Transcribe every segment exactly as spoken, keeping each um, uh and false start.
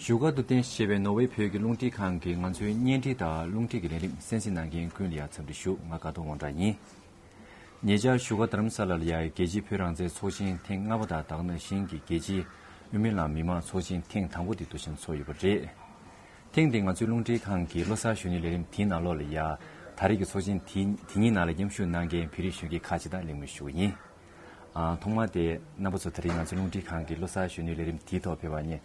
བཞུགས་སྒར་དུ་རྟེན་གཞི་བྱས་པའི་ནོར་ཝེ་བོད་ཀྱི་རླུང་འཕྲིན་ཁང་གིས་ང་ཚོའི་བརྙན་འཕྲིན་དང་རླུང་འཕྲིན་གྱི་ལས་རིམ་གསན་གཟིགས་གནང་མཁན་ཀུན་ལ་ཡང་འཚམས་འདྲི་ཞུ། ང་དགའ་ཐོག་དབང་གྲགས་ཡིན། ཉེ་ཆར་བཞུགས་སྒར་རྡ་རམ་ས་ལ་ལ་ཡང་རྒྱལ་སྤྱིའི་བོད་རང་བཙན་ཚོགས་ཆེན་ཐེངས་ལྔ་པ་དང་དེ་ག་ནང་བཞིན་གྱི་རྒྱལ་སྤྱིའི་དབུ་མའི་ལམ་མི་མང་ཚོགས་ཆེན་ཐེངས་དང་པོ་དེ་དུས་ཆེན་ཚོགས་ཡོད་པ་རེད། ཐེངས་འདིའི་ང་ཚོའི་རླུང་འཕྲིན་ཁང་གི་ལོ་གསར་གཞོན་ནུའི་ལས་རིམ་དེའི་ནང་ལོགས་ལ་ཡང་ད་རེས་ཀྱི་ཚོགས་ཆེན་དེ་དེ་ཉིད་ནང་ལ་མཉམ་ཞུགས་གནང་མཁན་བོད་རིགས་གཞོན་སྐྱེས་ཁག་ཅིག་དང་གླེང་མོལ་ཞུ་གི་ཡིན། ཨ། ཐོག་མར་དེ་རྣམ་པ་ཚོ་ད་རེས་ང་ཚོའི་རླུང་འཕྲིན་ཁང་གི་ལོ་གསར་གཞོན་ནུའི་ལས་རིམ་དེའི་ཐོག་ཕེབས་པ་ངས་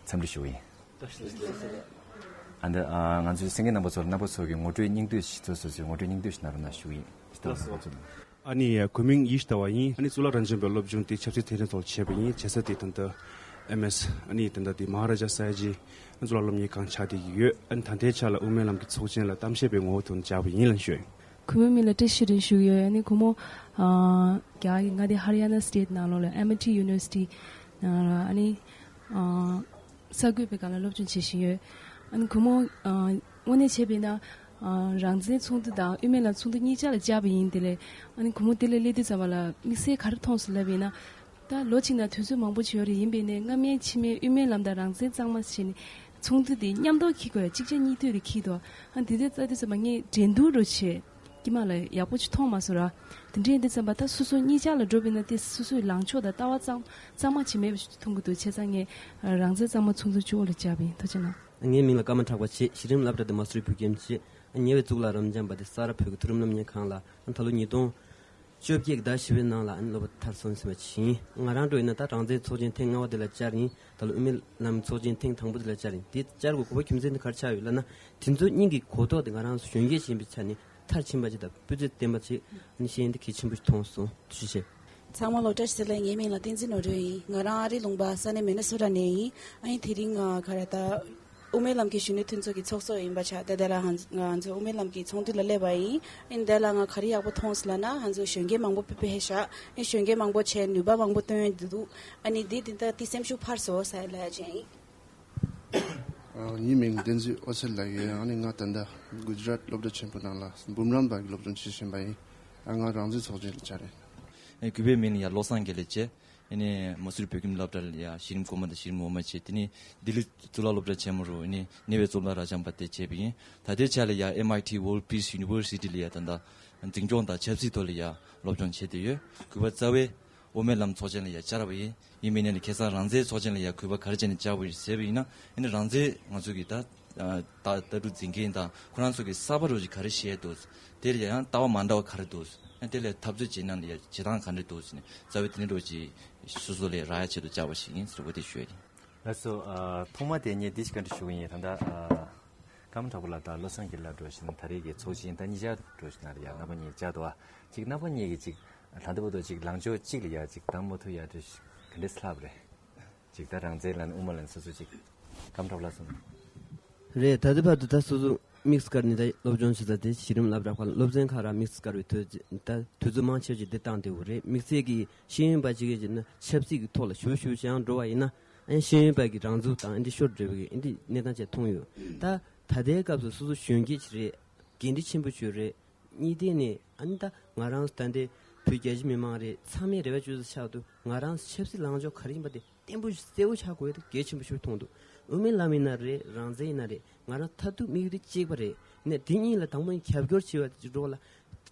འཚམས་འདྲི་ཞུ་གི་ཡིན། བཀྲ་ཤིས་བདེ་ལེགས། ཨ་འདི་ཨ་ང་ཚོའི་གསན་མཁན་རྣམ་པ་ཚོར་རྣམ་པ་ཚོ་གི་ངོ་སྤྲོད་སྙིང་བསྡུས་ཤིག་ཚོ་སོ་སོའི་ངོ་སྤྲོད་སྙིང་བསྡུས་ཤིག་གནང་རོགས་གནང་ཞུ་གི་ཡིན། ལགས་སོ། ཨ་ནི་གོ་མིང་ཡེ་ཤེས་ཟླ་བ་ཡིན། ཨ་ནི་གཙུག་ལག་རབ་འབྱམས་པའི་སློབ་སྦྱོང་དེ་ཆབ་སྲིད་དེ་འདྲའི་ཐོག་བྱས་པ་ཡིན། བྱེད་ས་དེ་ད་ལྟ་ཨེམ་ཨེས། ཨ་ནི་ད་ལྟ་དེ་མ་ཧཱ་རཱ་ཇཱ་ས་ཡ་ཇི་གཙུག་ལག་སློབ་གཉེར་ཁང་ཆགས་བསྡད་ཀྱི་ཡོད། ཨ་ནི་ད་ལྟའི་ཆ་ལ་དབུ་མའི་ལམ་གྱི་ཚོགས་ཆེན་ལ་གཏམ་བཤད་པའི་ངོ་བོ་དོན་བྱས་པ་ཡིན་ལབ་ཞུ་ཡ་ཡིན། གུས་མོའི་མིང་ལ་བཀྲ་ཤིས་རེད་ཞུ་གི་ཡོད། ཨ་ནི་གུས་མོ་ཨ་རྒྱ་གར་གྱི་མངའ་སྡེ་ཧ་རི་ཡ་ན་སི་ཊེཊ་ནང་ལོགས་ལ་ཨེ་མི་ཊི་ཡུ་ནི་ཝར་སི་ཊི་ནང་ལ་ཨ་ནི་ཨ་གསར་འགོད་པའི་སྒང་ལ་སློབ་སྦྱོང་བྱེད་བཞིན་ཡོད། ཨ་ནི་གུས་མོ་ཨ་དངོས་གནས་བྱས་པ་ཡིན་ན་ཨ་རང་བཙན་ཚོགས་འདུ་དང་དབུ་མའི་ལམ་ཚོགས་འདུ་གཉིས་ཆ་ལ་བཅར་བ་ཡིན། དེ་ལས་ཨ་ནི་གུས་མོ་དེ་ལ་སླེབས་དུས་ཙམ་པ་ལ་དམིགས་བསལ་ག་རེ་མཐོང་སོང་ལབ་པ་ཡིན་ན། ད་ལོ་གཅིག་ནང་དུས་ཚོད་མང་པོ་བྱས་ཡོད་རེད། ཡིན་པས་ནས་སྔ་མའི་ཕྱི་མའི་དབུ་མའི་ལམ་དང་རང་བཙན་གཙང་མ་བྱས་ནས་ཚོགས་འདུ་དེ་མཉམ་དུ་འཁྱེར་དགོས་ཡ། གཅིག་རྗེས་གཉིས་མཐུད་དེ་འཁྱེར་འདུག་ཨ་དེ་དུས་ཙམ་དུས་ཙམ་པ་ངས་འགྲན་བསྡུར་འདྲ་བྱས་དཀྱིལ་མ་ལ་ཡག་པོ་ཅིག་མཐོང་མ་སོང་ར། དེ་འདྲ་ཡིན་དུས་ཙམ་པ་ད་སོ་སོ་གཉིས་ཆ་ལ་འགྲོ་བས་ན་དེ་སོ་སོའི་ལངས་ཕྱོགས་དང་ལྟ་བ་གཙང་གཙང་མ་ཅིག་མེད་པ་ཞིག་མཐོང་གི་འདུག་བྱས་ཙང་ངས་རང་བཙན་གཙང་མ་ཚོགས་འདུ་གཙོ་བོ་ལ་བཅར་བ་ཡིན། ཐུགས་རྗེ་གནང་། ངའི་མིང་ལ་ཀརྨ་གྲགས་པ་བྱས། གཞི་རིམ་སློབ་གྲྭ་དེ་མ་སུ་རི་བོད་ཁྱིམ་བྱས། ཉེ་བའི་གཙུག་ལག་རབ་འབྱམས་པ་དེ་ས་རཱ་བོད་ཀྱི་མཐོ་རིམ་སློབ་གཉེར་ཁང་ལ་ད་ལོ་ཉིས་སྟོང་བཅོ་བརྒྱད་ཀྱི་ཟླ་བཞི་པའི་ནང་ལ་ཨ་ནི་སློབ་པ་མཐར་སོན་ཟིན་པ་ཞིག་ཡིན། ང་རང་འགྲོ་ཡིན་ན་ད་རང་བཙན་ཚོགས་ཆེན་ཐེངས་ལྔ་པ་དེ་ལ་བཅར་ཡིན། ད་ལོ་དབུ་མའི་ལམ་ཚོགས་ཆེན་ཐེངས་དང་པོ་དེ་ལ་བཅར་ཡིན། དེ་བཅར་དགོས་དགོས་པ་རྒྱུ་མཚན་དེ་ག་རེ་ཆགས་ཡོད་ལབ་ན། དེ་ཚོ་གཉིས་ཀྱི་གོ་རྟོགས་དེ་ང་རང་ཚོ་གཞོན་སྐྱེས་ཡིན་པའི་ཆ་ནས་མཐར་ཕྱིན་པ་ཅིག་དང་སྤུས་ཚད་ལྡན་པ་ཅིག་ཨ་ནི་ཤེས་ཡོན་དེ་གལ་ཆེན་པོ་ཞིག་མཐོང་སོང་། ཐུགས་རྗེ་ཆེ། ཚང་མ་ལ་བཀྲ་ཤིས་བདེ་ལེགས། ངའི་མིང་ལ་བསྟན་འཛིན་ནོར་སྒྲོན་ཡིན། ང་རང་ཨ་རིའི་ལུང་པ་ས་གནས་མི་ནི་སོ་ཊ་ནས་ཡིན། ཨ་ནི་དེ་རིང་ང་ག་རེ་ད། དབུ་མའི་ལམ་གྱི་གཞོན་ནུ་མཐུན་ཚོགས་ཀྱི་ཚོགས་གཙོ་ཡིན་པ་ཆགས། ད་ལྟ་ལ་ང་ང་ཚོ་དབུ་མའི་ལམ་གྱི་ཚོགས་འདུ་ལ་སླེབས་པ་ཡིན། ཨིན་ད་ལ་ང་ག་རེ་ཡག་པོ་མཐོང་སོང་ལབ་ན། ང་ཚོ་གཞོན་སྐྱེས་མང་པོ་ཕེབས་ཕེབས་ཤག་ཨིན་གཞོན་སྐྱེས་མང་པོ་བྱས། ནུས་པ་མང་པོ་བཏོན་ཡོད་འདུག་ཨ་ནི་འདི་འདི་ལྟ་དེ་སེམས་ཤུགས་འཕར་སོང་ཟེར་ལབ་ཡ་ཅིག་ཡིན། ཨ། ངའི་མིང་བསྟན་འཛིན་ཨོ་ཚེ་ལགས་ཡིན། ཨ་ནི་ང་ད་ལྟ་གུ་ཇི་རཱཏ་སློབ་གྲྭ་ཆེན་པོ་ནང་ལ་འབུམ་རམས་པ་གི་སློབ་སྦྱོང་བྱེད་བཞིན་པ་ཡིན། ཨ། ང་རང་བཙན་ཚོགས་ཆེན་ལ་བཅར་ཡིན། ཨེ། གུས་པའི་མིང་ལ་ཡ་བློ་བཟང་དགེ་ལེགས་བྱས། ཨ་ནི་མ་སུ་རི་བོད་ཁྱིམ་སློབ་གྲྭ་ལ་ཡ་གཞི་རིམ་གོང་མ་དང་གཞི་རིམ་འོག་མ་བྱས། དེ་ནས་ལྡི་ལི་གཙུག་ལག་སློབ་གྲྭ་ཆེན་མོ་རུ་ཨ་ནི་ཉེ་བའི་གཙུག་ལག་རབ་འབྱམས་པ་དེ་བྱས་པ་ཡིན། ད་ལྟའི་ཆ་ལ་ཡ་ཨེམ་ཨའི་ཊི་World Peace University ལ་ཡ་ད་ལྟ་འཛིན་སྐྱོང་དང་ཆབ་སྲིད་ཐོག་ལ་ཡ་སློབ་སྦྱོང་བྱས་བསྡད་ཡོད། གུས་པ་རྩ་བའི་དབུ་མའི་ལམ་ཚོགས་ཆེན་ལ་ཡ་བཅར་བ་ཡིན། ཡིན་མིན་ནས་ཁ་སང་རང་བཙན་ཚོགས་ཆེན་ལ་ཡ་གུས་པ་ག་རེ་བྱས་ནས་བཅར་བ་ཡིན་ཟེར་བ་ཡིན་ན། ཨ་ནི་རང་བཙན་ང་ཚོ་གི་ད་ད་ལྟ་གྲུབ་འཛིན་མཁན་དང་ཁོ་རང་ཚོ་གི་གསར་པ་རུ་ཅིག་ག་རེ་བཤད་འདུག་དེ་ལ་ཡང་ལྟ་བ་མ་འདྲ་བ་ག་རེ་འདུག་ཨ་དེ་ལ་འཐབ་རྩོད་བྱེད་ན་ཡ་བྱེད་སྟངས་ག་འདྲ་འདུག་ཟེར་ནས་རྩ་བའི་དེ་འདྲ་རུ་ཅིག་སོ་སོ་ལ་རག་ཡ་ཆེད་དུ་བཅར་བ་ཞིག་ཡིན་ཟེར་བ་དེ་ཞུ་ཡ་ཡིན། ལགས་སོ། ཨ། ཐོག་མ་དེ་ངས་འདི་ཞིག་བཀའ་འདྲི་ཞུ་གི་ཡིན། ད་ལྟ་ཨ་ཀརྨ་གྲགས་པ་ལགས་དང་བློ་བཟང་དགེ་ལེགས་འགྲོ་བཞིན་ད་རེས་ཀྱི་ཚོགས་ཆེན་ད་གཉིས་ཆར་འགྲོ་བཞིན་ན་རེད་ཡ། རྣམ་པ་གཉིས་བཅར་འདུག་ཨ། ཅིག་རྣམ་པ་གཉིས་ཀྱིས་ཅིག་ད་ལྟ་བར་དུ་ཅིག་ལངས་ཕྱོགས་གཅིག་ལ་ཡ་ཅིག་བདམས་མ་ཐུབ་ཡ་འདྲ་ཞིག་ག་འདྲས་ལྷག་པ་རེད། ཅིག་ད་རང་བཙན་ལབ་ན་དབུ་མ་ལབ་ན་སོ་སོ་ཅིག་ཀརྨ་གྲགས་པ་ལགས་གསུངས། རེད། ད་ལྟ་བར་དུ་ད་སོ་སོ་དམིགས་སུ་བཀར་ནས་ད་སློབ་སྦྱོང་བྱེད་ས་དེ་གཞི་རིམ་སློབ་གྲྭ་ཁག་ལ་སློབ་ཚན་ཁག་ར་དམིགས་སུ་བཀར་བའི་དུས་ད་དུས་ཚོད་མང་ཆེ་བ་ཅིག་འདི་བཏང་བསྡད་ཡོད་རེད། དམིགས་བསལ་གྱི་ཤེས་ཡོན་པ་ཅིག་གིས་བྱས་ན་ཆབ་སྲིད་ཀྱི་ཐོག་ལ་ཞུ་ཞུ་བྱས་ཡང་འགྲོ་བ་ཡིན་ན། ཨ་ནི་ཤེས་ཡོན་པ་གི་རང་ཚུགས་དང་ཨ་འདི་ཤོར་འགྲོ་བའི་ཨ་འདི་གནས་སྟངས་ཅིག་མཐོང་ཡོད། ད་ད་ལྟའི་སྐབས་སུ་སོ་སོ་གཞོན་སྐྱེས་ཅིག་རེད། འགན་འཁྲི་ཆེན་པོ་ཅིག་རེད། གཉིས་ལྡན་ནས་ཨ་ནི་ད་ང་རང་ད་ལྟའི་བོད་རྒྱ་ཆེ་མི་མང་རེད། ཚང་མས་རེ་བ་བཅོལ་ས་ཆགས་འདུག་ང་རང་ཆབ་སྲིད་ལངས་ཕྱོགས་ག་རེ་ཡིན་པ་དེ་བརྟན་པོ་གསལ་བོ་ཆགས་དགོས་དེ་གལ་ཆེན་པོ་ཞིག་མཐོང་འདུག་དབུ་མའི་ལམ་ཡིན་ན་རེད། རང་བཙན་ཡིན་ན་རེད། ང་རང་མཐར་ཐུག་དམིགས་ཡུལ་དེ་གཅིག་པ་རེད། ནས་དེ་གཉིས་ལ་དང་པོ་ནས་རྒྱབ་སྐྱོར་བྱེད་པ་ཅིག་འགྲོ་བ་ལ།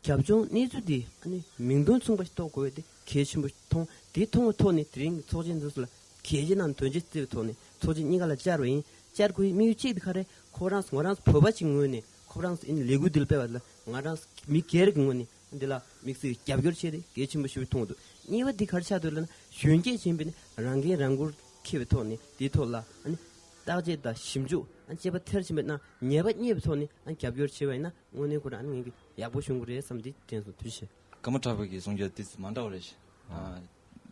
རྒྱབ་ལྗོངས་གནས་ཚུལ་འདི་ཨ་ནི་མིང་དོན་མཚུངས་པ་ཞིག་རྟོགས་དགོས་པ་དེ་གལ་ཆེན་པོ་ཞིག་མཐོང་། དེ་མཐོང་བའི་ཐོག་ནས་དེ་རིང་གི་ཚོགས་ཆེན་འདི་ཚོ་ལ་གལ་ཆེ་ན་དོན་ཆེ་བརྩི་བའི་ཐོག་ནས་ཚོགས་ཆེན་གཉིས་ཀ་ལ་བཅར་བ་ཡིན། བཅར་དགོས་པའི་དམིགས་ཡུལ་གཅིག་དེ་ག་རེ། ཁོ་རང་ང་རང་བོད་པ་ཅིག་ངོས་ནས་ཁོ་རང་ཨ་ནི་ལས་འགུལ་འདི་ལ་སྤེལ་བ་ལ་ང་རང་མི་སྒེར་གྱི་ངོས་ནས་འདི་ལ་དམིགས་བསལ་རྒྱབ་སྐྱོར་བྱས་ཏེ་གལ་ཆེན་པོ་ཞིག་མཐོང་འདུག་གཉིས་པ་འདི་ག་རེ་ཆགས་འདུག་ལབ་ན་གཞོན་སྐྱེས་ཡིན་པས་ནི་རང་འགན་རང་འཁུར་འཁྱེར་བའི་ཐོག་ནས་དེའི་ཐོག་ལ་ཨ་ནི་བརྟག་དཔྱད་དང་ཞིབ་འཇུག་ཨ་ནི་དཔྱད་པ་མཐིལ་ཕྱིན་པ་ན་ཉེས་པ་རྙེད་པའི་ཐོག་ནས་ཨ་ནི་རྒྱབ་སྐྱོར་བྱས་པ་ཡིན་ན་དངོས་གནས་ཁོ་རང་ཨ་ནི་ངེད་ཀྱི་ཡག་པོ་བྱུང་གི་རེད་བསམ་སྟེ་དྲན་སོང་། ཐུགས་རྗེ་ཆེ། ཀརྨ་གྲགས་པ་གིས་གསུང་རྒྱུ་དེ་མ་འདྲ་བ་རེད། ཨ།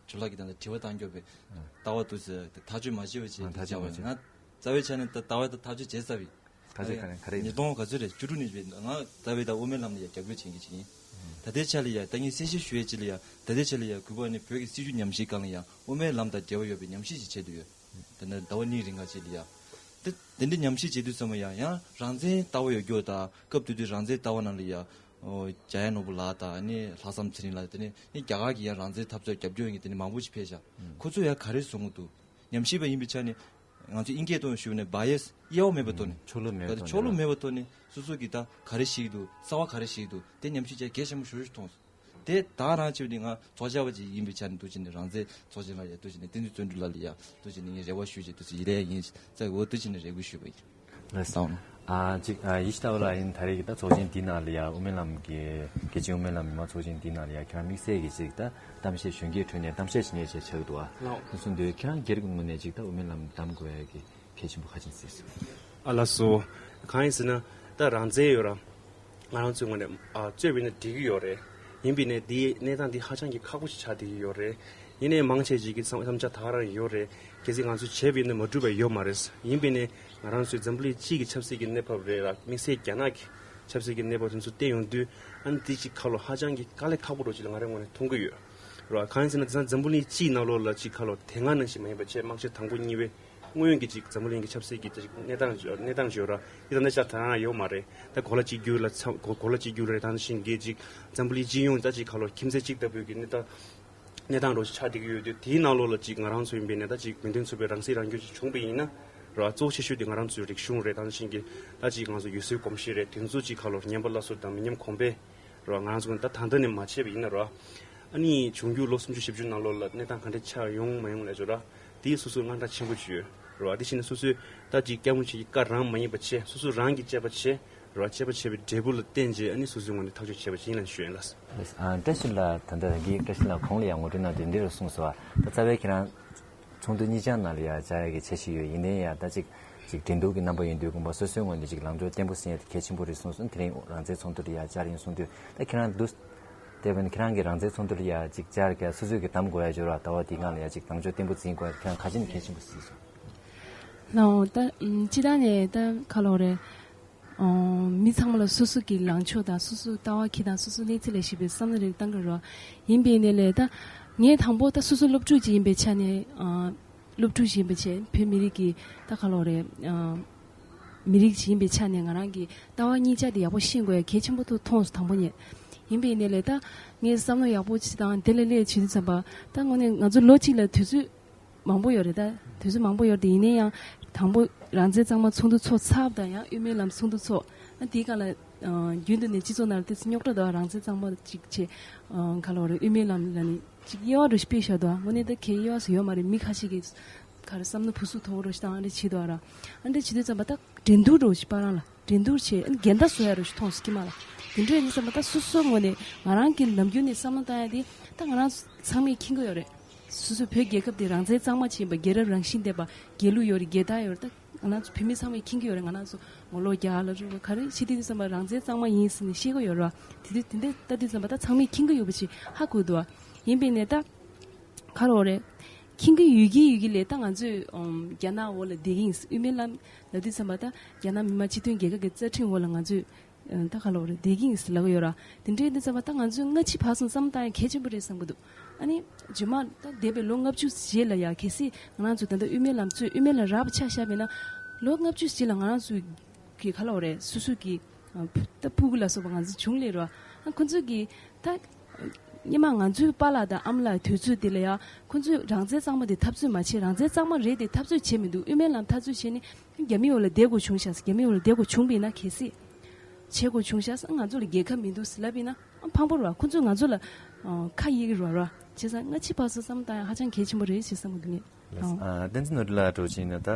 ཇོ་ལགས་ཀྱིས་ད་ལྟ་དྲི་བ་བཏང་རྒྱུ་བས། ཨ། ལྟ་བ་དུས་སུ་ཐག་གཅོད་མ་བྱས་པ་ཅིག་ཨ། ཐག་གཅོད་མ་བྱས་པ་ཅིག་ང་རྩ་བའི་ཆ་ནས་ད་ལྟ་བ་ད་ཐག་གཅོད་བྱས་ཚར་བས། ཐག་གཅོད་ག་རེ་ག་རེ་ཡིན། ཉིས་སྟོང་ག་ཚོད་རེད། བཅུ་དྲུག་ནས་བྱས་ང་རྩ་བའི་ད་དབུ་མའི་ལམ་ལ་ཡ་རྒྱབ་སྐྱོར་བྱེད་མཁན་ཅིག་ཡིན། ད་ལྟའི་ཆ་ལ་ཡ་ད་ངས་གསལ་བཤད་ཞུ་ཡས་ཅིག་ལ་ཡ་ད་ལྟའི་ཆ་ལ་ཡ་གུས་པ་ནི་བོད་ཀྱི་སྲིད་བྱུས་ཉམས་ཞིབ་སྒང་ལ་ཡ་དབུ་མའི་ལམ་དང་འབྲེལ་བ་ཡོད་པའི་ཉམས་ཞིབ་ཅིག་བྱེད་འདོད་ཡོད། ད་ནི་ཟླ་བ་གཉིས་རིང་ག་ཅིག་ལ་ཡ། དེ་དེ་འདྲའི་ཉམས་ཞིབ་བྱེད་དུས་ཙམ་པ་ཡ་ཡང་རང་བཙན་ལྟ་བ་ཡོད་རྒྱུ་དང་སྐབས་དེ་དུས་རང་བཙན་ལྟ་བ་ནང་ལ་ཡ། ཨོ། འཇམ་དབྱངས་ནོར་བུ་ལགས་དང་ནི་ལྷག་བསམ་ཚེ་རིང་ལགས་དེ་ནི་ནི་རྒྱ་གར་གྱི་ཡང་རང་བཙན་འཐབ་རྩོད་རྒྱབ་སྐྱོར་ཡིན་གྱི་དེ་ནི་མང་པོ་ཞིག་ཕེབས་ཤག་ཁོ་ཚོ་ཡང་ག་རེ་བཟོ་གི་འདུག་ཉམས་ཞིབ་པ་ཡིན་པའི་ཆ་ནས་ ང་ཚོས་དབྱིན་སྐད་ཐོག་ཞུས་ན་བ་ཡེ་སི་དབྱེ་བ་མེད་པའི་ཐོག་ནས། ཕྱོགས་ལྷུང་མེད་པའི་ཐོག་ནས། ཕྱོགས་ལྷུང་མེད་པའི་ཐོག་ནས་སོ་སོ་གི་ད་ག་རེ་ཞིག་འདུག་རྩ་བ་ག་རེ་ཞིག་འདུག་དེ་ཉམས་ཞིབ་བྱས་གལ་ཆེན་པོ་ཞེ་པོ་ཞིག་མཐོང་སོང་། དེ་ད་རང་བྱས་པ་འདི་ང་ཚོགས་བཅར་བ་ཅིག་ཡིན་པའི་ཆ་ནས་འདུག་བྱས་ནས། རང་བཙན་ཚོགས་ཆེན་ལ་ཡ་འདུག་བྱས་ནས། བསྟན་འཛིན་བརྩོན་འགྲུས་ལགས་ལ་ཡ་འདུག་བྱས་ནས་ངས་རེ་བ་ཞུས་བྱས། འདུག་བྱས་ཡིད་ལས་ཡིན་ཙང་འོ་འདུག་བྱས་ནས་རེ་སྐུལ་ཞུས་པ་ཡིན། ལགས་སོ། ཨ་ཅིག་ཨ་ཡེ་ཤེས་ལྟ་བུ་ལགས་ཡིན། ད་རེས་ཀྱི་ད་ཚོགས་ཆེན་འདི་ནང་ལ་ཡ་དབུ་མའི་ལམ་གྱི་རྒྱལ་སྤྱིའི་དབུ་མའི་ལམ་མི་མང་ཚོགས་ཆེན་འདི་ནང་ལ་ཡ་ཁྱེད་རང་དམིགས་བསལ་གྱི་ཅིག་ད་གཏམ་བཤད་གཞོན་སྐྱེས་ཁྲོད་ནས་གཏམ་བཤད་བྱེད་མཁན་ཅིག་ཆགས་ཀྱི་འདུག་ཨ། ལགས། དེ་སོང་དུས་ཁྱེད་རང་སྒེར་གྱི་ངོས་ནས་ཅིག་ད་དབུ་མའི་ལམ་གདམ་དགོས་ཡ་གི་གལ་ཆེན་པོ་ག་ཅིག་གཟིགས་སོང་། ཨ་ལགས་སོ། གང་ཡིན་ཟེར་ན་ད་རང་བཙན་ཡོད་ར། ང་རང་ཚོའི་ངོས་ནས་ཨ་རྩོད་པ་ཡིན་ན་འགྲིག་གི་ཡོད་རེད། ཡིན་པས་ནས་འདིའི་གནས་སྟངས་འདི་ཧ་ཅང་གི་ཁག་པོ་ཞིག་ཆགས་བསྡད་ཀྱི་ཡོད་རེད། ཡིན་ནའི་མང་ཆེ་ཅིག་གི་བསམ་བསམ་འཆར་ད་ག་རང་ཡོད་རེད། གལ་སྲིད་ང་ཚོས་བྱས་པ་ཡིན་ན་མ་འགྲུབ་པ་ཡོད་མ་རེད། ཡིན་པས་ནས་ང་རང་ཚོའི་འཛམ་བུ་གླིང་སྤྱི་གི་ཆབ་སྲིད་ཀྱི་གནས་བབ་རེད་ར། དམིགས་བསལ་རྒྱ་ནག་གི་ཆབ་སྲིད་ཀྱི་གནས་བབ་དེ་ཚོ་བལྟས་ཡོང་དུས། ཨ་ནི་འདི་ཅིག་ཁ་ལོ་ཧ་ཅང་གི་དཀའ་ལས་ཁག་པོ་རོ་ཅིག་ལ་ང་རའི་ངོས་ནས་མཐོང་གི་ཡོད་ར། གང་ཡིན་ཟེར་ན་དེང་སང་འཛམ་བུ་གླིང་སྤྱིའི་ནང་ལོགས་ལ་ཅིག་ཁ་ལོ་དེ་སྔ་ནང་བཞིན་མ་ཡིན་པ་བྱས། དམག་ཆེན་དང་པོ་གཉིས་པའི་སྔོན་གྱི་ཅིག་འཛམ་བུ་གླིང་གི་ཆབ་སྲིད་ཀྱི་ཅིག་གནས་སྟངས་ཅིག་གནས་སྟངས་ཅིག་ཡོད་ར། འདི་ད་ནས་ཆགས་ད་རང་ཡོད་མ་རེད། ད་གོ་ལ་གཅིག་གྱུར་ལ་ཚང་གོ་གོ་ལ་གཅིག་གྱུར་རེད། ད་ནང་བཞིན་གྱི་ཅིག་འཛམ་བུ་གླིང་སྤྱི་ཡོངས་ད་ཅིག་ཁ་ལོ་ཁྱིམ་མཚེས་གཅིག་ལྟ་བུའི་གི་གནས་སྟངས་གནས་སྟངས་རོ་ཞིག་ཆགས་བསྡད་ཀྱི་ཡོད་དུས། དེའི་ནང་ལོགས་ལ་ཅིག་ང་རང་ཚོ་ཡིན་པས་ནས་ད་ཅིག་མི་མཐུན་ཚོགས་པའི་རང་སྲིད་རང་སྐྱོང་ཅིག་བྱུང་པ་ཡིན་ན་ར། གཙོ་ཆེ་ཤོས་དེ་ང་རང་ཚོའི་རིག་གཞུང་རེད། ད་ནང་བཞིན་གྱི་ད་ཅིག་ང་ཚོ་ཡུལ་སྲོལ་གོམས་གཤིས་རེད། དེ་ཚོ་ཅིག་ཁ་ལོ་ཉམས་པ་སླར་གསོ་དང་མི་ཉམས་གོང་འཕེལ་ར། ང་རང་ཚོ་ད་ད་ལྟ་ནས་མ་བྱས་པ་ཡིན་ན་ར། ཨ་ནི་འབྱུང་འགྱུར་ལོ་སུམ་ཅུ་བཞི་བཅུ་ནང་ལོགས་ལ་གནས་སྟངས་ག་འདྲ་ཆགས་ཡོང་མ་ཡོང་ལས་ཆོག་ར། དེའི་སོ་སོའི་དངངས་སྐྲག་ཆེན་པོ་ཅིག་ཡོད་རེད་བ། དེ་བྱས་ནས་སོ་སོའི་ད་ཅིག་སྐྱབས་མགོན་ཆེ་གི་བཀའ་རང་མ་ཡིན་པ་བྱས། སོ་སོ་རང་གིས་དཔྱད་པ་བྱས་རེད་བ། དཔྱད་པ་བྱས་པའི་འབྲས་བུ་ལ་བརྟེན་བྱས་ཨ་ནི་སོ་སོའི་ངོས་ནས་ཐག་གཅོད་བྱས་པ་ཅིག་ཡིན་ལབ་ཞུ་ཡིན་ལགས། ལགས། ཨ་བཀྲ་ཤིས་ལགས། ད་ལྟ་རང་གིས་བཀྲ་ཤིས་ལགས་གོང་ལ་ཡང་ངོ་སྤྲོད་གནང་དུས་འདི་རུ་གསུངས་སོང་བ། ད་རྩ་བའི་ཁྱེད་རང་ཚོགས་འདུ་གཉིས་ཆར་ནང་ལ་ཡང་བཅར་ཡ་གི་འཆར་གཞི་ཡོད། ཡིན་ནའི་ཡང་ད་ཅིག་ཅིག་འགྲན་བསྡུར་གྱི་རྣམ་པ་ཡིན་དུས་དགོངས་པ་སོ་སོའི་ངོས་ནས་ཅིག་ལངས་ཕྱོགས་བརྟན་པོ་ཟིན་ཡ་དེ་གལ་ཆེན་པོ་རེད་གསུངས་སོང་། དེ་རིང་རང་བཙན་ཚོགས་འདུ་ལ་ཡང་བཅར་ཡིན་གསུངས་དུས། ད་ཁྱེད་རང་འདུག་དེ་བས་ན་ཁྱེད་རང་གིས་རང་བཙན་ཚོགས་འདུ་ལ་ཡ་ཅིག་བཅར་ག་སོ་སོས་ཀྱི་གདམ་དགོས་ཡ་འབྱོར་བ། ཟླ་བ་འདིའི་སྒང་ལ་ཡ་ཅིག་ལངས་ཕྱོགས་བརྟན་པོ་འཛིན་དགོས་ཡ་ཁྱེད་རང་ག་ཅི་ནས་གལ་ཆེན་པོ་གཟིགས་སོང་། ལའོ་ད་ཨམ་སྤྱིར་བཏང་ནས་ད་ག་ལབ་དགོས་རེད། ཨོ་མི་ཚང་མ་ལ་སོ་སོ་གི་ལངས་ཕྱོགས་དང་སོ་སོའི་ལྟ་བ་གི་དང་སོ་སོའི་གནས་ཚད་ལ་གཞིགས་པའི་བསམ་བློ་རེ་བཏང་གི་རེད། ཡིན་པའི་ནས་ལས་ད་ངས་དང་པོ་ད་སོ་སོ་སློབ་ཕྲུག་ཅིག་ཡིན་པའི་ཆ་ནས་ཨ་སློབ་ཕྲུག་ཅིག་ཡིན་པའི་ཆ་བོད་མི་རིགས་ཀྱི་ད་ག་ལབ་དགོས་རེད། ཨ་མི་རིགས་ཤིག་ཡིན་པའི་ཆ་ནས་ང་རང་གི་ལྟ་བ་གཉིས་ཆ་དེ་ཡག་པོ་ཤེས་དགོས་ཡ་གལ་ཆེན་པོ་ཐོག་མཐོང་སོང་། དང་པོ་ཉིད་ཡིན་པའི་ནས་ལས་ད་ངས་བསམ་བློ་ཡག་པོ་ཅིག་དང་དེ་ལ་སླེབས་བྱེད་དུས་ཙམ་པ་ད་དངོས་གནས་ང་ཚོ་ལོ་གཅིག་ལ་དུས་ཚོད་མང་པོ་ཡོད་རེད། ད་དུས་ཚོད་མང་པོ་ཡོད་རེད། ཡིན་ནའི་ཡང་དང་པོ་རང་བཙན་གཙང་མ་ཚོགས་འདུ་ཚོགས་ཚར་བ་དང་ཡང་དབུ་མའི་ལམ་ཚོགས་འདུ་ཚོགས། ཨ་དེའི་སྒང་ལ་ཨ་རྒྱུན་དུ་ནས་སྤྱི་ཚོགས་ནང་ལ་ཏོག་ཙམ་རྙོག་དྲ་འདུག་རང་བཙན་གཙང་མ་ཅིག་བྱས། ཨ་ག་ལབ་དགོས་རེད། དབུ་མའི་ལམ་ལ་ནི་ཅིག་དབྱེ་བ་འདྲ་ཞིག་དཔེ་བཞག་འདུག་དངོས་གནས་ད་གའི་དབྱེ་བ་སུ་ཡོད་མ་རེད། མི་ཁ་ཤས་ཀྱིས་ག་རེ་བསམ་བློ་འབུ་སུ་དོ་རོ་ཞིག་དང་ཨ་འདྲ་བྱེད་འདུག་ར། ཨ་འདྲ་བྱེད་དུས་ཙམ་པ་ད་འགྲན་བསྡུར་འདྲ་ཞིག་བར་ལ་འགྲན་བསྡུར་བྱས། ཨ་འགལ་ཟླ་བཟོ་ཡ་འདྲ་ཞིག་མཐོང་སོང་། དཀྱིལ་མ་ལ་དེ་འདྲ་ཡིན་དུས་ཙམ་པ་ད་སོ་སོའི་ངོས་ནས་ང་རང་གི་ལམ་རྒྱུན་ནས་བསམ་བློ་བཏང་ཡ་དེ་ད་ང་རང་ཚང་མས་མཁྱེན་གྱི་ཡོད་རེད། སོ་སོའི་བོད་རྒྱལ་ཁབ་དེ་རང་བཙན་གཙང་མ་ཅིག་ཡིན་པ། རྒྱལ་རབས་རང་བཞིན་ལྡན་པ། རྒྱལ་གླུ་ཡོད་རེད། རྒྱལ་དར་ཡོད་རེད། ད་ང་རང་ཚོ་བོད་མི་ཚང་མས་མཁྱེན་གྱི་ཡོད་རེད། ང་རང་ཚོ་ངོ་ལོག་རྒྱག་ལ་རུ་བ་ག་རེ་བྱེད་དུས་ཙམ་པ་རང་བཙན་གཙང་མ་ཡིན་ཟེར་ནས་བཤད་ཀྱི་ཡོད་རེད། དེ་དུས་དེ་འདྲ་ལྟ་དུས་ཙམ་པ་ད་ཚང་མས་མཁྱེན་གྱི་ཡོད་པ་ཅིག་ཧ་གོ་འདུག་ཡིན་པས་ནས་ད་ག་རེ་རེད། མཁྱེན་གྱི་ཡོད་ཀྱི་ཡོད་ཀྱི་ལས་ད་ང་ཚོས་ཨམ་རྒྱ་ནག་འོག་ལ་བསྡད་ཀྱི་ཡིན། དབུ་མའི་ལམ་ལབ་དུས་ཙམ་པ་ད་རྒྱ་ནག་མི་དམངས་སྤྱི་མཐུན་རྒྱལ་ཁབ་ཀྱི་རྩ་ཁྲིམས་འོག་ལ་ང་ཚོས་ཨ་ད་ག་ལབ་དགོས་རེད། བསྡད་ཀྱི་ཡིན་ཟེར་ལབ་ཀྱི་ཡོད་ར། དེ་འདྲའི་དུས་ཙམ་པ་ད་ང་ཚོས་སྔ་ཕྱི་བར་གསུམ་བསམ་བློ་བཏང་ཡ་གལ་ཆེན་པོ་རེད་བསམ་གྱི་འདུག་ཨ་ནི་རྗེས་མ་ད་འདས་པའི་ལོ་ལྔ་བཅུ་རྗེས་ལ་ཡ་གལ་སྲིད་ང་རང་ཚོ་ད་ལྟ་དབུ་མའི་ལམ་གཙོས་དབུ་མའི་ལམ་རགས་པ་ཆ་བཞག་པ་ཡིན་ན། ལོ་ལྔ་བཅུ་རྗེས་ལ་ང་རང་ཚོ་གི་ག་ལབ་དགོས་རེད། སོ་སོ་གི་ཨ་ཕུ་ད་ཕྲུ་གུ་ལ་སོགས་པ་ང་ཚོ་བྱུང་སླེབས་ར། ཨ་ཁོ་ཚོ་གི་ད་སྔོན་མ་ང་ཚོའི་པཱ་ལགས་དང་ཨ་མ་ལགས་དུས་ཚོད་དེ་ལ་ཡ་ཁོ་ཚོས་རང་བཙན་གཙང་མ་དེ་འཐབ་རྩོད་མ་བྱས། རང་བཙན་གཙང་མ་རེད་དེ་འཐབ་རྩོད་བྱས་མི་འདུག་དབུ་མའི་ལམ་འཐབ་རྩོད་བྱས་ནས་རྒྱ་མི་འོག་ལ་བསྡད་དགོས་བྱུང་ཤག་རྒྱ་མི་འོག་ལ་བསྡད་དགོས་བྱུང་བ་ཡིན་ན་གལ་སྲིད་བྱེད་དགོས་བྱུང་ཤག་ང་ཚོ་ལ་རྒྱལ་ཁབ་མི་འདུག་ཟེར་ལབ་ཡིན་ན། ཨ་ཕངས་པོ་རེད་བ། ཁོ་ཚོས་ང་ཚོ་ལ་ཨ་ཁ་གཡེང་གི་རེད་བ། བྱས་ཙང་སྔ་ཕྱི་བར་གསུམ་བསམ་བློ་བཏང་ཡ་ཧ་ཅང་གལ་ཆེན་པོ་རེད་ཅེས་བསམ་གྱི་འདུག་ངས། ལགས། ཨ་བསྟན་འཛིན་ནོར་བུ་ལགས་འདྲ་བོ་ཅིག་ཡིན་ན་ད་ཨ་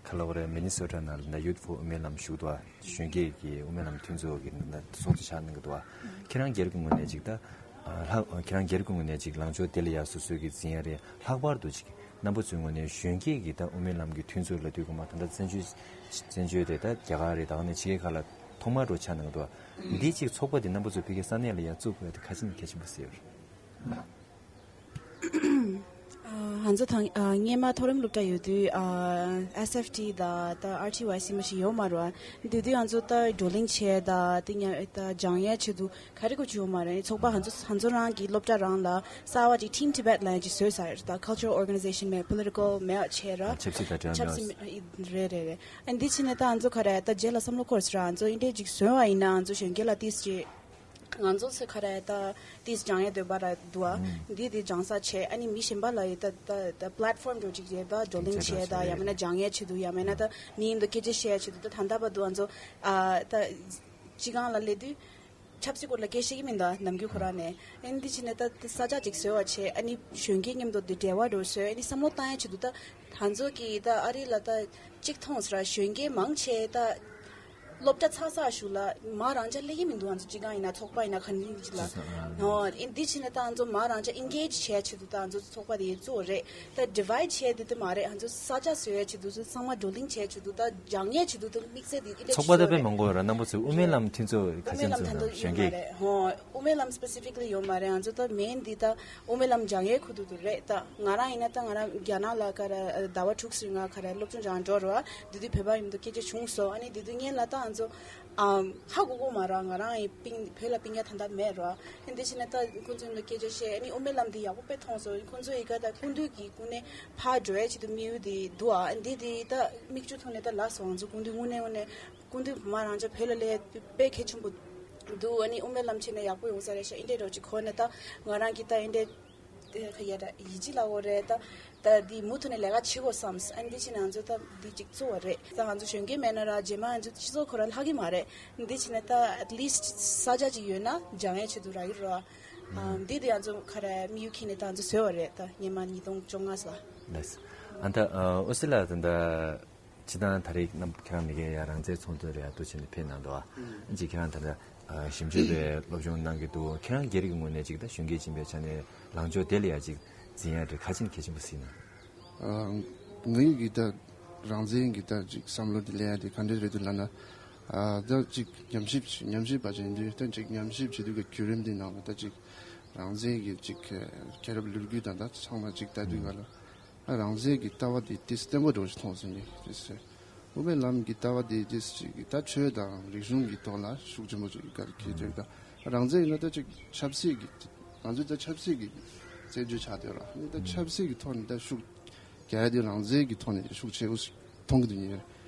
ག་ལབ་དགོས་རེད། མི་ནི་སོ་ཊ་ནང་ལ་ད་ཡུཐ་ཧྥོར་དབུ་མའི་ལམ་ཞུགས་འདུག་བ། གཞོན་སྐྱེས་ཀྱི་དབུ་མའི་ལམ་མཐུན་ཚོགས་ཀྱི་ནང་ཚོགས་གཙོ་ཆགས་གནང་གི་འདུག་བ། ཁྱེད་རང་སྒེར་གྱི་ངོས་ནས་ཅིག་ད་ཨ་ལྷག་ཁྱེད་རང་སྒེར་གྱི་ངོས་ནས་ཅིག་ལངས་ཕྱོགས་དེ་ལ་ཡ་སོ་སོའི་གི་འཛིན་ཡ་རེད། ལྷག་པར་དུ་ཅིག་རྣམ་པ་ཚོའི་ངོས་ནས་གཞོན་སྐྱེས་ཀྱི་ད་དབུ་མའི་ལམ་གྱི་མཐུན་ཚོགས་ལབ་དུས་སྒང་མ་ད་ལྟ་བཙན་བྱོལ་བཙན་བྱོལ་དེ་ད་རྒྱ་གར་རེད། ད་ག་ནས་ཕྱི་རྒྱལ་ཁག་ལ་ཐོག་མར་འགྲོ་ཆགས་གནང་གི་འདུག་བ། འདི་ཅིག་ཚོགས་པ་འདི་རྣམ་པ་ཚོ་ཕ་གིའི་ས་གནས་ལ་ཡ་བཙུགས་དགོས་ཡ་དེ་ག་ཅི་ནས་གལ་ཆེན་པོ་གཟིགས་ཡོད་རེད། ཨ་ང་ཚོ་དང་ཨ་སྔོན་མ་མཐོ་རིམ་སློབ་གྲྭ་ཡོད་དུས་ཨ་ཨེས་ཨེཕ་ཊི་དང་ད་ཨར་ཊི་ཝའི་སི་མ་ཞིག་ཡོད་མ་རེད་བ། དེ་དུས་ང་ཚོ་ད་བགྲོ་གླེང་བྱས་ད་དེ་ཉ་ད་སྦྱང་ཡ་ཆེད་དུ་ག་རེ་གོ་ཅི་ཡོད་མ་རེད། ཚོགས་པ་ང་ཚོ་ང་ཚོ་རང་གི་སློབ་གྲྭ་རང་ལ་གསར་བ་ཅིག་Team Tibet ལབ་ཡ་ཅིག་བཟོས་ཚར་ཡོད་རེད། ད་cultural organization མེད། Political མེད་བ་བྱས་ར། ཆབ་སྲིད་དང་འབྲེལ་བ་ཆབ་མེད་སྲིད་མེད་རེད་རེད་རེད། ཨ་འདི་ཕྱིན་ནས་ད་ང་ཚོ་ག་རེ་ད་རྗེས་ལ་བསམ་བློ་འཁོར་ཟེར་ར། ང་ཚོ་འདི་འདྲའི་ཅིག་བཟོས་བ་ཡིན་ན་ང་ཚོ་གཞོན་སྐྱེས་ལ་ཏིས་ཅིག་ ང་ཚོ་ཚོ་ག་རེ་ད་ཏིས་སྦྱང་ཡས་འདོད་པ་ར་འདུག་ཨ། འདི་དེ་སྦྱང་ས་བྱས། ཨ་ནི་མི་གཞན་པ་ལ་ཡི་ད་ད་ད་པླེ་ཊི་ཕོམ་འགྲོ་ཅིག་རེད་པ། བགྲོ་གླེང་བྱས་ད་ཡང་མིན་ན་སྦྱང་ཡས་ཆེད་དུ་ཡང་མིན་ན་ད་མི་མཉམ་དུ་སྐད་ཆ་བཤད་ཡས་ཆེད་དུ། ད་ད་ལྟ་བར་དུ་ང་ཚོ་ཨ་ད་སྤྱི་ཁང་ལ་སླེབས་དུས་ཆབ་སྲིད་སྐོར་ལ་སྐད་ཆ་བཤད་ཀྱི་མི་འདུག་ནམ་རྒྱུན་ཁོ་རང་ནས། ཨ་ནི་འདི་བྱས་ནས་ད་ད་ས་ཆ་ཅིག་བཟོས་པ་བྱས། ཨ་ནི་གཞོན་སྐྱེས་མཉམ་དུ་འདི་འབྲེལ་བ་འགྲོ་བཟོས། ཨ་ནི་བསམ་བློ་བཏང་ཡས་ཆེད་དུ་ད་ང་ཚོ་གི་ད་ཨ་རི་ལ་ད་གཅིག་མཐོང་ཟེར་ར། གཞོན་སྐྱེས་མང་ཆེ་ད་སློབ་གྲྭ་ཚར་ཚར་ཞུ་ལ་མ་རང་ཅག་སླེབས་ཀྱི་མི་འདུག་ང་ཚོ་སྤྱི་ཁང་ཡིན་ན་ཚོགས་པ་ཡིན་ན་ག་ནས་ཅི་ལ། ཨོ། ཨིན་འདི་བྱས་ནས་ད་ང་ཚོ་མ་རང་ཅག་ཨིན་གེཇ་བྱས་ཆེད་དུ་ད་ང་ཚོ་ཚོགས་པ་དེ་གཙོ་བོ་རེད། ད་ཌི་བའི་ཌི་བྱས་དེ་དེ་མ་རེད། ང་ཚོ་ས་ཆ་བཟོ་ཡས་ཆེད་དུ་ཚང་མ་བགྲོ་གླེང་བྱས་ཆེད་དུ། ད་སྦྱང་ཡས་ཆེད་དུ་ད་དམིགས་བསལ་དེ་ཨིན་ཚོགས་པ་དེ་དཔེ་མང་པོ་ཡོད་ར། རྣམ་པ་ཚོས་དབུ་མའི་ལམ་མཐུན་ཚོགས་ག་ཚོད་མཚོན་ན། གཞོན་སྐྱེས། ཧོ། དབུ་མའི་ལམ་སི་པེ་སི་ཕིག་ལི་ཡོད་མ་རེད། ང་ཚོ་ད་མེན་འདི་ད་དབུ་མའི་ལམ་སྦྱང་ཡས་ཁུ་ཐུག་ཏུ་རེད། ད་ང་རང་ཡིན་ན་ད་ང་རང་རྒྱ་ནག་ལ་ག་རེ་ཟླ་བ་དྲུག་ཙམ་ང་ག་རེ་སློབ་སྦྱོང་སྦྱང་འགྲོ་ར་བ། དེ་དུས་བོད་པ་མཉམ་དུ་སྐད་ཆ་བྱུང་སོང་། ཨ་ནི་དེ་དུས་སྔོན་ལ་ད་ང་ཚོ་ཨམ་ཧ་གོ་གོ་མ་ར། ང་རང་ཡི་སྤུན་བོད་ལ་སྤུན་ཀྱག་ད་ལྟ་མེད་ར། ཨ་ནི་དེ་བྱས་ནས་ད་ཁོང་ཚོ་མཉམ་དུ་སྐད་ཆ་བཤད། ཨ་ནི་དབུ་མའི་ལམ་འདི་ཡག་པོ་དཔེ་མཐོང་སོང་། ཁོང་ཚོ་ཡི་ག་ད་སྐུ་མདུན་གྱི་སྐུ་ནས་ཕར་འགྲོ་ཡས་ཆེད་དུ་དམིགས་ཡུལ་དེ་འདུག་ཨ། ཨ་ནི་དེ་དེ་ད་མིག་ཆུ་ཐོག་ནས་ད་ལགས་སོ། ང་ཚོ་སྐུ་མདུན་དངོས་གནས་དངོས་གནས་སྐུ་མདུན་མ་རང་ཅག་བོད་ལ་སླེབས་དཔེ་གལ་ཆེན་པོ་འདུག་ཨ་ནི་དབུ་མའི་ལམ་ཕྱིན་ན་ཡག་པོ་ཡོང་ས་རེད་ཤག་ཨིན་འདྲས་འགྲོ་ཅིག་གོ་ནས་ད་ང་རང་གི་ད་ཨིན་འདྲས་དེ་ཁ་ཡ་ད་ཡིད་ཆེས་ལ་འོ་རེད། ད་ད་འདི་མུ་མཐུད་ནས་ལས་ཀ་བྱེད་དགོས་བསམས། ཨ་འདི་ཕྱིན་ན་ང་ཚོ་ད་འདི་ཅིག་གཙོ་བོ་རེད། ད་ང་ཚོ་གཞོན་སྐྱེས་མེད་ན་ར་རྗེས་མ་ང་ཚོ་སྤྱི་ཚོགས་ཁོ་ར་ལྷག་གི་མ་རེད། འདི་ཕྱིན་ན་ད་ཨེཊ་ལིསྚ་ས་ཆ་ཅིག་ཡོད་ན་སྦྱང་ཡས་ཆེད་དུ་རག་གི་རེད། ཨ་འདི་དེ་ང་ཚོ་ཁ་ར་དམིགས་ཡུལ་འཁྱེར་ནས་ད་ང་ཚོ་བཟོས་པ་རེད། ད་སྔོན་མ་ཉིས་སྟོང་བཅོ་ལྔ་ལ། ལགས། ཨ་ད་ཨོ་སི་ལ་ད་ད། སྤྱིར་བཏང་ད་རེས་རྣམ་ཁྱེད་རང་མི་སྒེར་ཡ་རང་བཙན་ཚོགས་འདུ་རེད་ཡ་འདུག་བྱས་ནས་ཕེབས་གནང་འདུག་ཨ། ཅིག་ཁྱེད་རང་ད་ལྟ་ཞིབ་འཇུག་པའི་སློབ་སྦྱོང་གནང་གི་འདུག་ཁྱེད་རང་སྒེར་གྱི་ངོས་ནས་ཅིག་ད་གཞོན་སྐྱེས་ཡིན་པའི་ཆ་ནས་ལངས་ཕྱོགས་དེ་ལ་ཡ་ཅིག་འཛིན་ཡ་དེ་ག་ཅིག་གལ་ཆེན་པོ་གཟིགས་ན། ཨ། ངའི་གི་ད་རང་བཙན་གྱི་ད་ཅིག་བསམ་བློ་དེ་ལེན་ཡ་དེ་ག་འདྲས་རེད་འདུག་ལབ་ན། ཨ། ད་ཅིག་ཉམས་ཞིབ་ཉམས་ཞིབ་པ་ཅིག་ཡིན་དུས་ད་ཅིག་ཉམས་ཞིབ་བྱེད་དུས་ཀྱི་བརྒྱུད་རིམ་དེ་ནང་ལ་ད་ཅིག་རང་བཙན་གྱི་ཅིག་རྒྱལ་རབས་ལོ་རྒྱུས་དང་ད་ཚང་མ་ཅིག་ལྟ་དུས་ག་ལ། ཨ། རང་བཙན་གྱི་ལྟ་བ་དེ་ཏིས་བརྟན་པོ་འདྲ་བོ་ཞིག་མཐོང་སོང་ངས། ཏིས་དབུ་མའི་ལམ་གྱི་ལྟ་བ་དེ་ཏིས་ཅིག་ད་ཆོས་དང་རིག་གཞུང་གི་ཐོག་ལ་ཤུགས་ཆེན་པོ་ཅིག་ག་རེ་འཁྱེར་ཡོད་ད། རང་བཙན་ཡིན་ན་ད་ཅིག་ཆབ་སྲིད་ཀྱི་ང་ཚོས་ད་ཆབ་སྲིད་ཀྱི་བཙན་བྱོལ་ཆགས་བསྡད་ཡོད་ར། ཨ་ནི་ད་ཆབ་སྲིད་ཀྱི་ཐོག་ནས་ད་ཤུགས་རྒྱག་ཡ་དེ་རང་བཙན་གྱི་ཐོག་ནས་ཤུགས་ཆེ་བོ་ཞིག་མཐོང་གི་འདུག་ངས།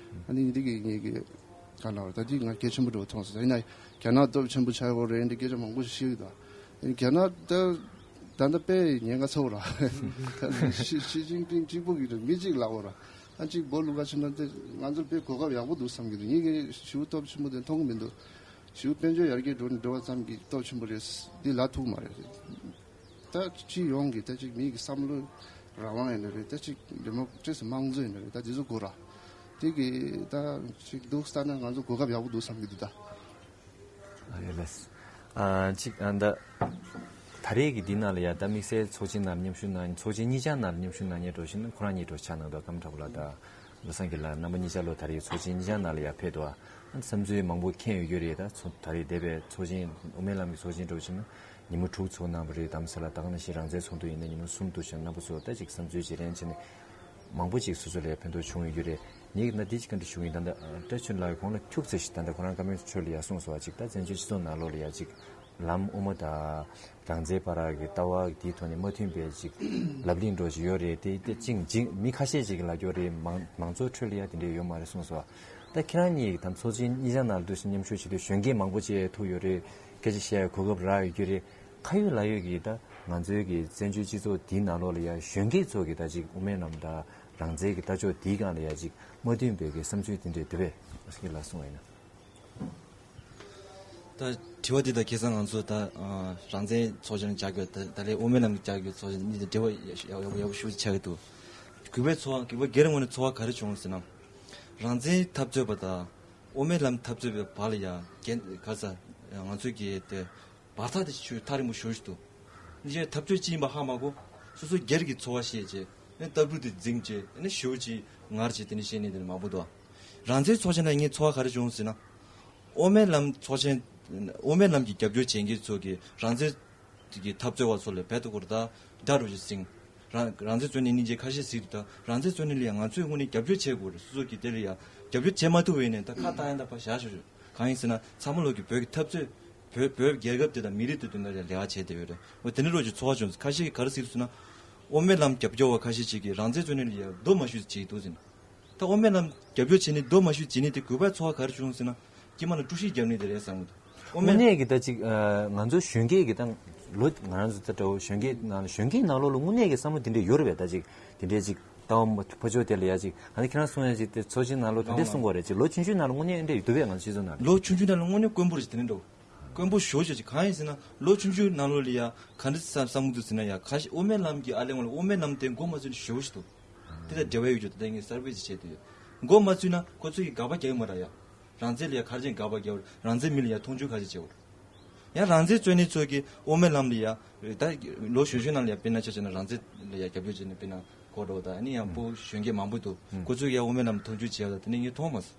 ཨ་ནི་འདི་གི་ངས་གི་ག་ལ་བར་ད་འདི་ང་གལ་ཆེན་པོ་འདྲ་བོ་མཐོང་སོང་། ད་ཡིན་ན་རྒྱ་ནག་སྟོབས་ཆེན་པོ་ཆགས་ཡོད་རེད་འདི་སྐད་ཆ་མང་པོ་ཞིག་བཤད་ཀྱི་འདུག་ཨ་ནི་རྒྱ་ནག་ད་ད་ལྟ་དཔེ་ཉེན་ཁ་ཚ་བོ་ར། ད་ཞི་ཞི་ཅིན་ཕིང་གཅིག་པུ་གི་རེད། མི་གཅིག་ལབ་དགོས་ར། ཨ་གཅིག་སྦོ་ལུག་ག་ཕྱིན་ན་དེ་ང་ཚོར་དཔེ་གོ་སྐབས་ཡག་པོ་འདུག་བསམ་གྱི་འདུག་ངས་གི་ཞེ་པོ་སྟོབས་ཆེན་པོ་དེ་མཐོང་གི་མི་འདུག་ཞེ་པོ་དཔལ་འབྱོར་ཡར་རྒྱས་འགྲོ་འགྲོ་བ་ཙམ་གྱིས་སྟོབས་ཆེན་པོ་རེད་འདི་ལབ་ཐུབ་མ་རེད། ད་སྤྱི་ཡོངས་ཀྱི་ད་ཅིག་མི་གི་བསམ་བློའི་རང་དབང་ཡིན་ན་རེད། ད་ཅིག་ཌི་མོ་ཀྲེ་སི་དམངས་གཙོ་ཡིན་ན་རེད། ད་དེ་ཚོ་དགོས་ར། དེ་གི་ད་ཅིག་འདུག་ལྟ་ན་ང་ཚོ་གོ་སྐབས་ཡག་པོ་འདུག་བསམ་གྱི་འདུག་ད། ཨ་ཡོད་ལགས། ཨ་ཅིག་ཨ་ད་ད་རེས་ཀྱི་འདི་ནང་ལ་ཡ་ད་དམིགས་བསལ་ཚོགས་ཆེན་ནང་མཉམ་ཞུགས་གནང་ཚོགས་ཆེན་གཉིས་ཆ་ནང་མཉམ་ཞུགས་གནང་མཁན་འགྲོ་བཞིན་ཁོ་རང་གཉིས་འགྲོ་ཆགས་གནང་འདུག་སྐར་མ་ཁྲ་བོ་ལགས་དང་བློ་བཟང་དགེ་ལགས། རྣམ་པ་གཉིས་ཆ་ལོ་ད་རེས་ཚོགས་ཆེན་གཉིས་ཆ་ནང་ལ་ཡ་ཕེབས་འདུག་ཨ་བསམ་ཚུལ་མང་པོ་མཁྱེན་ཡོད་རྒྱུ་རེད། ད་ཚོ་ད་རེས་འདས་པའི་ཚོགས་ཆེན་དབུ་མའི་ལམ་གྱི་ཚོགས་ཆེན་འགྲོ་བཞིན་ཉིན་མོ་དྲུག་ཚོགས་གནང་བ་རེད། དམ་ས་ལ་ད་ག་ནང་བཞིན་རང་བཙན་ཚོགས་འདུ་ཡིན་ན་ཉིན་མོ་གསུམ་འདུག་བཞིན་རྣམ་པ་ཚོ་ད་ཅིག་བསམ་ཚུལ་བརྗེ་ལེན་བྱས་ནས་མང་པོ་ཅིག་སོ་སོ་ལ་ཕན་ཐོགས་བྱུང་ཡོད་རྒྱུ་རེད། ངས་ན་འདི་ཅིག་ག་འདྲ་ཞུ་གི་ཡིན། ད་ལྟ་བཀྲ་ཤིས་ལགས་གོང་ལ་ཁྱུག་ཙམ་ཞིག་ད་ལྟ་ཁོ་རང་བཀའ་མོལ་ཁྲོད་ལ་ཡ་གསུངས་སོང་བ་ཅིག་ད་བཙན་བྱོལ་སྤྱི་ཚོགས་ནང་ལོགས་ལ་ཡ་ཅིག་ལམ་དབུ་མ་དང་རང་བཙན་བར་གྱི་ལྟ་བ་དེའི་ཐོག་ནས་མ་མཐུན་པའི་ཅིག་ལབ་གླེང་འདྲ་ཞིག་ཡོད་རེད། དེ་དེ་ཅིག་ཅིག་མི་ཁ་ཤས་ཅིག་ལབ་ཀྱོག་རེད། མང་མང་ཚོགས་ཁྲོད་ལ་ཡ་དེ་འདྲས་ཡོད་མ་རེད་གསུངས་སོང་བ། ད་ཁྱེད་རང་གཉིས་དམ་ཚོགས་ཆེན་གཉིས་ཆ་ནང་ལ་འདུག་ཞིང་མཉམ་ཞུགས་བྱེད་དུས་གཞོན་སྐྱེས་མང་པོ་ཅིག་ཐུག་ཡོད་རེད། སྐད་ཆ་བཤད་གོ་སྐབས་རག་ཡོད་རྒྱུ་རེད། ཁ་ཡོད་ལག་ཡོད་ཀྱིས་ད་ང་ཚོའི་གི་བཙན་བྱོལ་སྤྱི་ཚོགས་འདིའི་ནང་ལོགས་ལ་ཡ་གཞོན་སྐྱེས་ཚོ་གི་ད་ཅིག་དབུ་མའི་ལམ་དང་རང་བཙན་གྱི་ལྟ་ཕྱོགས་འདིའི་སྒང་ལ་ཡ་ཅིག་མ་མཐུན་པའི་གི་བསམ་ཚུལ་དེ་འདྲས་འདུག་པས་ཨ་སྐད་ལ་གསུངས་པ་ཡིན་ན། ད་དྲི་བ་འདི་ད་ཁ་སང་ང་ཚོ་ད་ཨ་རང་བཙན་ཚོགས་ཆེན་རྒྱག་རྒྱུ་ད་ད་ལས་དབུ་མའི་ལམ་རྒྱག་རྒྱུ་ཚོགས་ཆེན་གཉིས་ད་འབྲེལ་བ་ཡག་ཡག་ཡག་པོ་ཞེ་པོ་ཅིག་ཆགས་ཀྱི་འདུག་གུས་པའི་ཚོར་བ་གུས་པ་སྒེར་ངོས་ནས་ཚོར་བ་ག་རེ་བྱུང་ཟེར་ན། རང་བཙན་འཐབ་རྩོད་པ་དང་དབུ་མའི་ལམ་འཐབ་རྩོད་པའི་བར་ལ་ཡ་རྒན་ག་ས་ང་ཚོའི་གི་དེ་བར་ཐག་དེ་ཆུ་ཐག་རིང་པོ་ཞེ་པོ་ཞིག་འདུག་ནི་ཅེ་འཐབ་རྩོད་ཅི་ཡིན་པ་ཧ་མ་གོ། སོ་སོ་སྒེར་གྱི་ཚོར་བ་བཤད་བྱས་ནས་ལྟ་གྲུབ་དེ་འཛིང་བྱས་ནས་ཞེ་པོ་ཅིག་ངར་བྱས་དེ་ནས་བཤད་ནས་དེ་ནས་མང་པོ་འདུག་རང་བཙན་ཚོགས་ཆེན་ལ་ངས་ཚོར་བ་ག་རེ་བྱུང་ཟེར་ན། དབུ་མའི་ལམ་ཚོགས་ཆེན། དབུ་མའི་ལམ་གྱི་རྒྱབ་སྐྱོར་བྱེད་མཁན་ཚོ་གི་རང་བཙན་གྱི་འཐབ་རྩོད་པ་ཚོ་ལ་བལ་དུ་སྐོར་ད་དགྲ་རུ་ཅིག་སྲིང་། རང་རང་བཙན་རྩོད་ནས་ནི་ཅེ་ཁ་ཤས་ཟིག་ད་རང་བཙན་རྩོད་ནས་ལ་ཡང་ང་ཚོའི་ངོས་ནས་རྒྱབ་སྐྱོར་བྱེད་དགོས་རེད། སོ་སོ་གི་དེ་ལ་ཡང་རྒྱབ་སྐྱོར་བྱེད་མ་ཐུབ་པ་ཡིན་ནའི་ད་ཁ་བཏང་ཡ་ད་ཕར་བཞག་ཤོག་ཤོག་གང་ཡིན་ཟེར་ན་ཚང་མ་ལོག་གི་བོད་ཀྱི་འཐབ་རྩོད་བོད་བོད་རྒྱལ་ཁབ་དེ་དང་མི་རིགས་དེ་དོན་དག་ལ་ལས་ཀ་བྱས་བསྡད་ཡོད་རེད། འོ་དེ་ནི་རོགས་ཀྱི་ཚོར་བ་བྱུང་། ཁ་ཤས་ཀྱིས་ག་རེ་ཟེར་ཟེར་ན། དབུ་མའི་ལམ་རྒྱབ་སྐྱོར་བ་ཁ་ཤས་ཅིག་གིས་རང་བཙན་རྩོད་ནས་ལ་ཡང་རྡོ་མ་གཞུས་བྱེད་འདུག་ཟེར་ན། ད་དབུ་མའི་ལམ་རྒྱབ་སྐྱོར་བྱེད་ནི་རྡོ་མ་གཞུས་བྱེད་ནི་དེ་གུས་པའི་ཚོར་བ་ག་རེ་བྱུང་ཟེར་ན། དཀྱིལ་མ་ལ་དཀྲུག་ཤིང་རྒྱབ་ནི་དེ་རེད་བསམ་གི་འདུག་དངོས་གནས་ཀྱི་ད་ཅིག་ཨ་ང་ཚོ་གཞོན་སྐྱེས་ཀྱི་ད་ལོ་ང་རང་ཚོ་ད་འདྲ་བོ་གཞོན་སྐྱེས་ནང་གཞོན་སྐྱེས་ནང་ལོགས་ལ་དངོས་གནས་ཀྱི་བསམ་བློ་དེ་འདྲས་ཡོད་རེད་པས། ད་ཅིག་དེ་འདྲས་ཅིག་ལྟ་བ་ཕ་ཕྱོགས་དེ་ལ་ཡ་ཅིག་ཨ་ནི་ཁྱེད་རང་གསུང་ཡ་ཅིག་དེ་ཚོགས་ཆེན་ནང་ལོགས་དེ་འདྲས་གསུང་དགོས་རེད། ཅིག་ལོ་ཆུང་ཆུང་ནང་ལ་དངོས་གནས་འདྲས་ཡོད་འདུག་པས། ང་ཚོ་སྤྱི་ཚོགས་ནང་ལ་ལོ་ཆུང་ཆུང་ནང་ལ་དངོས་གནས་དཀོན་པོ་རེད། དེ་འདྲས་འདྲ་བོ་དཀོན་པོ་ཞེ་པོ་ཅིག་གང་ཡིན་ཟེར་ན་ལོ་ཆུང་ཆུང་ནང་ལོགས་ལ་ཡ་ག་འདྲས་བསམ་བསམ་གྱི་འདུག་ཟེར་ན་ཡ་ཁ་ཤས་དབུ་མའི་ལམ་གྱི་ཨ་ལས་ངོ་ལ་དབུ་མའི་ལམ་དེ་མགོ་མ་ཚོས་ནས་ཞེ་པོ་ཞིག་འདུག་དེ་ལ་འབྲེལ་བ་ཡོད་རྒྱུ་དེ་ངས་གསར་པ་ཅིག་བྱས་དུས་མགོ་མ་ཚུད་ན་ཁོ་ཚོ་ཡིས་དགག་པ་རྒྱག་གི་མ་རེད་ཡ། རང་བཙན་ལ་ཡ་ག་རེ་བྱས་ནས་དགག་པ་རྒྱག་པ་རེད། རང་བཙན་མི་ལ་ཡ་མཐོང་ཆུང་ག་རེ་བྱས་པ་རེད། ཡང་རང་བཙན་རྩོད་མཁན་ཚོ་གིས་དབུ་མའི་ལམ་ལ་ཡ་ད་ལོ་གཞོན་གཞོན་ནང་ལ་ཡ་དཔེར་ན་ཆ་བཞག་ན་རང་བཙན་ལ་ཡ་རྒྱབ་སྐྱོར་བྱས་ནས་དཔེར་ན་གོ་འགྲོ་ད་ཨ་ནི་ཡང་ཕོ་གཞོན་སྐྱེས་མང་པོ་འདུག་ཁོ་ཚོ་ཡ་དབུ་མའི་ལམ་མཐོང་ཆུང་བྱས་པ་ད་དེ་ནས་ངས་མཐོང་མ་སོང་།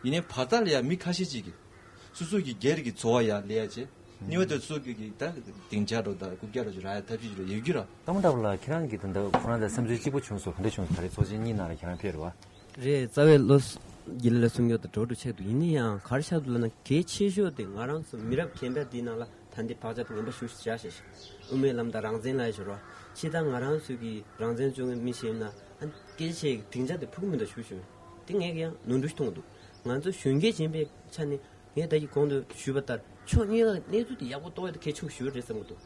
ཡིན་ནའི་བར་ཐག་ལ་ཡ་མི་ཁ་ཤས་ཅིག་གིས་སོ་སོ་གི་སྒེར་གྱི་འཚོ་བ་ཡ་ལས་ཡ་བྱེད། གཉིས་པ་དེ་སོ་སོ་གི་ད་སྡིངས་ཆ་འགྲོ་ད་རྐུབ་བཀྱག་འགྲོ་ཅིག་རག་ཡ་ཐབས་ཤེས་ཅིག་རེ་ཡོད་རྒྱུ་ར། ལྟ་མོ་འདྲ་བོ་ལ་ཁྱེད་རང་གིས་ད་ལྟ་ཁོ་རང་དང་བསམ་ཚུལ་གཅིག་པ་བྱུང་སོང་། ག་འདྲ་བྱུང་སོང་། ད་རེས་ཚོགས་ཆེན་གཉིས་ནང་ལ་ཁྱེད་རང་ཕེབས་རེད་བ། རེད། རྩ་བའི་བློ་ཡིད་ལ་ལ་སུན་གྱི་ད་འགྲོ་འགྲོ་ཆེད་དུ་ཡིན་ན་ཡང་གར་ཤག་ཏུ་ལ་ན་གལ་ཆེ་ཤོས་དེ་ང་རང་ཚོ་མི་རབས་རྒན་པ་འདི་ནང་ལ་ད་འདི་བག་ཆགས་དེ་ངན་པ་ཞུ་བཞག་ཤེས་ཤིང་དབུ་མའི་ལམ་དང་རང་བཙན་ལ་ཡ་ཞོར་བ་ཕྱི་དང་ང་རང་ཚོ་གི་རང་བཙན་རྩོད་མཁན་མི་ཤེས་ན་ཨ་སྐད་ཆ་ཡི་སྡིངས་ཆ་དེ་ཕུག་མི་འདུག་ཞུ་ཞུ་དེ་ངས་ཀྱང་ནོར་འཁྲུལ་ཞིག་མཐོང་འདུག་ང་ཚོ་གཞོན་སྐྱེས་ཡིན་པའི་ཆ་ནས་ངས་ད་ཀྱི་གོང་དུ་ཞུས་པ་ལྟར་ཕྱོགས་གཉིས་ཀ་གནས་ཚུལ་དེ་ཡག་པོ་རྟོགས་ཡ་དེ་གལ་ཆེན་པོ་ཞིག་རེད་བསམ་གྱི་འདུག་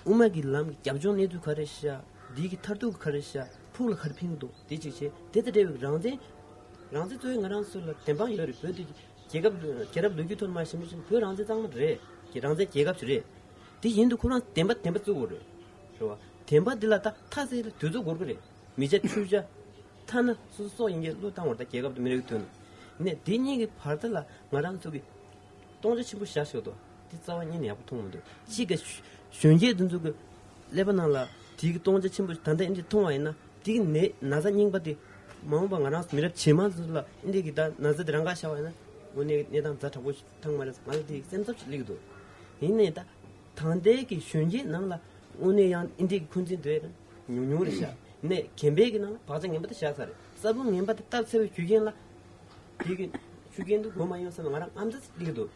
དབུ་མ་གི་ལམ་གྱི་རྒྱབ་ལྗོངས་གནས་ཚུལ་ག་རེ་ཤ། འདི་གི་མཐར་ཐུག་གི་ག་རེ་ཤ། ཕུགས་ལ་ག་རེ་ཕན་གྱི་འདུག་དེ་གཅིག་བྱས་དེ་དང་འབྲེལ་བའི་རང་བཙན། རང་བཙན་གཙོ་བོའི་ང་རང་ཚོ་ལ་བདེན་དཔང་ཡོད་རེད། བོད་དེ་རྒྱལ་ཁབ་རྒྱལ་རབས་ལོ་རྒྱུས་ཐོག་མར་ཞིབ་འཇུག་བྱས་ན་བོད་རང་བཙན་གཙང་མ་རེད། རྒྱལ་རང་བཙན་རྒྱལ་ཁབ་ཅིག་རེད། དེ་ཡིན་དུས་ཁོ་རང་བདེན་པ་བདེན་པ་བརྩི་དགོས་རེད། རེད་བ། བདེན་པ་འདི་ལ་ད་མཐའ་གསལ་ལ་དུས་ཚོད་འགོར་གི་རེད། མི་ཆ་ཆུ་ཆ། ཐ་ན་སོ་སོ་སྲོག་ཡིན་གྱི་བློས་བཏང་བར་ད་རྒྱལ་ཁབ་དང་མི་རིགས་མཐུན། ནས་དེ་གཉིས་ཀྱི་བར་ཐག་ལ་ང་རང་ཚོ་གི་སྟོང་ཆ་ཆེན་པོ་བཞག་ཤོག་དོ། དེ་རྩ་བ་ཉིད་ནས་ཡག་པོ་མཐོང་མི་འདུག་གཅིག་གི་གཞོན་སྐྱེས་དེ་ཚོ་གི་ཀླད་པ་ནང་ལ་དེ་གི་སྟོང་ཆ་ཆེན་པོ་ད་ལྟ་འདི་མཐོང་བ་ཡིན་ན་དེ་གི་ནད་ན་ཚ་རྙིང་པ་དེ་མ་འོངས་པ་ང་རང་མི་རབས་རྗེས་མ་ཚོ་ལ་འདི་གི་ད་ན་ཚ་དེ་རང་ག་ཤར་བ་ཡིན་ན་དངོས་གནས་གནས་སྟངས་ཛ་དྲག་པོ་ཞིག་ཐང་མ་རེད། ང་ལ་དེ་སེམས་འཚབ་ཞིག་སླེབས་འདུག་ཡིན་ནའི་ད། ད་ལྟའི་གི་གཞོན་སྐྱེས་ནང་ལ་དངོས་གནས་ཡང་ཨིན་དྲི་གི་འཁོན་འཛིན་དེ་ཉུང་ཉུང་རེད་ཤག་ནས་རྒན་པའི་གི་ནང་ལ་བག་ཆགས་ངན་པ་དེ་བཞག་ཚར་རེད། ས་བོན་ངན་པ་དེ་བཏབ་ཚར་བའི་རྒྱུ་རྐྱེན་ལ་དེ་གི་ཤུགས་རྐྱེན་དུ་གོ་མ་ཡོང་བསམ་ན་ང་རང་ཨམ་ཙི་ཙི་སླེབས་འདུག་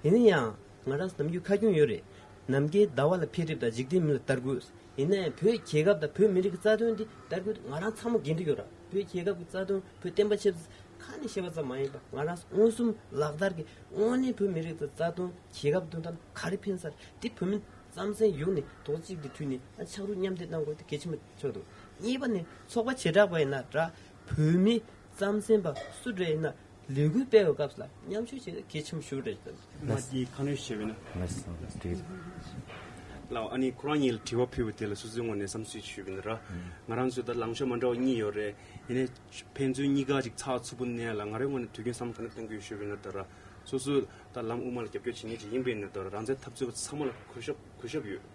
ཡིན་ན་ཡང་ང་རང་ནམ་རྒྱུན་ཁ་སྐྱོན་ཡོད་རེད། ནམ་མཁའི་ཟླ་བ་ལ་འཕེལ་འགྲིབ་དང་འཇིག་རྟེན་མི་ལ་དར་རྒུད། ཡིན་ན་ཡང་བོད་རྒྱལ་ཁབ་དང་བོད་མི་རིགས་ཀྱི་རྩ་དོན་དེ་དར་རྒུད་ང་རང་ཚང་མ་འགན་འཁྲི་ཡོད་ར། བོད་རྒྱལ་ཁབ་ཀྱི་རྩ་དོན་བོད་བསྟན་པ་ཆབ་སྲིད་ཁ་ནས་བཤད་པ་ཙམ་མ་ཡིན་པ་ང་རང་མངོན་སུམ་ལག་བསྟར་གྱི་དངོས་གནས་བོད་མི་རིགས་ཀྱི་རྩ་དོན་རྒྱལ་ཁབ་དོན་དག་ག་རེ་ཕན་ས་རེད། དེ་བོད་མི་རྩམ་ཟན་ཡོང་ནས་རྡོག་གཅིག་ཏུ་མཐུད་ནས་ཨ་ཕྱག་རོགས་མཉམ་འདེགས་གནང་དགོས་དེ་གལ་ཆེན་པོ་ཆགས་འདུག་གཉིས་པ་ནི་ཚོགས་པ་བྱེ་བྲག་པ་ཡིན་ན་ར་བོད་མི་རྩམ་ཟན་པ་སུ་འདྲ་ཡིན་ན་ལས་འགུལ་སྤེལ་བའི་སྐབས་ལ་མཉམ་ཞུགས་བྱེད་ན་གལ་ཆེན་པོ་ཞིག་རེད་ཟེར། མ་གི་ཁ་སྣོན་ཞུས་པ་ཡིན་ན། ལགས་སོ། འགྲིག་གི་འདུག་ལགས་འོ། ཨ་ནི་ཁོ་རང་ཉིད་ལ་དྲི་བ་ཕུལ་བ་དེ་ལ་སོ་སོའི་ངོས་ནས་བསམ་ཚུལ་ཞུས་པ་ཡིན་ན་ར། ང་རང་ཚོ་ད་ལངས་ཕྱོགས་མ་འདྲ་བ་གཉིས་ཡོད་རེད། ཡིན་ནའི་ཕན་ཚུན་གཉིས་ཀ་ཅིག་ཚགས་ཚུད་པོ་གནས་ལ་ང་རའི་ངོས་ནས་དུས་རྒྱུན་བསམ་བློ་ག་འདྲ་གཏོང་གི་ཡོད་ཞུས་པ་ཡིན་ན་ད་ར། སོ་སོ་ད་ལམ་དབུ་མ་ལ་རྒྱབ་སྐྱོར་བྱེད་མཁན་ཅིག་ཡིན་པ་ཡིན་ན་ད་ར་རང་བཙན་འཐབ་རྩོད་པ་ཚང་མ་ལ་གུས་ཞབས་གུས་ཞབས་ཡོད།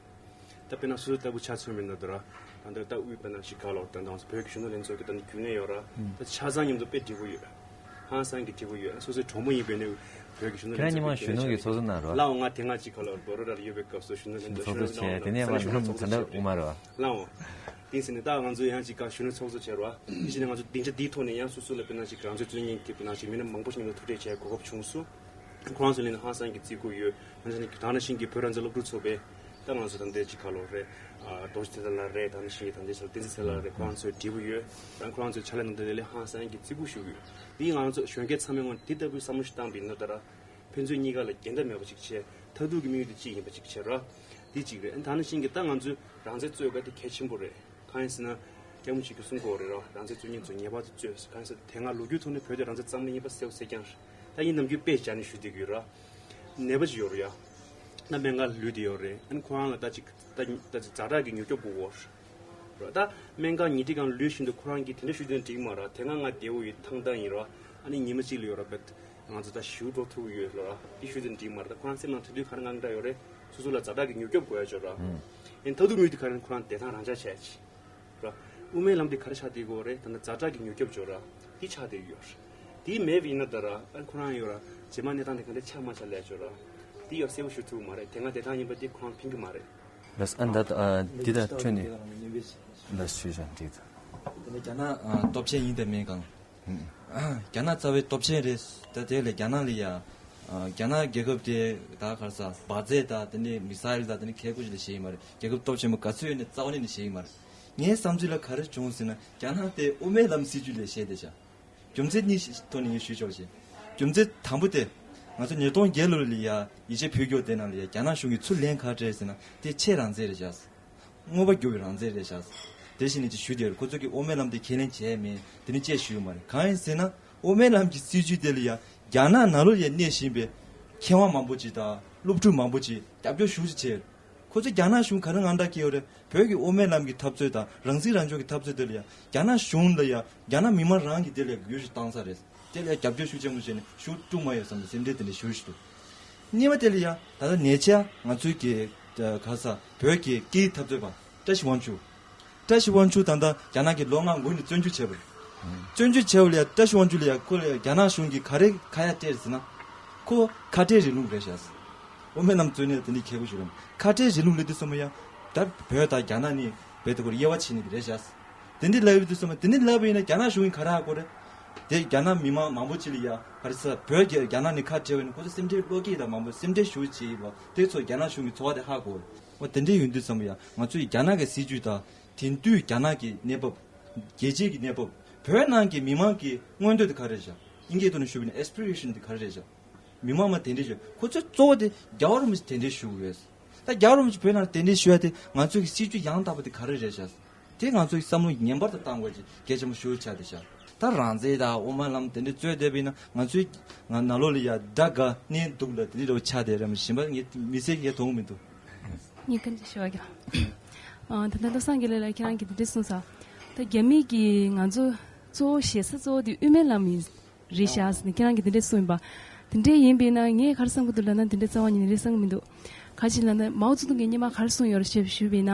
ད་དཔེར་ན་སོ་སོ་ལྟ་བུ་ཆ་མཚོན་མིན་ན་ད་ར། ད་ལྟ་ད་དབུས་དཔེར་ན་ཞིག་ག་ལོར་ད་ལྟ་བོད་ཀྱི་གཞོན་ནུ་ལྷན་ཚོགས་ཀྱི་ད་ནི་རྒྱུན་ལས་ཡོད་ར། ད་ཆ་ཚང་མཉམ་དུ་དཔེ་འགྲིག་པོ་ཡོད། ཧང་སང་གི་འགྲིག་པོ་ཡོད། སོ་སོའི་གྲོགས་མོ་ཡིན་པའི་ནས་བོད་ཀྱི་གཞོན་ནུ་ཁྱེད་རང་ཉི་མ་གཞོན་ནུ་གི་ཚོགས་གཙོ་གནང་རོགས། ལའོ་ང་དེ་སྔ་ཅིག་ག་ལོར་ལོ་རོ་ར་ཡོད་པའི་སྐབས་སུ་གཞོན་ནུ་ལྷན་ཚོགས་ཚོགས་གཙོ་བྱས། དེ་ནས་ས་གནས་གཞོན་ནུ་ཚོགས་གཙོ་བྱས་དེ་ནས་ཡང་གཞོན་ནུ་ཚོགས་གཙོ་བྱས། ལའོ། དེ་ཟིན་ནས་ད་ང་ཚོ་ཡང་ཅིག་ག་གཞོན་ནུ་ཚོགས་གཙོ་བྱས་རོགས། དེ་བཞིན་ང་ཚོ་སྡིངས་ཆ་འདིའི་ཐོག་ནས་ཡང་སོ་སོ་ལ་དཔེར་ན་ཅིག་རང་བཙན་རྩོད་མཁན་གྱི་དཔེར་ན་ཅིག་མི་སྣ་མང་པོ་ཞིག་ལ་ཐུག་འཕྲད་བྱས་གོ་སྐབས་བྱུང་སོང་། ཁོ་རང་ཚོ་ལ་ནི་ཧང་སང་གི་བརྩི་བཀུར་ཡོད། ད་ནང་བཞིན་གྱི་ད་ནང་བཞིན་གྱི་བོད་རང་བཙན་སློབ་ཕྲུག་ཚོགས་པས་ད་ང་ཚོ་ད་ལྟའི་ཅིག་ག་ལོ་རེད། རྡོ་རྗེ་ཐེག་ལ་རེད། ད་ནང་བཞིན་གྱི་ད་ལྟའི་ཆ་ལ་བསྟན་འཛིན་ཚེ་ལ་རེད། ཁོ་རང་ཚོའི་འབྲས་བུ་ཡོད། ད་ཁོ་རང་ཚོའི་ཕྱག་ལས་གནང་སྟངས་དེ་ལས་ཧང་སང་གི་བརྩི་བཀུར་ཞུ་གི་ཡོད། འདི་ང་ཚོ་གཞོན་སྐྱེས་ཚང་མའི་ངོས་འདི་ལྟ་བུའི་བསམ་བློ་ཞིག་བཏང་པ་ཡིན་ན་ད་ར། ཕན་ཚུན་གཉིས་ཀ་ལ་འགལ་ཟླ་མེད་པ་ཅིག་བྱས། མཐར་ཐུག་གི་དམིགས་ཡུལ་དེ་གཅིག་ཡིན་པ་ཅིག་བྱས་ར། འདི་གཅིག་རེད། ད་ནང་བཞིན་གྱི་ད་ང་ཚོས་རང་བཙན་རྩོད་དགོས་དེ་གལ་ཆེན་པོ་རེད། གང་ཡིན་ཟེར་ན། སྐྱབས་མགོན་ཆེན་པོས་གསུང་གི་ཡོད་རེད་ར། རང་བཙན་རྩོད་མཁན་ཚོ་ངེས་པར་དུ་རྩོད་ཟེར། གང་ཡིན་ཟེར་ན་དེ་སྔ་ལོ་རྒྱུས་ཐོག་ནས་བོད་དེ་རང་བཙན་གཙང་མ་ཡིན་པ་གསལ་པོ་གསལ་རྐྱང་རེད། ད་ཡིན་ནམ་རྒྱུན་དཔེ་བཞག་ནས་ཞུ་བསྡད་ཀྱི་ཡོད་ར། ནད་པ་ཅིག་ཡོད་རེད་ཡ། ད་སྨན་ཁང་ལ་ལུས་བསྡད་ཡོད་རེད། ཨ་ནི་ཁོ་རང་ལ་ད་ཅིག་ད་ད་ཅིག་ཛ་དྲག་གི་མྱུར་སྐྱོབ་དགོས་ཀྱི་ཡོད་རེད། ད་སྨན་ཁང་ཉལ་ཁྲི་སྒང་ལུས་བཞིན་དུ་ཁོ་རང་གིས་དེ་འདྲ་ཞུ་དོན་འགྲིག་མ་རེད། དེ་སྔ་ང་བདེ་པོ་ཡོད། ཐང་ཐང་ཡིན་ར། ཨ་ནི་ཉི་མ་གཅིག་ལ་ཡོད་ར་བེད། ང་ཚོ་ད་ཞུ་འགྲོ་ཐུབ་ཀྱི་ཡོད་ལ་ར། དེ་ཞུ་དོན་འགྲིག་མ་རེད། ད་ཁོ་རང་སེམས་ནང་དེ་དུས་ག་རེ་དངངས་སྐྲག་ཡོད་རེད། སོ་སོ་ལ་ཛ་དྲག་གི་མྱུར་སྐྱོབ་དགོས་ཡ་ཅིག་ཡོད་ར། ཨ་ནི་མཐར་ཐུག་དམིགས་ཡུལ་དེ་ག་རེ་ཁོ་རང་བདེ་ཐང་རང་འཇགས་བྱས་ཅིག་ར། དབུ་མའི་ལམ་དེ་ག་རེ་ཆགས་བསྡད་ཀྱི་ཡོད་རེད། ད་ལྟ་ཛ་དྲག་གི་མྱུར་སྐྱོབ་ཅིག་ཡོད་ར། དེ་ཆགས་བསྡད་ཀྱི་ཡོད་རེད། དེ་མེད་པ་ཡིན་ན་ད་ར་ཨ་ཁོ་རང་ཡོད་ར། རྗེས་མ་གནས་སྟངས་དེ་ག་འདྲ་ཆགས་མ་ཆགས་ལས་ཅིག་ཡོད་ར། དེ་ཡང་གསལ་པོ་ཞུ་ཐུབ་ཀྱི་མ་རེད། དེ་སྔ་བདེ་ཐང་ཡིན་པ་དེ་ཁོ་རང་ཕན་གྱི་མ་རེད། ལགས་སོ། ཨ་ནི་ད་ཨ་འདི་དང་འཕྲོས་ནས་ལགས་སོ་ཞུས་ཤག་འགྲིག་འདུག་དེ་ནས་རྒྱ་ནག་ཨ་སྟོབས་ཆེན་ཡིན་དང་མིན་གང་། ཨུམ། རྒྱ་ནག་རྩ་བའི་སྟོབས་ཆེན་རེད། ད་དེ་ལས་རྒྱ་ནག་ལ་ཡ། ཨ་རྒྱ་ནག་རྒྱལ་ཁབ་དེ་ད་ག་རེ་ཟ་འབར་རྫས་དང་དེ་ནས་མི་སི་ཡལ་དང་དེ་ནས་ཁལ་ཀོ་ཅིག་ལ་བཤད་ཀྱི་མ་རེད། རྒྱལ་ཁབ་སྟོབས་ཆེན་པོ་ག་ཚོད་ཡོད་ནས་རྩ་བ་ནས་ནས་བཤད་ཀྱི་མ་རེད། ངའི་བསམ་ཚུལ་ལ་ག་རེ་བྱུང་ཟེར་ན་རྒྱ་ནག་དེ་དབུ་མའི་ལམ་སྲིད་ཇུས་ལས་བཤད་བསྡད་ཤག་རྒྱུ་མཚན་གཉིས་ཤིག་ཐོག་ནས་ངས་ཞུས་ཆོག་ཅིང་། རྒྱུ་མཚན་དང་པོ་དེ། ང་ཚོ་ཉིས་སྟོང་བརྒྱད་ལོ་ལ་ཡ་ཡིད་ཆེས་ཕུལ་རྒྱུ་དེ་ནང་ལ་ཡ་རྒྱ་ནག་གཞུང་གིས་ཚུར་ལན་ག་རེ་སྤྲད་ཟེར་ན། དེ་ཆེས་རང་བཙན་རེད་བཞག་དངོས་པོ་རྒྱུ་བའི་རང་བཙན་རེད་བཞག་དེ་བཞིན་ནས་ཅིག་ཞུ་དེར་ཁོ་ཚོ་གིས་དབུ་མའི་ལམ་དེ་ཁས་ལེན་བྱས་མེད། དེ་ནི་ཅེས་ཞུས་ཡོད་མ་རེད། གང་ཡིན་ཟེར་ན། དབུ་མའི་ལམ་གྱི་སྲིད་བྱུས་དེ་ལ་ཡ་རྒྱ་ནག་ནང་ལོགས་ལ་ཡ་གནས་བཞིན་པའི་མཁས་དབང་མང་པོ་ཅིག་དང་སློབ་ཕྲུག་མང་པོ་ཅིག་རྒྱབ་སྐྱོར་ཤུགས་ཆེ་བྱས། ཁོ་ཚོས་རྒྱ་ནག་གཞུང་ག་རེ་དངངས་སྐྲག་སྐྱེ་ཡོད་རེད། བོད་ཀྱི་དབུ་མའི་ལམ་གྱི་འཐབ་རྩོད་དང་རང་སྲིད་རང་སྐྱོང་གི་འཐབ་རྩོད་དེ་ལ་ཡ་རྒྱ་ནག་གཞུང་ལ་ཡ་རྒྱ་ནག་མི་མང་རང་གིས་དེ་ལ་ཡ་འགུལ་ཤུགས་བཏང་ས་རེད། དེ་ལ་ཡ་རྒྱབ་སྐྱོར་ཤུགས་ཆེན་པོ་བྱས་ནས་ཤུགས་སྤྲུག་མ་ཡོད་བསམ་ནས་སེམས་ཁྲལ་དེ་འདྲ་ཞུ་བཞིན་འདུག་གཉིས་པ་དེ་ལ་ཡ་ད་ལྟ་ཉེ་ཆར་ང་ཚོའི་གི་ག་ས་བོད་ཀྱི་སྐད་ཡིག་འཐབ་རྩོད་པ་བཀྲ་ཤིས་དབང་ཕྱུག་བཀྲ་ཤིས་དབང་ཕྱུག་ད་ལྟ་རྒྱ་ནག་གི་ལོ་ལྔ་འགོར་ནས་བཙོན་འཇུག་བྱས་པ་རེད། བཙོན་འཇུག་བྱས་པ་ལ་ཡ་བཀྲ་ཤིས་དབང་ཕྱུག་ལ་ཡ་ཁོ་ལ་ཡ་རྒྱ་ནག་གཞུང་གིས་ག་རེ་ཁ་ཡ་སྤྲད་ཟེར་ན། ཁོ་ཁ་བྲལ་རིང་ལུགས་རེད་ཤག་དབུ་མའི་ལམ་རྩོད་ནས་དེ་འདྲའི་ཁྱད་པར་ཞིག་རེད། ཁ་བྲལ་རིང་ལུགས་ལབ་དུས་ཙམ་པ་ཡ། ད་བོད་དང་རྒྱ་ནག་ནི་བོད་དུ་ཁོར་དབྱེ་བ་ཕྱེ་ནི་རེད་ཤག་དེ་འདྲའི་ལབ་ཡོད་དུས་ཙམ་པ་དེ་འདྲའི་ལབ་པ་ཡིན་ན་རྒྱ་ནག་གཞུང་གིས་ག་རེ་ཧ་གོ་རེད། དེ་རྒྱ་ནག་མི་མང་མང་པོ་ཅིག་ལ་ཡ་ག་རེ་ཟེར་བོད་ཀྱི་རྒྱ་ནག་ནས་ཁ་བྲལ་བ་ཡིན་ན་ཁོ་ཚོ་སེམས་ཁྲལ་བློ་སྐྱེད་དང་མང་པོ་སེམས་ཁྲལ་ཞུ་བྱེད་ཡོད་པ་དེ་ཚོ་རྒྱ་ནག་གཞུང་གིས་ཚོར་བ་དེ་ཧ་གོ་རེད། འོ་དེ་འདྲའི་ཡོང་དུས་ཙམ་པ་ཡ་ང་ཚོས་རྒྱ་ནག་གི་སྲིད་ཇུས་དང་དེང་དུས་རྒྱ་ནག་གི་གནས་བབ། རྒྱལ་སྤྱིའི་གི་གནས་བབ། བོད་ནང་གི་མི་མང་གི་མངོན་འདོད་དེ་ག་རེ་རེད་ཤག་དབྱིན་སྐད་ཐོག་ནས་ཞུས་པ་ཡིན་ན་aspiration དེ་ག་རེ་རེད་ཤག་མི་མང་མ་དེ་འདྲས་ཞུ། ཁོ་ཚོའི་གཙོ་བོ་དེ་རྒྱལ་བ་རིན་པོ་ཆེ་དེ་འདྲས་ཞུ་དགོས། ད་རྒྱལ་བ་རིན་པོ་ཆེ་བོད་ནང་དེ་འདྲས་ཞུ་ཡ་དེ་ང་ཚོའི་གི་སྲིད་ཇུས་ཡང་དག་པ་དེ་ག་རེ་རེད་ཤག་དེ་ང་ཚོའི་བསམ་བློ་ངན་པར་དུ་བཏང་དགོས་ཀྱི་གལ་ཆེན་པོ་ཞིག་ཆགས་བསྡད་ཤག་ད་རང་བཙན་དང་དབུ་མ་ལམ་དེ་འདྲས་རྩོད་བསྡད་པ་ཡིན་ན་ང་ཚོའི་ང་ནང་ལོགས་ལ་ཡ་དགྲ་དགའ་གནས་སྡུག་ལ་དེ་འདྲས་རོ་ཆགས་བསྡད་རེད་མ་གཞན་པ་ངས་མི་ཚེ་ངས་མཐོང་གི་མི་འདུག་ངས་སྐད་ཆ་ཞུ་བ་གི་ཨ་ད་ལྟ་བློ་བཟང་དགེ་ལེགས་ལགས་ཁྱེད་རང་གིས་དེ་འདྲས་གསུངས་ས། ད་རྒྱ་མི་གིས་ང་ཚོ་གཙོ་བོ་ཞེ་ས་གཙོ་བོ་དེ་དབུ་མའི་ལམ་ཡིན་རེད་ཤག་ཟེར་ནས་ཁྱེད་རང་གིས་དེ་འདྲས་གསུངས་ཡིན་པ། དེ་འདྲས་ཡིན་པས་ན་ངས་ག་རེ་བསམ་གི་འདུག་ལབ་ན་དེ་འདྲས་རྩ་བ་ཉིད་ནས་རེད་བསམ་གི་མི་འདུག་ག་ཅི་ལབ་ན་མའོ་ཙེ་ཏུང་གིས་སྔོན་མ་ག་རེ་གསུངས་ཡོད་རེད་ཞེས་ཞུས་པས་ན།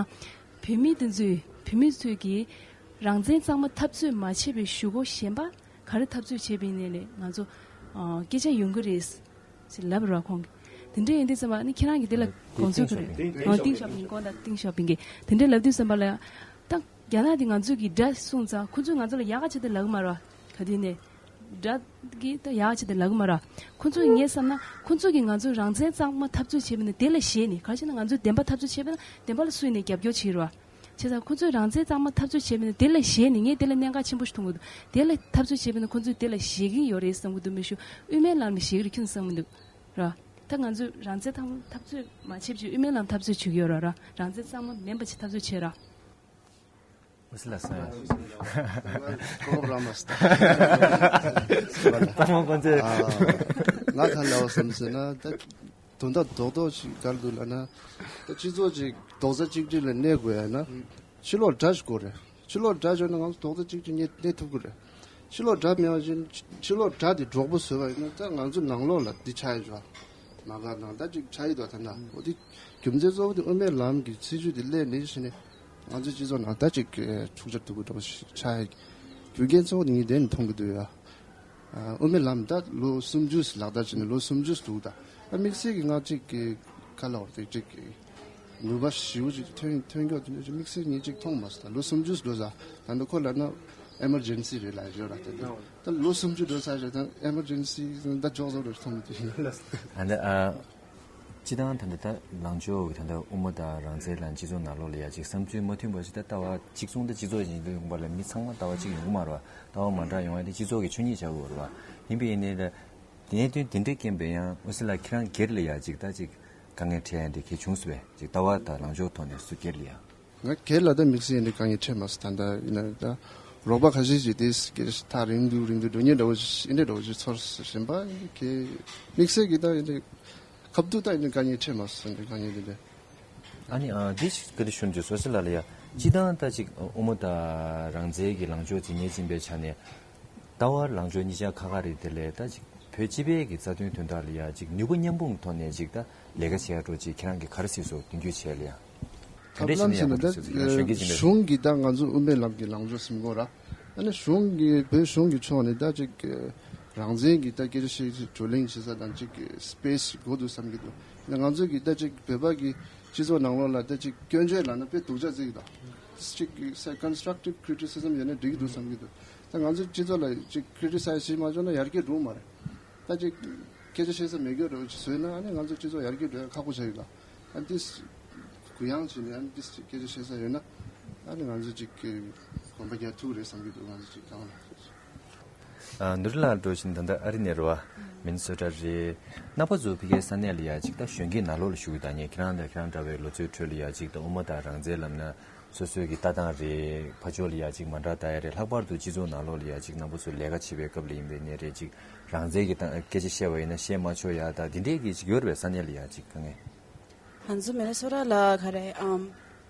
བོད་མི་དེ་ཚོས་བོད་མི་ཚོས་ཀྱིས་རང་བཙན་གཙང་མ་འཐབ་རྩོད་མ་བྱས་པའི་གཞུག་གུ་གཞན་པ་ག་རེ་འཐབ་རྩོད་བྱས་པ་ཡིན་ནའི་ལས་ང་ཚོ་ཨ་སྐད་ཆ་ཡོང་གི་རེད། ཟེར་ལབ་ར་ཁོང་གིས། དེ་འདྲ་ཡིན་དུས་ཙམ་པ་ནི་ཁྱེད་རང་གིས་དེ་ལ་དེ་དགོངས་ཚུལ་ག་རེ། ཏིང་ཞའོ་ཕིང་ཏིང་ཞའོ་ཕིང་གིས་ཁོང་དང་ཏིང་ཞའོ་ཕིང་གིས་དེ་འདྲ་ལབ་དུས་ཙམ་པ་ལ་ད་རྒྱ་ནག་དེ་ང་ཚོ་གི་དགྲ་གསུངས་ཙང་ཁོ་ཚོས་ང་ཚོ་ལ་ཡག་ག་བྱེད་དེ་ལབ་གི་མ་རེད་བ། ག་དུས་ནས་དགྲ་གིས་ད་ཡག་བྱེད་དེ་ལབ་གི་མ་རེད། ཁོ་ཚོས་ངས་བསམ་ན་ཁོ་ཚོ་གིས་ང་ཚོ་རང་བཙན་གཙང་མ་འཐབ་རྩོད་བྱས་པ་ཡིན་ན་དེ་ལ་ཞེད་ནས་ག་རེ་བྱས་ན་ང་ཚོས་བདེན་པ་འཐབ་རྩོད་བྱས་པ་ཡིན་ན་བདེན་པ་ལ་སུས་ནས་རྒྱབ་སྐྱོར་བྱེད་རེད་བ། བྱས་ཙང་ཁོ་ཚོས་རང་བཙན་གཙང་མ་འཐབ་རྩོད་བྱས་པ་ཡིན་ན་དེ་ལ་ཞེད་ནས་ངས་དེ་ལ་གནད་འགག་ཆེན་པོ་ཞིག་མཐོང་གི་འདུག་དེ་ལ་འཐབ་རྩོད་བྱས་པ་ཡིན་ན་ཁོ་ཚོས་དེ་ལ་ཞེད་ཀྱི་ཡོད་རེད་བསམ་གི་འདུག་མི་ཞུ་དབུ་མའི་ལམ་ལ་ཞེད་ཀྱི་རེད་ཁྱོད་བསམ་གི་འདུག་ར། ད་ང་ཚོས་རང་བཙན་ཐང་འཐབ་རྩོད་མ་བྱེད་ཅིག་དབུ་མའི་ལམ་འཐབ་རྩོད་བྱེད་ཀྱི་ཡོད་ར་ར་རང་བཙན་གཙང་མ་མིན་པ་ཅིག་འཐབ་རྩོད་བྱེད་ར། ཨུ་སི་ལ་སོང་ཡ། གོ་སྐབས་རག་མ་སོང་། ད་མ་ཀོན་ཚེ། ང་ག་ལ་བ་བསམ་ཟེར་ན་ད་དོན་དག་རྡོག་རྡོག་ཅིག་ག་རེ་འདུག་ལབ་ན། ད་སྤྱི་ཚོགས་ཅིག་རྡོག་རྩ་གཅིག་སྒྲིལ་ལ་གནས་དགོས་ཡ་ན། ཕྱི་ལོགས་དགྲ་ཞིག་དགོས་རེད། ཕྱི་ལོགས་དགྲ་ཡོད་ན་ང་ཚོ་རྡོག་རྩ་གཅིག་སྒྲིལ་གནས་གནས་ཐུབ་ཀྱི་རེད། ཕྱི་ལོགས་དགྲ་མེད་པ་བཞིན་ཕྱི་ལོགས་དགྲ་དེ་གྲོགས་པོ་བཟོས་པ་ཡིན་ན་ད་ང་ཚོ་ནང་ལོགས་ལ་འདི་ཆགས་ཡོད་ཅོ། མ་དགའ་དང་ད་ཅིག་ཆགས་ཡོད་དོ་ད་ན་འོ་དེ་རྒྱུ་མཚན་གཙོ་བོ་དེ་དབུ་མའི་ལམ་གྱི་སྲིད་བྱུས་དེ་སླེབས་ནས་ཕྱིན་ནས་ང་ཚོའི་སྤྱི་ཚོགས་ནང་ད་ཅིག་འཁྲུག་ཆ་སྡུག་པོ་འདྲ་པོ་ཞིག་ཆགས་ཡོད། རྒྱུ་རྐྱེན་གཙོ་བོ་དེ་ངས་དེ་ནས་མཐོང་གི་འདུག་ཡ། དབུ་མའི་ལམ་ད་ལོ་སུམ་ཅུ་ལག་བསྟར་བྱས་ནས་ལོ་སུམ་ཅུ་འདུག་ད་ད་དམིགས་བསལ་གྱི་ང་ཅིག་གི་ཁ་ལ་བར་དེ་ཅིག་གི་ནུས་པ་ཞེ་པོ་ཅིག་ཐོན་ཐོན་མགྱོགས་དེ་འདྲ་ཅིག་དམིགས་བསལ་ངས་ཅིག་མཐོང་མ་སོང་། ད་ལོ་སུམ་ཅུ་འགྲོ་ས་ད་ནི་ཁོ་ལ་ན་ཨེ་མར་ཇེན་སི་རེད་ལ་ཡོད་ར་ད་ད་ད་ལོ་སུམ་ཅུ་འགྲོ་ས་ཞིག་ད་ཨེ་མར་ཇེན་སི་ད་མགྱོགས་ཚོ་རེད་མཐོང་མི་ཐུབ་ཡིན། ཨ་ནི་ཨ། སྤྱི་བཏང་ད་ལྟ་ད་ལངས་ཕྱོགས་ཀྱི་ད་ལྟ་དབུ་མ་དང་རང་བཙན་ལ་སྤྱི་ཚོགས་ནང་ལོགས་ལ་ཡ་ཅིག་བསམ་ཚུལ་མ་མཐུན་པ་ཞིག་ད་ལྟ་བ་གཅིག་མཚུངས་ད་སྤྱི་ཚོགས་ཡིན་དུས་ཡོང་པ་ལ་མི་ཚང་མ་ལྟ་བ་གཅིག་ཡོང་གི་མ་རེད་བ། ལྟ་བ་མ་འདྲ་ཡོང་ཡ་དེ་སྤྱི་ཚོགས་ཀྱི་ཆོས་ཉིད་ཆགས་ཀྱི་ཡོད་རེད་བ། ཡིན་པས་ཡིན་ནའི་ད་གནད་དོན་དེ་འདྲའི་རྐྱེན་པས་ཡང་ཨུ་སི་ལ་ཁྱེད་རང་སྒེར་ལ་ཡ་ཅིག་ད་ཅིག་དཀའ་ངལ་འཕྲད་ཡ་འདི་གལ་བྱུང་སོང་བས་ཅིག་ལྟ་བ་དང་ལངས་ཕྱོགས་ཐོག་ནས་སུ་སྒེར་ལ་ཡ། ང་སྒེར་ལ་ད་དམིགས་བསལ་ཡིན་དེ་དཀའ་ངལ་འཕྲད་མ་སོང་། ད་ལྟ་ཡིན་ན་ད་རོགས་པ་ཁ་ཤས་ཤིག་དེ་སྒེར་ཐག་རིང་དུ་རིང་དུ་འགྲོ་ཉེན་འདྲ་བོ་ཞིག་ཨེ་འདྲ་འདྲ་བོ་ཞིག་ཚོར་བཞིན་པ་ཡིན་གི། དམིགས་བསལ་གྱི་ད་ཡིན་དེ་ཁབ་ཏུ་ད་ཡིན་དེ་དཀའ་ངལ་འཕྲད་མ་སོང་། དེ་དཀའ་ངལ་དེ་འདྲ། ཨ་ནི་ཨ་འདི་ཞིག་ག་དེ་ཞུ་འདོད་སོ་སི་ལ་ལ་ཡ་སྤྱི་བཏང་ད་ཅིག་དབུ་མ་དང་རང་བཙན་གྱི་ལངས་ཕྱོགས་འཛིན་མཁན་ཅིག་ཡིན་པའི་ཆ་ནས། ལྟ་བ་ལངས་ཕྱོགས་གཉིས་ཆ་ཁ་ཁ་རེད། དེ་ལས་ད་ཅིག་བོད་སྤྱི་པའི་གི་རྩ་དོན་དོན་དག་ལ་ཡ་ཅིག་ནུས་པ་མཉམ་སྤུངས་ཐོག་ནས་ཅིག་ད་ལས་ཀ་བྱེད་ཡ་འགྲོ་ཅིག་ཁྱེད་རང་གིས་ག་རེ་གཟིགས་སོ་མདུན་སྐྱོད་བྱས་ལ་ཡ། དེ་འདྲས་བྱས་ན་ཡག་པོ་འདུག་ཟེར་ཡ་གཞོན་སྐྱེས་ཅིག་ལ། གཞུང་གིས་ད་ང་ཚོ་དབུ་མའི་ལམ་གྱི་ལངས་ཕྱོགས་སེམས་ཁོང་ར་ཨ་ནི་གཞུང་གི་བོད་གཞུང་གི་ཕྱོགས་ནས་ད་ཅིག་རང་བཙན་གྱི་ད་སྐད་ཆ་བཤད་བགྲོ་གླེང་བྱེད་ས་དང་ཅིག་སི་པེ་སི་ཞིག་དགོས་འདུག་བསམ་གྱི་འདུག་ང་ཚོ་གི་ད་ཅིག་བོད་པ་གི་སྤྱི་ཚོགས་ནང་ལོགས་ལ་ད་ཅིག་སྐྱོན་བརྗོད་ལབ་ན་དཔེ་སྡུག་ཅག་བརྩི་གི་འདུག་ཅིག་ས་ཀོན་སི་ཊྲག་ཊིབ་ཁི་རི་ཊི་སི་ཛིམ་ཡོད་ན་འགྲིག་གི་འདུག་བསམ་གྱི་འདུག་ད་ང་ཚོའི་སྤྱི་ཚོགས་ལ་ཅིག་ཁི་རི་ཊི་སའི་ཛི་བྱེད་མ་བྱུང་ན་ཡར་རྒྱས་འགྲོ་གི་མ་རེད། ད་ཅིག་སྐད་ཆ་བཤད་ས་མེད་རྒྱུ་འདྲ་བོ་ཅིག་བཟོས་ན་ཨ་ནི་ང་ཚོའི་སྤྱི་ཚོགས་ཡར་རྒྱས་འགྲོ་ཡ་ཁག་པོ་ཆགས་ཡོད་ལ། ཨ་ནི་ཏིས་གུ་ཡངས་བྱས་ནས་ཨ་ནི་ཏིས་སྐད་ཆ་བཤད་ས་ཡོད་ན་ཨ་ནི་ང་ཚོ་ཅིག་གོམ་པ་རྒྱག་ཐུབ་རེད་བསམ་གྱི་འདུག་ང་ཚོ་ཅིག་གང་ལ། ཨ། ནུ་རི་ལགས་འགྲོ་བཞིན་ད་ལྟ་ཨ་རི་ནས་རེད་བ། མིན་སོ་ཊ་རེད། རྣམ་པ་ཚོ་ཕ་གིའི་ས་གནས་ལ་ཡ་གཅིག་ད་གཞོན་སྐྱེས་ནང་ལོགས་ལ་ཞུགས་ཡོད་ད། ངས་ཁྱེད་རང་དང་ཁྱེད་རང་འདྲ་བའི་ལོ་ཚོའི་ཁྲོད་ལ་ཡ་གཅིག་ད་དབུ་མ་དང་རང་བཙན་ལབ་ན་སོ་སོའི་གི་ལྟ་སྟངས་རེད། ཕར་ཕྱོགས་ལ་ཡ་གཅིག་མ་འདྲ་ལྟ་ཡ་རེད། ལྷག་པར་དུ་སྤྱི་ཚོགས་ནང་ལོགས་ལ་ཡ་གཅིག་རྣམ་པ་ཚོ་ལས་ཀ་བྱེད་པའི་སྐབས་ལ་ཡིན་པའི་ནས་རེད། གཅིག་རང་བཙན་གྱི་སྟངས་སྐད་ཆ་བཤད་པ་ཡིན་ན་བཤད་མ་ཆོག་ཡ་ད་འདི་འདྲས་གི་གཅིག་ཡོད་རེད་པས། ས་གནས་ལ་ཡ་གཅིག་དཀའ་ངལ། ང་ཚོ་མི་ནི་སོ་ཊ་ལ་ག་རེ་ཨམ།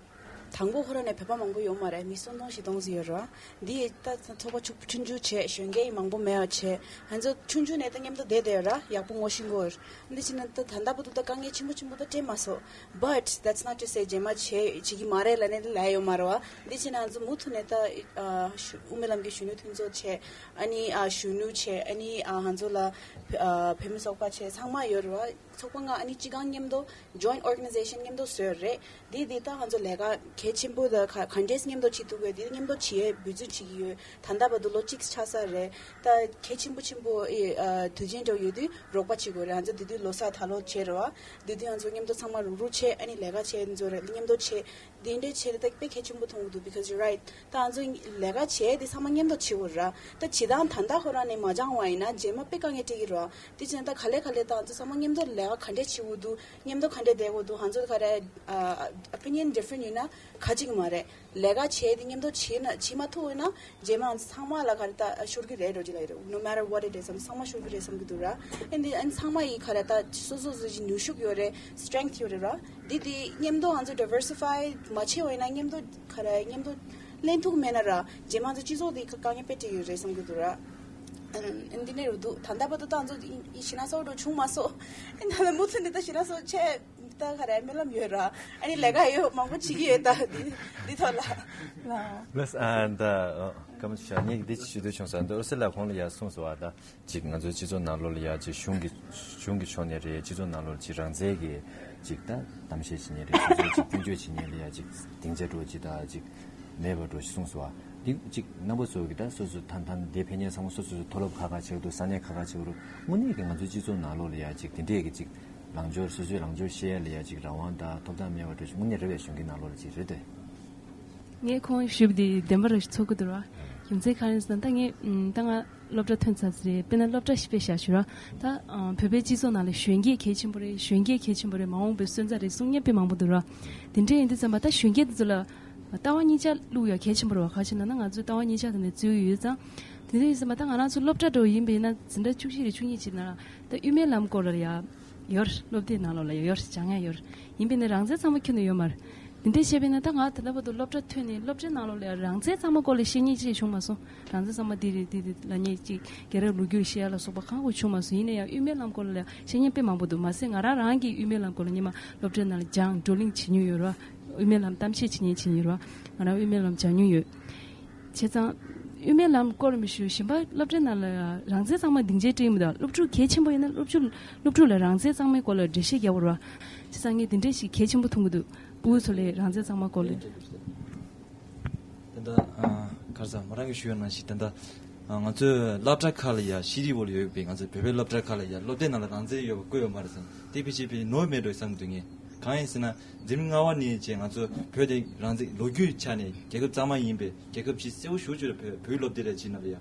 དང་པོ་ཁོ་རང་ནས་བོད་པ་མང་པོ་ཡོད་མ་རེད། མི་སུམ་སྟོང་བཞི་སྟོང་ཙམ་ཡོད་རེད་བ། འདི་ད་ཚོགས་པ་ཆུང་ཆུང་ཆུང་བྱས་གཞོན་སྐྱེས་མང་པོ་མེད་པ་བྱས། ང་ཚོ་ཆུང་ཆུང་ནས་ད་མཉམ་དུ་བསྡད་བསྡད་ཡོད་ར། ཡག་པོ་ངོ་ཤེས་གོ། འདི་ཕྱིན་ན་ད་ད་ལྟ་བར་དུ་ད་དཀའ་ངལ་ཆེན་པོ་ཆེན་པོ་ད་འཕྲད་མ་སོང་། But that's not to say རྗེས་མ་བྱེད་བྱེད་ཀྱི་མ་རེད་ལབ་ནས་ད་ལབ་ཡོད་མ་རེད་བ། འདི་ཕྱིན་ན་ང་ཚོ་མུ་མཐུད་ནས་ད་ཨ་ཞུ་དབུ་མའི་ལམ་གྱི་གཞོན་ནུ་མཐུན་ཚོགས་བྱས། ཨ་ནི་ཨ་གཞོན་ནུ་བྱས། ཨ་ནི་ཨ་ང་ཚོ་ལ་ཨ་བོད་མི་ཚོགས་པ་བྱས་ཚང་མ་ཡོད་རེད་བ། ཚོགས་པ་ལྔ་ཨ་ནི་གཅིག་སྒང་མཉམ་དུ་joint organization མཉམ་དུ་བཟོས་རེད། འདི་འདི་ད་ང་ཚོ་ལས་ཀ་གལ་ཆེན་པོ་དང་ག་ག་འདྲས་མཉམ་དུ་བྱེད་ཐུབ་དགོས། འདི་མཉམ་དུ་བྱེད་ཡས་འབད་བརྩོན་བྱེད་ཀྱི་ཡོད། ད་ལྟ་བར་དུ་ལོ་གཅིག་ཆགས་ཚར་རེད། ད་གལ་ཆེན་པོ་ཆེན་པོ་ཨེ་ཨ་དུས་ཆེན་འགྲོ་ཡོད་དུས་རོགས་པ་བྱེད་དགོས་རེད། ང་ཚོ་དེ་དུས་ལོ་གསར་ད་ལོ་བྱས་རེད་བ། དེ་དུས་ང་ཚོ་མཉམ་དུ་ཚང་མ་རུག་རུག་བྱས། ཨ་ནི་ལས་ཀ་བྱས་ཚོ་རེད། མཉམ་དུ་བྱས། དེ་འདྲའི་ཆེད་ལ་ད་དཔེ་གལ་ཆེན་པོ་མཐོང་གི་འདུག because you're right. ད་ང་ཚོ་ལས་ཀ་བྱས་དེ་ཚང་མ་མཉམ་དུ་བྱེད་དགོས་ར། ད་བྱེད་སྟངས་ད་ལྟ་ཁོ་རང་ནས་མ་སྦྱངས་པ་ཡིན་ན་རྗེས་མ་དཔེ་དཀའ་ངལ་འཕྲད་ཀྱི་རེད། དེ་བྱས་ན་ད་ག་ལེ་ག་ལེ་ད་ང་ཚོ་ཚང་མ་མཉམ་དུ་ལས་ཀ་ག་འདྲས་བྱེད་དགོས་འདུག་མཉམ་དུ་ག་འདྲས་བསྡད་དགོས་འདུག་ང་ཚོ་ག་རེ་ཨ་opinion different ཡིན་ན་ཁ་གཅིག་མ་རེད། ལས་ཀ་བྱས་དེ་མཉམ་དུ་བྱེད་ན་བྱེད་མ་ཐུབ་ཡོད་ན་རྗེས་མ་ང་ཚོ་ཚང་མ་ལ་ག་རེ་ད་ཤོར་གི་རེད་འགྲོ་གི་ལ་རེད། No matter what it is ཚང་མ་ཤོར་གི་རེད་བསམ་གི་འདུག་ར། ཨ་ནི་ཨ་ནི་ཚང་མ་ཡི་ག་རེ་ད་སོ་སོ་སོ་ཞིག་ནུས་ཤུགས་ཡོད་རེད། Strength ཡོད་རེད་ར། འདི་དེ་མཉམ་དུ་ང་ཚོ་diversify མ་བྱས་པ་ཡིན་ན་མཉམ་དུ་ག་རེ་མཉམ་དུ་ལེན་ཐུབ་མེད་ན་ར་རྗེས་མ་ང་ཚོ་སྤྱི་ཚོགས་དེ་དཀའ་ངལ་དཔེ་འཕྲད་ཡོད་རེད་བསམ་གི་འདུག་ར། ཨ་འདི་ནས་རུ་འདུག་ད་ལྟ་བར་དུ་ད་ང་ཚོ་ཡི་ཤི་ན་སོ་འགྲོ་བྱུང་མ་སོང་། ཨ་ད་ལ་མུ་མཐུད་ནས་ད་ཤི་ན་སོ་ཆེ་ད་ག་རེ་སྨོན་ལམ་ཡོད་ར། ཨ་ནི་ལས་ཀ་ཡོད་མང་པོ་བྱེད་ཀྱི་ཡོད་ད་འདི་འདི་ཐོག་ལ་ལ། ལགས་ཨ་ད་ཨ་སྐར་མ་ཞག་ཉིན་འདི་ཞུ་འདོད་བྱུང་ས་འདི་ཨོ་སི་ལ་ཁོང་ལ་ཡ་གསུངས་སོང་བ་ད། ཅིག་ང་ཚོའི་སྤྱི་ཚོགས་ནང་ལོགས་ལ་ཡ་ཅིག་གཞུང་གི་གཞུང་གི་ཕྱོགས་ནས་རེད། སྤྱི་ཚོགས་ནང་ལོགས་ལ་ཅིག་རང་བཙན་གྱི་ཅིག་ད་གཏམ་བཤད་བྱེད་མཁན་རེད། སོ་སོའི་ཅིག་སྐྱོན་བརྗོད་བྱེད་མཁན་ལ་ཡ་ཅིག་སྡིངས་ཆ་འདྲ་ཅིག་ད་ཅིག་མེད་པ་འདྲ་ཞིག་གསུངས་སོང་བ། འདི་ཅིག་རྣམ་པ་ཚོ་གི་ད་སོ་སོ་ཐན་ཐན་འདི་ཕན་ཉེ་ཚང་མ་སོ་སོ་སོ་མཐོ་སློབ་ཁག་ཁག་ཆགས་འདུག་ས་གནས་ཁག་ཁག་ཆགས་རུ་དངོས་གནས་ཀྱི་ང་ཚོའི་སྤྱི་ཚོགས་ནང་ལོགས་ལ་ཡ་ཅིག་དེ་འདྲས་ཀྱི་ཅིག་ལངས་ཕྱོགས་སོ་སོའི་ལངས་ཕྱོགས་བཤད་ཡ་ལ་ཡ་ཅིག་རང་དབང་དང་ཐོབ་ཐང་མེད་པ་འདྲ་ཞིག་དངོས་གནས་རེད་པས། གཞུང་གི་ནང་ལོགས་ལ་ཅིག་རེད་དེ། ངས་ཁོང་ཞུས་པ་དེ་བདེན་པ་རེད་ཚོར་གི་འདུག་ར། རྒྱུ་མཚན་གང་ཡིན་ཟེར་ན་ད་ངས་ཨམ་ད་ང་སློབ་གྲྭ་ཐོན་ཚར་ཟིན་རེད། དཔེར་ན་སློབ་གྲྭ་ཞིག་དཔེ་བཞག་ཞུ་ར། ད་ཨམ་བོད་པའི་སྤྱི་ཚོགས་ནང་ལ་གཞོན་སྐྱེས་གལ་ཆེན་པོ་རེད། གཞོན་སྐྱེས་གལ་ཆེན་པོ་རེད། མ་འོངས་པའི་སོན་རྩ་རེད་གསུང་མཁན་དཔེ་མང་པོ་འདུག་ར། དེ་འདྲ་ཡིན་དུས་ཙམ་པ་ད་གཞོན་སྐྱེས་དེ་ཚོ་ལ་ལྟ་བ་གཉིས་ཆ་བླུག་ཡ་གལ་ཆེན་པོ་རེད་བ། ག་ཅི་ན་ན་ང་ཚོས་ལྟ་བ་གཉིས་ཆ་དེ་ནས་རྩོད་ཡོད་ཙང་། དེ་འདྲ་ཡིན་ཙམ་པ་ད་ང་རང་ཚོ་སློབ་གྲྭ་འགྲོ་ཡིན་པས་ན་འཛིན་གྲྭ་བཅུ་གཅིག་རེད་བཅུ་གཉིས་ཅིག་ན་ད་དབུ་མའི་ལམ་སྐོར་ལ་ཡ། ཡོད་རེད། སློབ་དེབ་ནང་ལོགས་ལ་ཡོད་རེད། སྦྱང་ཡ་ཡོད་རེད། ཡིན་པས་ན་རང་བཙན་གཙང་མ་ཁྱོན་ནས་ཡོད་མ་རེད། འདི་འདྲས་བཤད་པས་ན་ད་ང་ད་ལྟ་བར་དུ་སློབ་གྲྭ་ཐོན་ནས་སློབ་གྲྭའི་ནང་ལོགས་ལ་ཡ་རང་བཙན་གཙང་མ་སྐོར་ལ་བཤད་མཁན་ཅིག་བྱུང་མ་སོང་། རང་བཙན་གཙང་མ་འདི་རེད་འདི་རེད་ལབ་མཁན་ཅིག་རྒྱལ་རབས་ལོ་རྒྱུས་བཤད་ཡ་ལ་སོགས་པ་གང་གོ་བྱུང་མ་སོང་། ཡིན་ན་ཡང་དབུ་མའི་ལམ་སྐོར་ལ་ཡ་བཤད་མཁན་དཔེ་མང་པོ་འདུག་མ་ཟད་ང་རང་རང་གིས་དབུ་མའི་ལམ་སྐོར་ལ་སྔོན་མ་སློབ་གྲྭའི་ནང་ལ་སྦྱངས་བགྲོ་གླེང་བྱེད་མྱོང་ཡོད་རེད་བ། དབུ་མའི་ལམ་གཏམ་བཤད་བྱེད་མཁན་བྱེད་མྱོང་ཡོད་རེད་བ། ང་རང་དབུ་མའི་ལམ་སྦྱང་མྱོང་ཡོད། བྱས་ཙང་། དབུ་མའི་ལམ་སྐོར་མི་ཞུ་གཞན་པ་སློབ་གྲྭའི་ནང་ལ་རང་བཙན་གཙང་མ་སྡིངས་ཆའི་སྤྲིངས་མི་དང་སློབ་ཕྲུག་གལ་ཆེན་པོ་ཡིན་ན་སློབ་ཕྲུག་སློབ་ཕྲུག་ལ་རང་བཙན་གཙང་མའི་སྐོར་ལ་འགྲེལ་བཤད་རྒྱག་དགོས་རེད་བ། བྱས་ཙང་ངས་འདི་འདྲས་ཞིག་གལ་ཆེན་པོ་མཐོང་གི་འདུག་ཕྲུ་གུ་ཚོ་ལ་རང་བཙན་གཙང་མ་སྐོར་ལ། ད་ལྟ་ཨ་ག་རེ་ཟེར་མོ་རང་གིས་ཞུ་ཡ་ནང་བཞིན་ད་ལྟ་ཨ་ང་ཚོས་སློབ་གྲྭ་ཁག་ལ་ཡ་ཤེས་རིག་འོག་ལ་ཡོད་པའི་ང་ཚོའི་བོད་པའི་སློབ་གྲྭ་ཁག་ལ་ཡ་སློབ་དེབ་ནང་ལ་རང་བཙན་ཡོད་པ་བཀོད་ཡོད་མ་རེད་བསམ། དེ་ཕལ་ཆེར་ཕལ་ནོར་མེད་འགྲོ་བསམ་གྱི་འདུག་ངས། གང་ཡིན་ཟེར་ན། འཛིན་རིམ་ལྔ་པ་ནས་བྱས་ང་ཚོ་བོད་དེ་རང་བཙན་ལོ་རྒྱུས་ཆ་ནས་རྒྱལ་ཁབ་གཙང་མ་ཡིན་པའི་རྒྱལ་ཁབ་ཅིག་གསལ་པོ་ཞེ་པོ་ཅིག་རེད། བོད་བོད་སློབ་དེབ་རེ་ཅིག་ནང་ལ་ཡ་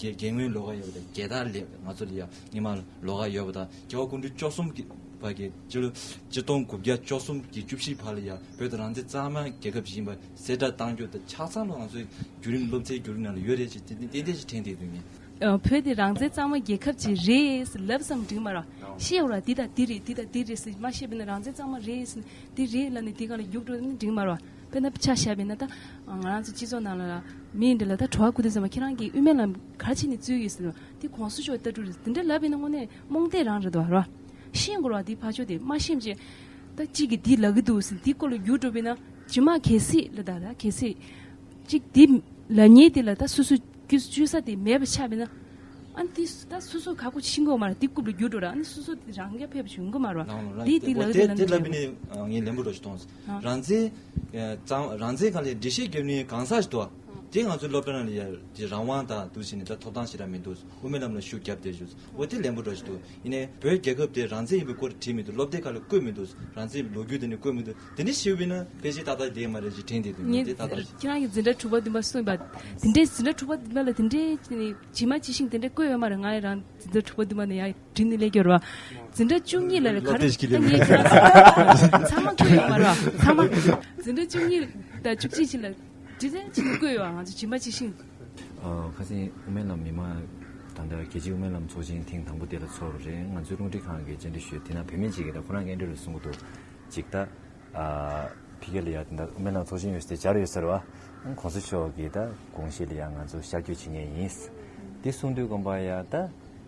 རྒྱལ་རྒྱལ་ངོའི་ལོགས་ཀ་ཡོད་པ་དང་རྒྱལ་དར་ལས་ང་ཚོ་ལ་ཡ་སྔོན་མ་ལོགས་ཀ་ཡོད་པ་དང་རྒྱལ་བ་སྐུ་ཕྲེང་བཅུ་གསུམ་གྱི་བར་གྱི་སྤྱི་ལོ་ཆིག་སྟོང་དགུ་བརྒྱ་བཅུ་གསུམ་གྱི་བཅུ་བཞི་བར་ལ་ཡ་བོད་དེ་རང་བཙན་གཙང་མ་རྒྱལ་ཁབ་ཅིག་ཡིན་པ་གསལ་བསྒྲགས་བཏང་རྒྱུ་དང་ཆ་ཚང་ལ་ང་ཚོའི་བརྒྱུད་རིམ་སློབ་ཚན་བརྒྱུད་རིམ་ནང་ལ་ཡོད་རེད་ཅེས་དེ་ཏན་ཏན་ཞིག་དྲན་བསྡད་འདུག་ངས། ཨ། བོད་དེ་རང་བཙན་གཙང་མ་རྒྱལ་ཁབ་ཅིག་རེད་ཟེར་ལབ་ཙམ་འགྲིག་མ་རེད། ཤེས་ཡོད་ར་འདི་དང་འདི་རེད་འདི་དང་འདི་རེད་ཟེར་མ་ཤེས་པ་ཡིན་ན་རང་བཙན་གཙང་མ་རེད་ཟེར་འདི་རེད་ལབ་ནས་འདི་སྒང་ལ་རྒྱུགས་འགྲོ་ན་འགྲིག་མ་རེད་བ། དཔེར་ན་ཆ་བཞག་པ་ཡིན་ན་ད་ང་རང་ཚོ་སྤྱི་ཚོགས་ནང་ལ་མི་འདི་ལ་ད་གྲོགས་པོ་དེ་ཚང་མ་ཁྱེད་རང་གིས་དབུ་མའི་ལམ་ག་རེ་བྱས་ནས་རྩོད་ཡོད་ཟེར་ན་འདི་གོང་ས་མཆོག་ལྟ་གྲུབ་རེད་འདི་འདྲ་ལབ་པ་ཡིན་ན་དངོས་གནས་རྨོངས་དད་རང་རེད་དོ་ར། ཤེས་ཡོད་ར་འདི་ཕར་ཕྱོགས་དེ་མ་ཤེས་ཅེས་ད་གཅིག་གིས་འདི་ལབ་གི་འདུག་ཟེར་འདི་སྐོར་ལ་རྒྱུགས་འགྲོ་བ་ཡིན་ན་ཇི་མ་གལ་སྲིད་ལ་ད་ད་གལ་སྲིད་གཅིག་འདི་ལབ་མཁན་དེ་ལ་ད་སོ་སོ། སྐྱོན་སྐྱོན་ས་དེ་མེད་པ་ཆགས་པས་ན། ཨ་ནི་དེ་ད་སོ་སོ་ཁག་པོ་ཕྱིན་དགོས་མ་རེད་དེ་རྐུབ་ལ་རྒྱུགས་འགྲོ་ར་ཨ་ནི་སོ་སོ་དེ་རང་རྐྱ་ཕེབས་བྱུང་གི་མ་རེད་བ། དེ་དེ་ལ་དེ་དེ་ལ་ལབ་ནས་ངས་ལན་པོ་འགྲོ་ཞིག་གཏོང་སོང་། རང་བཙན་གཙང་རང་བཙན་སྒང་ལ་འགྲེལ་བཤད་རྒྱབ་ནས་གང་ཟག་ཞིག་འདུག་བ། དེ་ང་ཚོའི་སློབ་གྲྭ་ནང་ལ་ཡ་དེ་རང་དབང་དང་འདུག་བྱས་ནས་ད་ཐོབ་ཐང་ཞེ་དྲག་མི་འདུག་དབུ་མའི་ལམ་ལ་ཤུགས་བརྒྱབ་བསྡད་བཞུགས། འོ་དེ་ལན་པོ་འདྲ་ཞིག་འདུག་ཡིན་ནའི་བོད་རྒྱལ་ཁབ་དེ་རང་བཙན་ཡིན་པའི་སྐོར་བྲིས་མི་འདུག་སློབ་དེབ་ཁག་ལ་བཀོད་མི་འདུག་རང་བཙན་ལོ་རྒྱུས་དེ་ནི་བཀོད་མི་འདུག་དེ་འདྲ་ཞིག་བྱས་ན་ཕལ་ཆེར་ཏག་ཏག་བསྡད་མ་རེད་ཅེས་དྲན་བསྡད་འདུག་ངས་དེ་ཏག་ཏག་རེད། ཁྱེད་རང་གི་འཛིན་གྲྭ་དྲུག་པ་བདུན་པ་གསུངས་པ། དེ་འདྲའི་འཛིན་གྲྭ་དྲུག་པ་བདུན་པ་ལ་དེ་འདྲའི་ཇི་མ་ཇི་བཞིན་དེ་འདྲའི་བཀོད་ཡོད་མ་རེད། ང་ཡི་རང་འཛིན་གྲྭ་དྲུག་པ་བདུན་པ་ནས་ཡར་བྲིས་ནས་སླེབས་ཀྱི་ཡོད་རེད་བ། འཛིན་གྲྭ་བཅུ་གཉིས་ལ་ལ་ག་རེ་ད་ངས་ཁྱེད་རང་ཚང་མ་བཀོད་ཡོད་མ་རེད་བ། ཚང་མ་འཛིན་གྲྭ་བཅུ་གཉིས་དང་བཅུ་གཅིག་ཅིག་ལ་ཇི་ཙམ་ཅིག་བཀོད་ཡོད་བ། ང་ཚོ་ཇི་མ་ཇི་བཞིན། ཨ། ཁ་སང་དབུ་མའི་ལམ་མི་མང་ད་ལྟ་རྒྱལ་སྤྱིའི་དབུ་མའི་ལམ་ཚོགས་ཆེན་ཐེངས་དང་པོ་དེ་ལ་ཚོགས་རེད། ང་ཚོའི་རླུང་འཕྲིན་ཁང་གིས་བཅར་འདྲི་ཞུས། དེ་ན་བུད་མེད་ཅིག་གིས་ད་ཁོ་རང་གི་ཨེ་འདྲ་རེད་གསུང་གི་འདུག་ཅིག་ད། ཨ། ཕ་གི་ལ་ཡ་ད་དབུ་མའི་ལམ་ཚོགས་ཆེན་ཡོད་ས་དེ་སྦྱར་ཡོད་ས་རེད་བ། གོང་ས་མཆོག་གི་ད་དགོངས་གཞི་ལ་ཡ་ང་ཚོ་ཤར་བསྐྱོད་བྱེད་མཁན་ཡིན། དེ་གསུང་དུས་དགོན་པ་ཡ་ད་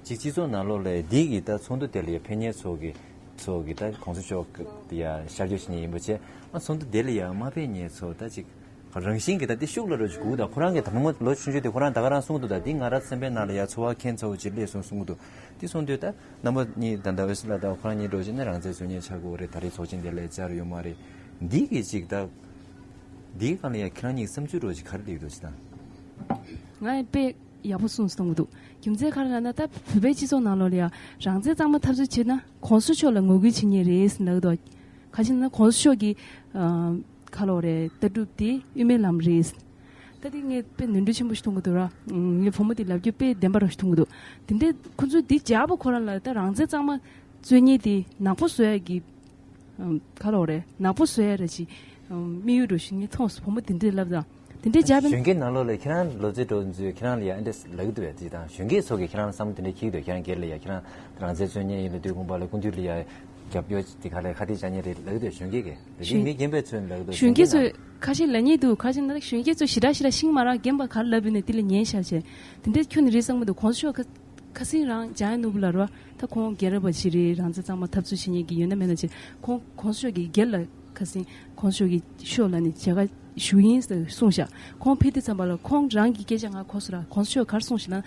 ཅིག་སྤྱི་ཚོགས་ནང་ལོགས་ལ་འདི་གི་ད་ཚོགས་འདུ་དེ་ལ་ཡ་ཕེབས་མཁན་ཚོ་གི་ཚོ་གི་ད་གོང་ས་མཆོག་གི་ཡ་ཤར་བསྐྱོད་བྱེད་མཁན་ཡིན་པ་བྱས། ཨ། ཚོགས་འདུ་དེ་ལ་ཡ་མ་ཕེབས་མཁན་ཚོ་ད་ཅིག་རང་བཞིན་གྱི་ད་དེ་ཤུགས་ལ་རོ་ཅིག་གུག་ད་ཁོ་རང་གི་ད་མོ་ལོ་ཆུང་ཆུང་དེ་ཁོ་རང་ད་ག་རང་གསུང་གི་འདུག་ད་འདི་ང་རང་སེམས་པའི་ནང་ལ་ཡ་ཚོར་བ་ཁྱེར་ཚར་བ་ཅིག་སླེབས་སོང་གསུང་གི་འདུག་དེ་གསུང་དུས་ད་རྣམ་པ་གཉིས་ད་ད་ཨོ་སི་ལ་ད་ཁོ་རང་གཉིས་འགྲོ་བྱས་ནས་རང་བཙན་རྩོད་མཁན་ཆགས་དགོས་རེད། ད་རེས་ཚོགས་ཆེན་དེ་ལ་བཅར་ཡོད་མ་རེད། འདི་གི་ཅིག་ད་འདིའི་སྒང་ལ་ཡ་ཁྱེད་རང་གཉིས་བསམ་ཚུལ་རོ་ཅིག་ག་རེ་སླེབས་འདུག་ཅིག་ད། ང་ཡི་དཔེ་ཡག་པོ་གསུངས་སོང་གི་འདུག་རྒྱུ་མཚན་ག་རེ་ལབ་ན་ད་བོད་པའི་སྤྱི་ཚོགས་ནང་ལོགས་ལ་ཡ་རང་བཙན་གཙང་མ་འཐབ་རྩོད་བྱེད་ན་གོང་ས་མཆོག་ལ་ངོ་རྒོལ་བྱེད་མཁན་རེད་ཟེར་ལབ་འདུག་ག་ཅི་ན་གོང་ས་མཆོག་གི་ཨ། ག་ལབ་རེད། ལྟ་གྲུབ་དེ་དབུ་མའི་ལམ་རེད། ད་དེ་ངས་དཔེ་ནོར་འཁྲུལ་ཆེན་པོ་ཞིག་མཐོང་གི་འདུག་ར། ངའི་བུ་མོ་དེ་ལབ་རྒྱུ་དཔེ་བདེན་པ་རང་ཞིག་མཐོང་གི་འདུག་དེ་འདྲའི་ཁོ་ཚོས་འདི་རྒྱག་པ་ཁོ་རང་ལ་ད་རང་བཙན་གཙང་མ་རྩོད་མཁན་དེ་ནག་པོ་བཟོ་ཡ་གི་ག་ལབ་རེད། ནག་པོ་བཟོ་ཡ་ར་ཅིག་དམིགས་ཡུལ་འདྲ་ཞིག་ངས་མཐོང་སོང་། བུ་མོ་དེ་འདྲས་ལབ་ཙང་དེ་འདྲས་བྱས་པ་ཡིན། གཞོན་སྐྱེས་ནང་ལོགས་ལ་ཁྱེད་རང་ལོ་ཚོད་འགྲོ་ཚོས་ཁྱེད་རང་ལ་ཡ་ཨ་འདྲས་ལབ་ཀྱི་འདུག་བས་དེ་དང་གཞོན་སྐྱེས་ཚོ་གིས་ཁྱེད་རང་ལ་བསམ་བློ་དེ་འདྲས་འཁྱེར་གྱི་འདུག་ཁྱེད་རང་སྒེར་ལ་ཡ་ཁྱེད་རང་རང་བཙན་རྩོད་མཁན་ཡིན་ལབ་དུས་དགོན་པ་ལ་སྐུ་མདུན་ལ་ཡ་རྒྱབ་སྐྱོར་དེ་ག་ལས་ཁ་གཏད་བཅག་མཁན་རེད་ལབ་ཀྱི་འདུག་གཞོན་སྐྱེས་ཀྱིས་ལབ་དུས་གཞོན་མི་རྒན་པའི་ཚོས་ལབ་ཀྱི་འདུག་གཞོན་སྐྱེས་ཚོས་ཁ་ཤས་ལབ་མཁན་འདུག་ཁ་ཤས་ན་གཞོན་སྐྱེས་ཚོ་ཞེ་དྲག་ཞེ་དྲག་ཤེས་མ་རག་རྒན་པ་ག་རེ་ལབ་ཡོད་ན་དེ་ལ་ཉན་ཤག་བྱས། དེ་འདྲས་ཁྱོན་ནས་རེད་བསམ་གྱི་འདུག་གོང་ས་མཆོག་ཁ་ཁ་སང་རང་འཇམ་དབྱངས་ནོར་བུ་ལགས་རེད་བ། ད་ཁོང་སྒེར་པ་ཞིག་རེད། རང་བཙན་གཙང་མ་འཐབ་རྩོད་བྱེད་མཁན་གྱི་ཡོད་ན་མེད་ན་བྱས་ཁོང་གོང་ས་མཆོག་གི་སྒེར་ལ་ཁ་སང་གོང་ས་མཆོག་གི་ཤོག་ལ་ནས་མཇལ་ཁ་ཞུ་ཡིན་ཟེར་གསུངས་ཤག་ཁོང་ཕེབས་དུས་ཙམ་པ་ལ་ཁོང་རང་གི་སྐད་ཆ་ང་གོ་སོང་ར། གོང་ས་མཆོག་ག་རེ་གསུངས་ཤག་ན།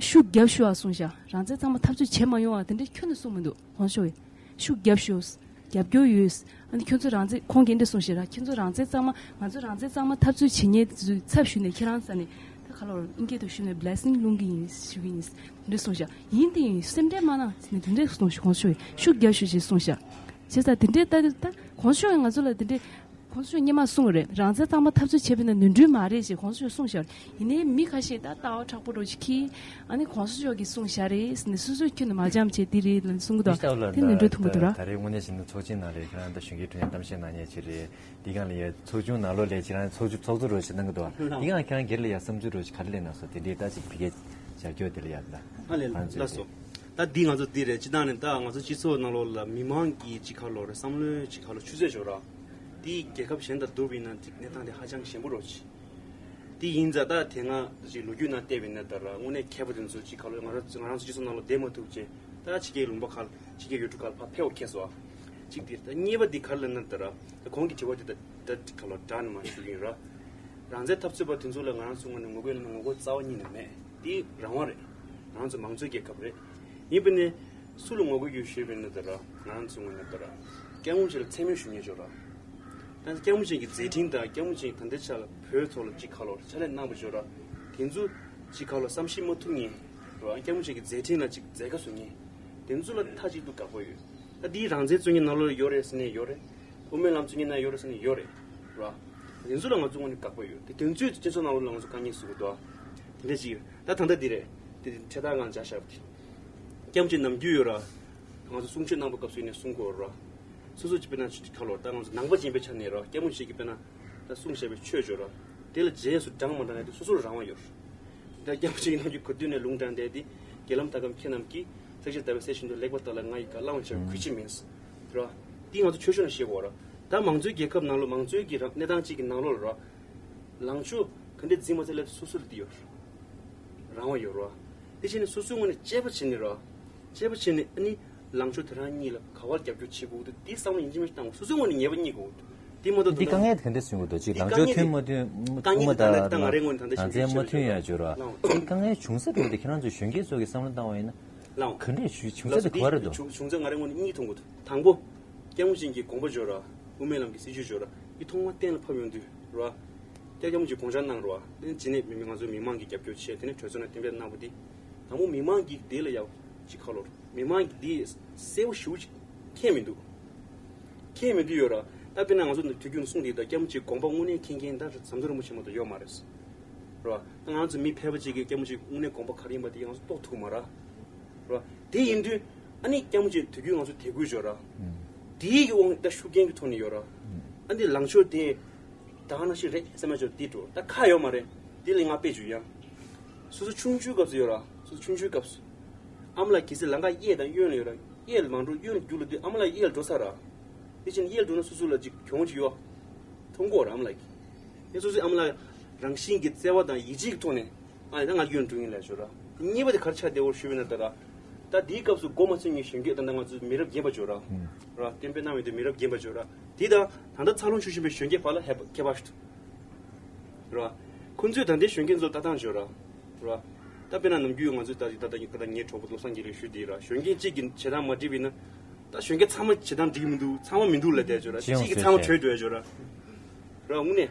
ཤུགས་རྒྱབ་ཞུ་བ་གསུངས་ཤག་རང་བཙན་གཙང་མ་འཐབ་རྩོད་བྱེད་མ་ཡོང་བ་དེ་འདྲ་ཁྱོན་ནས་གསུངས་མི་འདུག་གོང་ས་མཆོག་གིས་ཤུགས་རྒྱབ་ཞུ། རྒྱབ་སྐྱོར་ཡོད། ཨ་ནི་ཁྱོད་ཚོ་རང་བཙན་ཁོང་གིས་འདི་གསུངས་ཤག་ར། ཁྱོད་ཚོ་རང་བཙན་གཙང་མ་ང་ཚོ་རང་བཙན་གཙང་མ་འཐབ་རྩོད་བྱེད་མཁན་ཚོའི་ཚབ་ཞུས་ནས་ཁྱེད་རང་ས་ནས་ད་ག་ལོར་དབྱིན་སྐད་དུ་ཞུས་ནས་བྷི་ལེ་སིང་སློང་གི་ཡིན་ཞུ་གི་ཡིན། འདི་གསུངས་ཤག་ཡིན་དེ་ཡིན་སེམས་ཁྲལ་མ་གནང་ཟེར་ནས་དེ་འདྲས་གསུངས་ཤག་གོང་ས་མཆོག་གིས་ཤུགས་རྒྱབ་ཞུ་ཞེས་གསུངས་ཤག་བྱས་ཙང་དེ་འདྲས་ད་ད་གོང་ས་མཆོག་གིས་ང་ཚོ་ལ་དེ་འདྲས་གོང་ས་མཆོག་སྔོན་མ་གསུངས་རེད། རང་བཙན་གཙང་མ་འཐབ་རྩོད་བྱས་པ་ཡིན་ན་ནོར་འཁྲུལ་མ་རེད་ཅེས་གོང་ས་མཆོག་གསུངས་ཤག་ཡིན་ནའི་མི་ཁ་ཤས་ད་ལྟ་བ་དྲག་པོ་འདྲ་ཅིག་གིས་ཨ་ནི་གོང་ས་མཆོག་གིས་གསུངས་ཤག་རེད་ཟེར་ནས་སོ་སོའི་ཁྱོན་ནས་མ་འཇམ་བྱས་འདི་རེད་ལབ་གསུང་གི་འདུག་དེ་ནོར་འཁྲུལ་མཐོང་གི་འདུག་ར། ད་རེས་དངོས་གནས་བྱས་ན་ཚོགས་ཆེན་ནང་ལ་ཁྱེད་རང་ད་གཞོན་སྐྱེས་ཁྲོད་ནས་གཏམ་བཤད་གནང་མཁན་ཅིག་རེད། འདི་གང་ལ་ཡ་ཚོགས་ཆུང་ནང་ལོགས་ལ་ཁྱེད་རང་ཚོགས་ཆུང་ཚོགས་གཙོ་རོགས་ཞིག་གནང་གི་འདུག་འདི་གང་ཁྱེད་རང་སྒེར་ལ་ཡ་བསམ་ཚུལ་རོགས་ཞིག་ག་རེ་སླེབས་གནང་སོང་། དེ་འདྲའི་ད་ཅིག་ཕ་གིའི་བྱ་སྤྱོད་དེ་ལ་ཡ་ད་ཨ་ལས་ང་ཚོས་ལགས་སོ། ད་འདི་ང་ཚོ་འདི་རེད། སྤྱི་བཏང་ནས་ད་ང་ཚོ་སྤྱི་ཚོགས་ནང་ལོགས་ལ་མི་མང་གིས་ཅིག་ག་ལོར་བསམ་བློའི་ཅིག་ག་ལོར་ཆུ་ཚད་འཇོག་ར། འདི་རྒྱལ་ཁབ་གཞན་དང་བསྡུར་བ་ཡིན་ན་ཅིག་གནས་སྟངས་དེ་ཧ་ཅང་ཞན་པོ་རོགས་ཅིག་དེ་ཡིན་ཙང་ད་དེ་སྔ་ཅིག་ལོ་རྒྱུས་ནང་བལྟས་པ་ཡིན་ན་ད་ར་དངོས་གནས་མཁས་པ་དེ་ཚོ་ཅིག་ག་ལོར་ང་རང་ང་རང་ཚོ་སྤྱི་ཚོགས་ནང་ལོགས་བསྡད་མ་ཐུབ་ཅེས་ད་ཕྱི་རྒྱལ་ལུང་པ་ཁག་ཕྱི་རྒྱལ་ཡུལ་གྲུ་ཁག་ལ་ཕར་ཕེབས་པ་ཁེལ་སོང་། གཅིག་དེ་རེད། ད་གཉིས་པ་འདི་ག་རེ་ལབ་ན་ད་ར་ད་གོང་གི་དྲི་བ་འདི་ད་ད་ག་ལོར་འདྲ་ནི་མ་ཞུ་གི་ཡིན་ར། རང་བཙན་འཐབ་རྩོད་པ་དེ་ཚོ་ལ་ང་རང་ཚོའི་ངོས་ནས་ངོ་རྒོལ་ལབ་ན་ངོ་རྒོལ་རྩ་བ་ཉིད་ནས་མེད། འདི་རང་དབང་རེད། ང་རང་ཚོ་མང་གཙོའི་རྒྱལ་ཁབ་རེད། ཡིན་པ་ནི་སུ་ལ་ངོ་རྒོལ་ཡོད་ཞུས་པ་ཡིན་ན་ད་ར་ང་རང་ཚོའི་ངོས་ནས་ད་ར་སྐྱབས་མགོན་ཆེན་ལ་མཚན་སྨད་ཞུ་མཁན་ཅིག་ཡོད་ར། ད་སྐྱབས་མགོན་ཆེན་གྱི་མཛད་འཕྲིན་དང་སྐྱབས་མགོན་ཆེན་གྱིས་ད་ལྟའི་ཆ་ལ་བོད་ཐོག་ལ་ཅིག་ག་ལོར་ཕྱག་ལས་གནང་བ་ཅིག་ཡོད་ར། དེ་ཚོ་ཅིག་ག་ལོར་བསམ་ཤེས་མ་ཐུབ་མཁན་ར། སྐྱབས་མགོན་ཆེན་གྱི་མཛད་འཕྲིན་ལ་ཅིག་མཛད་དཀའ་བཟོ་མཁན། དེ་ཚོ་ལ་མཐའ་གཅིག་ཏུ་དགག་པ་ཡོད། ད་འདིའི་རང་བཙན་རྩོད་མཁན་ནང་ལོགས་ལ་ཡོད་རེད་ཟེར་ནས་ཡོད་རེད། དབུ་མའི་ལམ་རྩོད་མཁན་ནང་ཡོད་རེད་ཟེར་ནས་ཡོད་རེད། ར། དེ་ཚོ་ལ་ང་ཚོ་ངོས་ནས་དགག་པ་ཡོད། དེ་དེ་ཚོའི་སྤྱི་ཚོགས་ནང་ལོགས་ལ་ང་ཚོ་དཀའ་ངལ་བཟོ་གི་འདུག་དེ་འདྲ་ཅིག་ཡོད། ད་ད་ལྟ་འདི་རེད། དེ་འཕྲེད་དར་སྒང་སྦྱར་བཞག་པ་དེ། སྐྱབས་མགོན་ཆེན་ནམ་རྒྱུན་ཡོད་ར། ང་ཚོ་གསུང་ཆོས་གནང་བའི་སྐབས་སུ་ཡིན་ནའི་གསུང་གི་ཡོད་ར། སོ་སོ་ཅིག་དཔེར་ན་ཅིག་ག་ལོར་ད་ང་ཚོ་ནང་པ་ཡིན་པའི་ཆ་ནས་ར་སྐྱབས་མགོན་ཆེན་གྱིས་དཔེར་ན་ད་གསུངས་བཞག་པའི་ཆོས་ཅིག་ཡོད་ར། དེ་ལ་རྗེས་སུ་འབྲང་མ་འབྲང་ཡ་དེ་སོ་སོར་རང་དབང་ཡོད་ར། ད་སྐྱབས་མགོན་ཆེན་གྱི་ནམ་རྒྱུན་གོ་དུས་ནས་ལུང་དྲངས་བསྡད་དེ་རྒྱལ་ལམ་ལྟ་སྐབས་མཁས་རྣམས་ཀྱིས། ཐེག་ཆེན་ཟླ་བའི་གསལ་བཞིན་དུ། ལེགས་པར་བརྟགས་ལ་ང་ཡི་བཀའ། བླང་བྱར་གུས་ཕྱིར་མིན། ར། འདི་ང་ཚོ་ཆོས་ཕྱོགས་ནས་བཤད་དགོས་ར། ད་མང་གཙོའི་རྒྱལ་ཁབ་ནང་ལོགས་མང་གཙོའི་གི་ར་གནས་སྟངས་གཅིག་གི་ནང་ལོགས་ལ་ར། ལངས་ཕྱོགས་ག་འདྲས་འཛིན་མ་ཚད་ལ་སོ་སོ་ལ་འདི་ཡོད་ར། རང་དབང་ཡོད་ར། དེ་བྱས་ནས་སོ་སོའི་ངོས་ནས་དཔྱད་པ་བྱས་ནས་ར། དཔྱད་པ་བྱས་ནས་ཨ་ནི་ལངས་ཕྱོགས་དེ་རང་གཉིས་ལ་ག་བ་རྒྱབ་སྐྱོར་བྱེད་དགོས་འདུག་འདི་བསམ་བློ་ཡིན་གཅིག་མིན་གཅིག་བཏང་དགོས། སོ་སོའི་ངོས་ནས་ངེས་པ་རྙེད་དགོས་འདུག་འདི་མ་གཏོགས་འདི་དཀའ་ངལ་དེ་ག་འདྲས་བྱུང་གི་འདུག་ཅིག་འདི་ལངས་ཕྱོགས་མཐུན་མ་མཐུན་དཀའ་ངལ་དབུ་མ་དང་དང་ད་ང་རང་ངོས་ནས་ད་ལྟ་རང་བཙན་མ་མཐུན་ཡ་བརྗོད་ར། འདི་དཀའ་ངལ་བྱུང་ས་རེད་འདི་ཁྱེད་རང་ཚོ་གཞོན་སྐྱེས་ཚོ་གི་བསམ་བློ་བཏང་བ་ཡིན་ན། ལའང་། ག་འདྲས་བྱུང་བྱུང་ས་དེ་ག་བ་རེད་འདུག་བྱུང་བྱུང་ཚད་ང་རའི་ངོས་ནས་གཉིས་མཐོང་གི་འདུག་དང་པོ། སྐྱབས་མགོན་ཆེན་གྱི་དགོངས་པ་བརྗོད་ར། དབུ་མའི་ལམ་གྱི་སྲིད་བྱུས་བརྗོད་ར། འདི་ཐོག་མ་གཏན་ལ་ཕབ་ཡོང་དུས་ར། ཀྱ་ཀྱ་མོ་ཅིག་དགོངས་འཆར་གནང་རོགས། དེ་ནས་རྗེས་ནས་མི་ང་ཚོ་མི་མང་གི་རྒྱབ་སྐྱོར་བྱས། དེ་ནས་གྲོས་ཚོགས་ནས་གཏན་འབེབས་གནང་བ་དེ། དང་པོ་མི་མང་གིས་དེ་ལ་ཡག་ཅིག་ཁ་ལོ་རེད། མི་མང་གིས་དེ་གསལ་པོ་ཞེ་པོ་ཅིག་མཁྱེན་མི་འདུག་མཁྱེན་མི་འདུག་ཡོད་ར། ད་དཔེར་ན་ང་ཚོ་དུས་རྒྱུན་གསུངས་དེ། ད་ཀྱ་མོ་ཅིག་དགོངས་པ་དངོས་གནས་མཁྱེན་མཁན་ད་ཟམ་གདོང་རིན་པོ་ཆེ་མ་གཏོགས་ཡོད་མ་རེད། རེད་བ། ད་ང་ཚོ་མི་ཕལ་པ་ཅིག་གིས་ཀྱ་མོ་ཅིག་དངོས་གནས་དགོངས་པ་ག་རེ་ཡིན་པ་དེ་ང་ཚོ་རྟོགས་ཐུབ་མ་ར། རེད་བ། དེ་ཡིན་དུས་ཨ་ནི་ཀྱ་མོ་ཅིག་དུས་རྒྱུན་ང་ཚོ་དད་གུས་ཡོད་ར། དེའི་གི་དབང་ད་ཤུགས་རྐྱེན་གྱི་ཐོག་ནས་ཡོད་ར། ཨ་ནི་ལངས་ཕྱོགས་དེ་ད་ག་ནང་བཞིན་རེད་བསམ་ཡ་ཅིག་དེ་འགྲོ། ད་ཁག་ཡོད་མ་རེད། དེ་ལ་ང་དཔེ་བརྗོད་ཡ། སོ་སོ་ཆུང་ཆུང་སྐབས་སུ་ཡོད་ར། སོ་སོ་ཆུང་ཆུང་སྐབས་སུ། ཨ་མ་ལགས་གལ་སྲིད་ལམ་ཁ་གཡས་དང་གཡོན་ལ་ཡོད་ར། གཡས་ལ་མ་འགྲོ་གཡོན་ལ་རྒྱུགས་ལ་དུས་ཨ་མ་ལགས་གཡས་ལ་འགྲོ་ས་ར། དེ་བཞིན་གཡས་ལ་འགྲོ་ན་སོ་སོ་ལ་ཅིག་གྱོང་ཅིག་ཡོད། མཐོང་གོ་ར་ཨ་མ་ལགས་ཀྱིས། དེ་སོ་སོའི་ཨ་མ་ལགས་རང་བཞིན་གྱི་བརྩེ་བ་དང་ཡིད་ཆེས་ཀྱི་ཐོག་ནས། ཨ་ནི་ད་ང་གཡོན་འགྲོ་ཡིན་ལབ་ཞོར་ར། གཉིས་པ་དེ་ག་རེ་ཆགས་བསྡད་ཡོད་ཞུས་པ་ཡིན་ན་ད་ར། ད་དེའི་སྐབས་སུ་མགོ་མ་ཚོས་ངས་གཞོན་སྐྱེས་ད་ལྟ་ང་ཚོ་མི་རབས་རྒན་པ་ཅིག་ཡོད་ར། ར་གཏན་འབེབས་གནང་བའི་དུས་མི་རབས་རྒན་པ་ཅིག་ཡོད་ར། དེ་དང་ད་ལྟ་འཚར་ལོངས་ཤུགས་ཆེན་པོའི་གཞོན་སྐྱེས་བར་ལ་ཧེ་ཁྱད་པར་ཞིག་འདུག་ར། ཁོང་ཚོས་ད་ལྟའི་གཞོན་སྐྱེས་ཚོ་ལྟ་སྟངས་ཅིག་ཡོད་ར། ར། ད་དཔེར་ན་ནམ་རྒྱུན་ང་ཚོས་ད་ད་ད་ད་ངའི་གྲོགས་པོ་བློ་བཟང་དགེ་ལེགས་ཞུས་དེ་ར། གཞོན་སྐྱེས་གཅིག་གིས་བྱེད་སྟངས་མ་འགྲིག་པ་ཡིན་ན། ད་གཞོན་སྐྱེས་ཚང་མ་བྱེད་སྟངས་འགྲིག་མི་འདུག་ཚང་མ་མི་འདུག་ལབ་བསྡད་ཅོ་ར། སྤྱི་ཡོངས་གཅིག་གིས་ཚང་མ་བྱས་བྲོས་འགྲོ་ཡ་ཅོ་ར། ར་དངོས་གནས།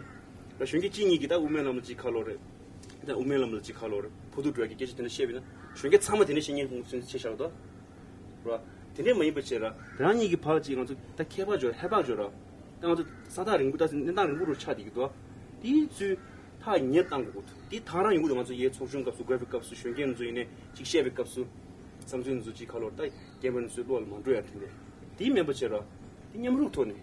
ར་གཞོན་སྐྱེས་གཅིག་གཉིས་ཀྱིས་ད་དབུ་མའི་ལམ་ལ་གཅིག་ཁ་ལོ་རེད། ད་དབུ་མའི་ལམ་ལ་གཅིག་ཁ་ལོ་རེད། ཕོ་ཐུག་འགྲོ་ཡ་གི་སྐད་ཆ་དེ་འདྲ་བཤད་པ་ཡིན་ན། གཞོན་སྐྱེས་ཚང་མ་དེ་འདྲ་བཤད་མཁན་ཁོང་ཚོ་ཆེ་ཤག་ད། ར། དེ་འདྲས་མ་ཡིན་པ་བྱས་ར། རང་ཉིད་ཀྱི་བར་གཅིག་ང་ཚོ་ད་ཁྱད་པར་ཅོ་ར་ཧེ་བག་ཅོ་ར། ད་ང་ཚོ་ས་ཐག་རིང་པོ་ད་གནས་སྟངས་རིང་པོ་རུ་ཆགས་བསྡད་ཀྱི་འདུག་དེའི་ཚུལ་ཐག་ཉེ་བཏང་དགོས་ཀྱི་འདུག་དེ་ཐག་རང་ཡོང་གི་འདུག་ང་ཚོ་ཡའི་ཚོགས་ཆུང་སྐབས་སུ་དགོས་པའི་སྐབས་སུ་གཞོན་སྐྱེས་ཚོ་ཡིན་ནའི་གཅིག་བཤད་པའི་སྐབས་སུ། བསམ་ཚུལ་ཚོ་གཅིག་ཁ་ལོ་ད་རྒན་པ་ཚོའི་བློ་ལ་མ་འགྲོ་ཡ་དེ་འདྲས། དེ་མིན་པ་བྱས་ར། དེ་མཉམ་རུབ་ཐོག་ནས།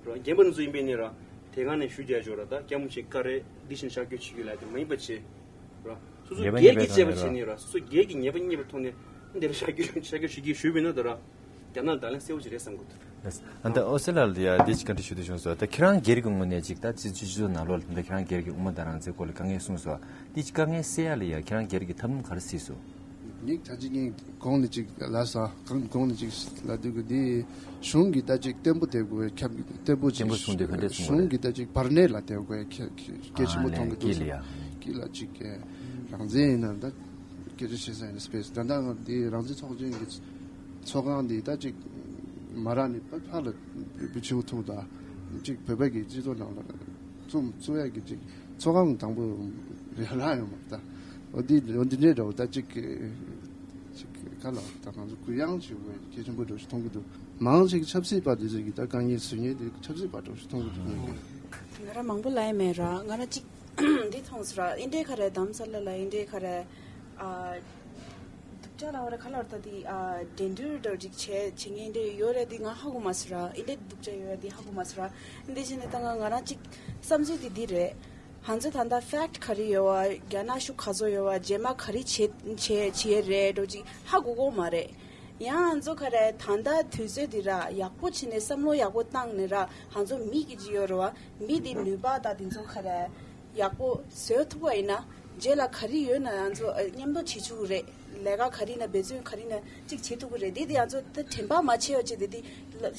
ར་རྒན་པ་ཚོ་ཡིན་པས་ནི་ར། དེ་ག་ནས་ཞུ་རྒྱ་ཆོག་ར། ད་སྐྱ་མོ་ཆེ་ཀ་རེ་འདི་བཞིན་ཤར་སྐྱོད་བྱེད་རྒྱུ་ལ་དེ་མ་ཡིན་པ་བྱས། ར། སོ་སོ་ཉེས་པ་སྒེར་གྱི་ཉེས་པའི་བྱས་པ་ཐོག་ནས་བྱས་ར། ནས་ར། སོ་སོ་སྒེར་གྱི་ཉེས་པ་རྙེད་པ་ཐོག་ནས་འདིར་ཤར་སྐྱོད་ཤར་སྐྱོད་བྱེད་ཀྱི་ཞུས་པས་ན་ད་ར། རྒྱ་ནག་ལ་ད་ལན་གསལ་བོ་ཅིག་རེད་བསམ་གི་འདུག་ཨ་ད་ཨོ་སི་ལ་ལ་ཡ་འདི་ཅིག་བཀའ་འདྲི་ཞུ་འདོད་བྱུང་སོང་། ད་ཁྱེད་རང་སྒེར་གྱི་ངོས་ནས་ཅིག་ད་སྤྱི་སྤྱི་ཚོགས་ནང་ལོགས་ལ་ད་ཁྱེད་རང་སྒེར་གྱི་དབུ་མ་དང་རང་བཙན་སྐོར་ལ་དཀའ་ངལ་གསུངས་སོང་། འདི་ཅིག་དཀའ་ངལ་སེལ་ཡ་ལ་ཡ་ཁྱེད་རང་སྒེར་གྱི་ཐབས་ལམ་ག་རེ་བརྩིས་སོང་། ངས་ད་ཅི་ངས་གོང་ནས་ཅིག་ལབ་སོང་། གང་གོང་ནས་ཅིག་ལབ་དུས་ཀྱི་འདི་གཞུང་གིས་ད་ཅིག་བརྟན་པོ་བསྡད་དགོས། ཁྱབ་བརྟན་པོ་གསུངས་དུས་ག་འདྲ་གསུངས་པ་རེད། གཞུང་གིས་ད་ཅིག་བར་གནས་ལ་བསྡད་དགོས། ཁྱབ་གལ་ཆེན་པོ་མཐོང་གི་འདུག་དཀྱིལ་ལ་ཡ། དཀྱིལ་ལ་ཅིག་རང་བཙན་ཡིན་ན་ད་སྐད་ཆ་བཤད་ས་ཡིན་ན་སྤེས་ད་ལྟ་འདི་རང་བཙན་ཚོགས་ཆེན་གྱི་ཚོགས་ཁང་འདི་ད་ཅིག་མ་རག་ནས་ཕར་ལ་བུ་ཆེ་བོ་ཐུག་ད་ཅིག་བོད་པ་གི་སྤྱི་ཚོགས་ནང་ལ་ཚུགས་ཚུགས་ཡ་གི་ཅིག་ཚོགས་ཁང་དང་པོ་རེད་ལ་ཡོང་མ་ད། འོ་འདི་འོ་འདི་འདྲའི་འདྲ་བོ་ད་ཅིག་ཅིག་ག་ལ་ད་ང་ཚོ་གུ་ཡངས་ཆེ་བོ་གལ་ཆེན་པོ་འདྲ་ཞིག་མཐོང་གི་འདུག་མང་ཆེ་གི་ཆབ་སྲིད་པ་འདི་ཚོ་གི་ད་དཀའ་ངལ་བཟོ་མཁན་དེ་ཆབ་སྲིད་པ་འདྲ་ཞིག་མཐོང་གི་འདུག་ང་རང་མང་པོ་ལབ་ཡ་མེད་ར། ང་རང་ཅིག་འདི་མཐོང་སོང་ར། ཨིན་འདྲའི་ཁ་རེ་དམ་ས་ལ་ལ་ཨིན་འདྲའི་ཁ་རེ་ཨ། སྡུག་ཅག་ལ་བ་ར་ཁ་ལ་བ་ར་ད་དེ་ཨ་འགྲན་བསྡུར་འདྲ་ཅིག་བྱེད་བྱེད་མཁན་འདྲ་ཡོད་རེད། དེ་ང་ཧ་གོ་མ་སོང་ར། ཨིན་འདྲའི་སྡུག་ཅག་ཡོད་རེད། དེ་ཧ་གོ་མ་སོང་ར། འདི་བྱས་ནས་ད་ང་ང་རང་ཅིག་བསམ་ཚུལ་དེ་འདི་རེད། ང་ཚོ་ད་ལྟ་ཕེག་ག་རེ་ཡོད་བ། རྒྱ་ནག་ཤུགས་ག་ཚོད་ཡོད་བ། རྗེས་མ་ག་རེ་བྱེད་བྱེད་བྱེད་རེད་འགྲོ་ཅིག་ཧ་གོ་གོ་མ་རེད། ཡང་ང་ཚོ་ག་རེ་ད་ལྟ་དུས་ཚོད་འདི་ར་ཡག་པོ་བྱས་ནས་བསམ་བློ་ཡག་པོ་བཏང་ནས་ར། ང་ཚོ་མི་གི་ཅིག་ཡོད་རེད་བ། མི་དེ་ནུས་པ་དང་དེ་ཚོ་ག་རེ་ཡག་པོ་བཟོ་ཐུབ་པ་ཡིན་ན་རྗེས་ལ་ག་རེ་ཡོད་ན་ང་ཚོ་མཉམ་དུ་བྱེད་ཆོག་གི་རེད། ལས་ཀ་ག་རེ་ཡིན་ན་འབད་བརྩོན་ག་རེ་ཡིན་ན་ཅིག་བྱེད་ཐུབ་ཀྱི་རེད། དེ་དེ་ང་ཚོ་ད་དྲན་པ་མ་ཆད་པ་ཅིག་དེ་དེ་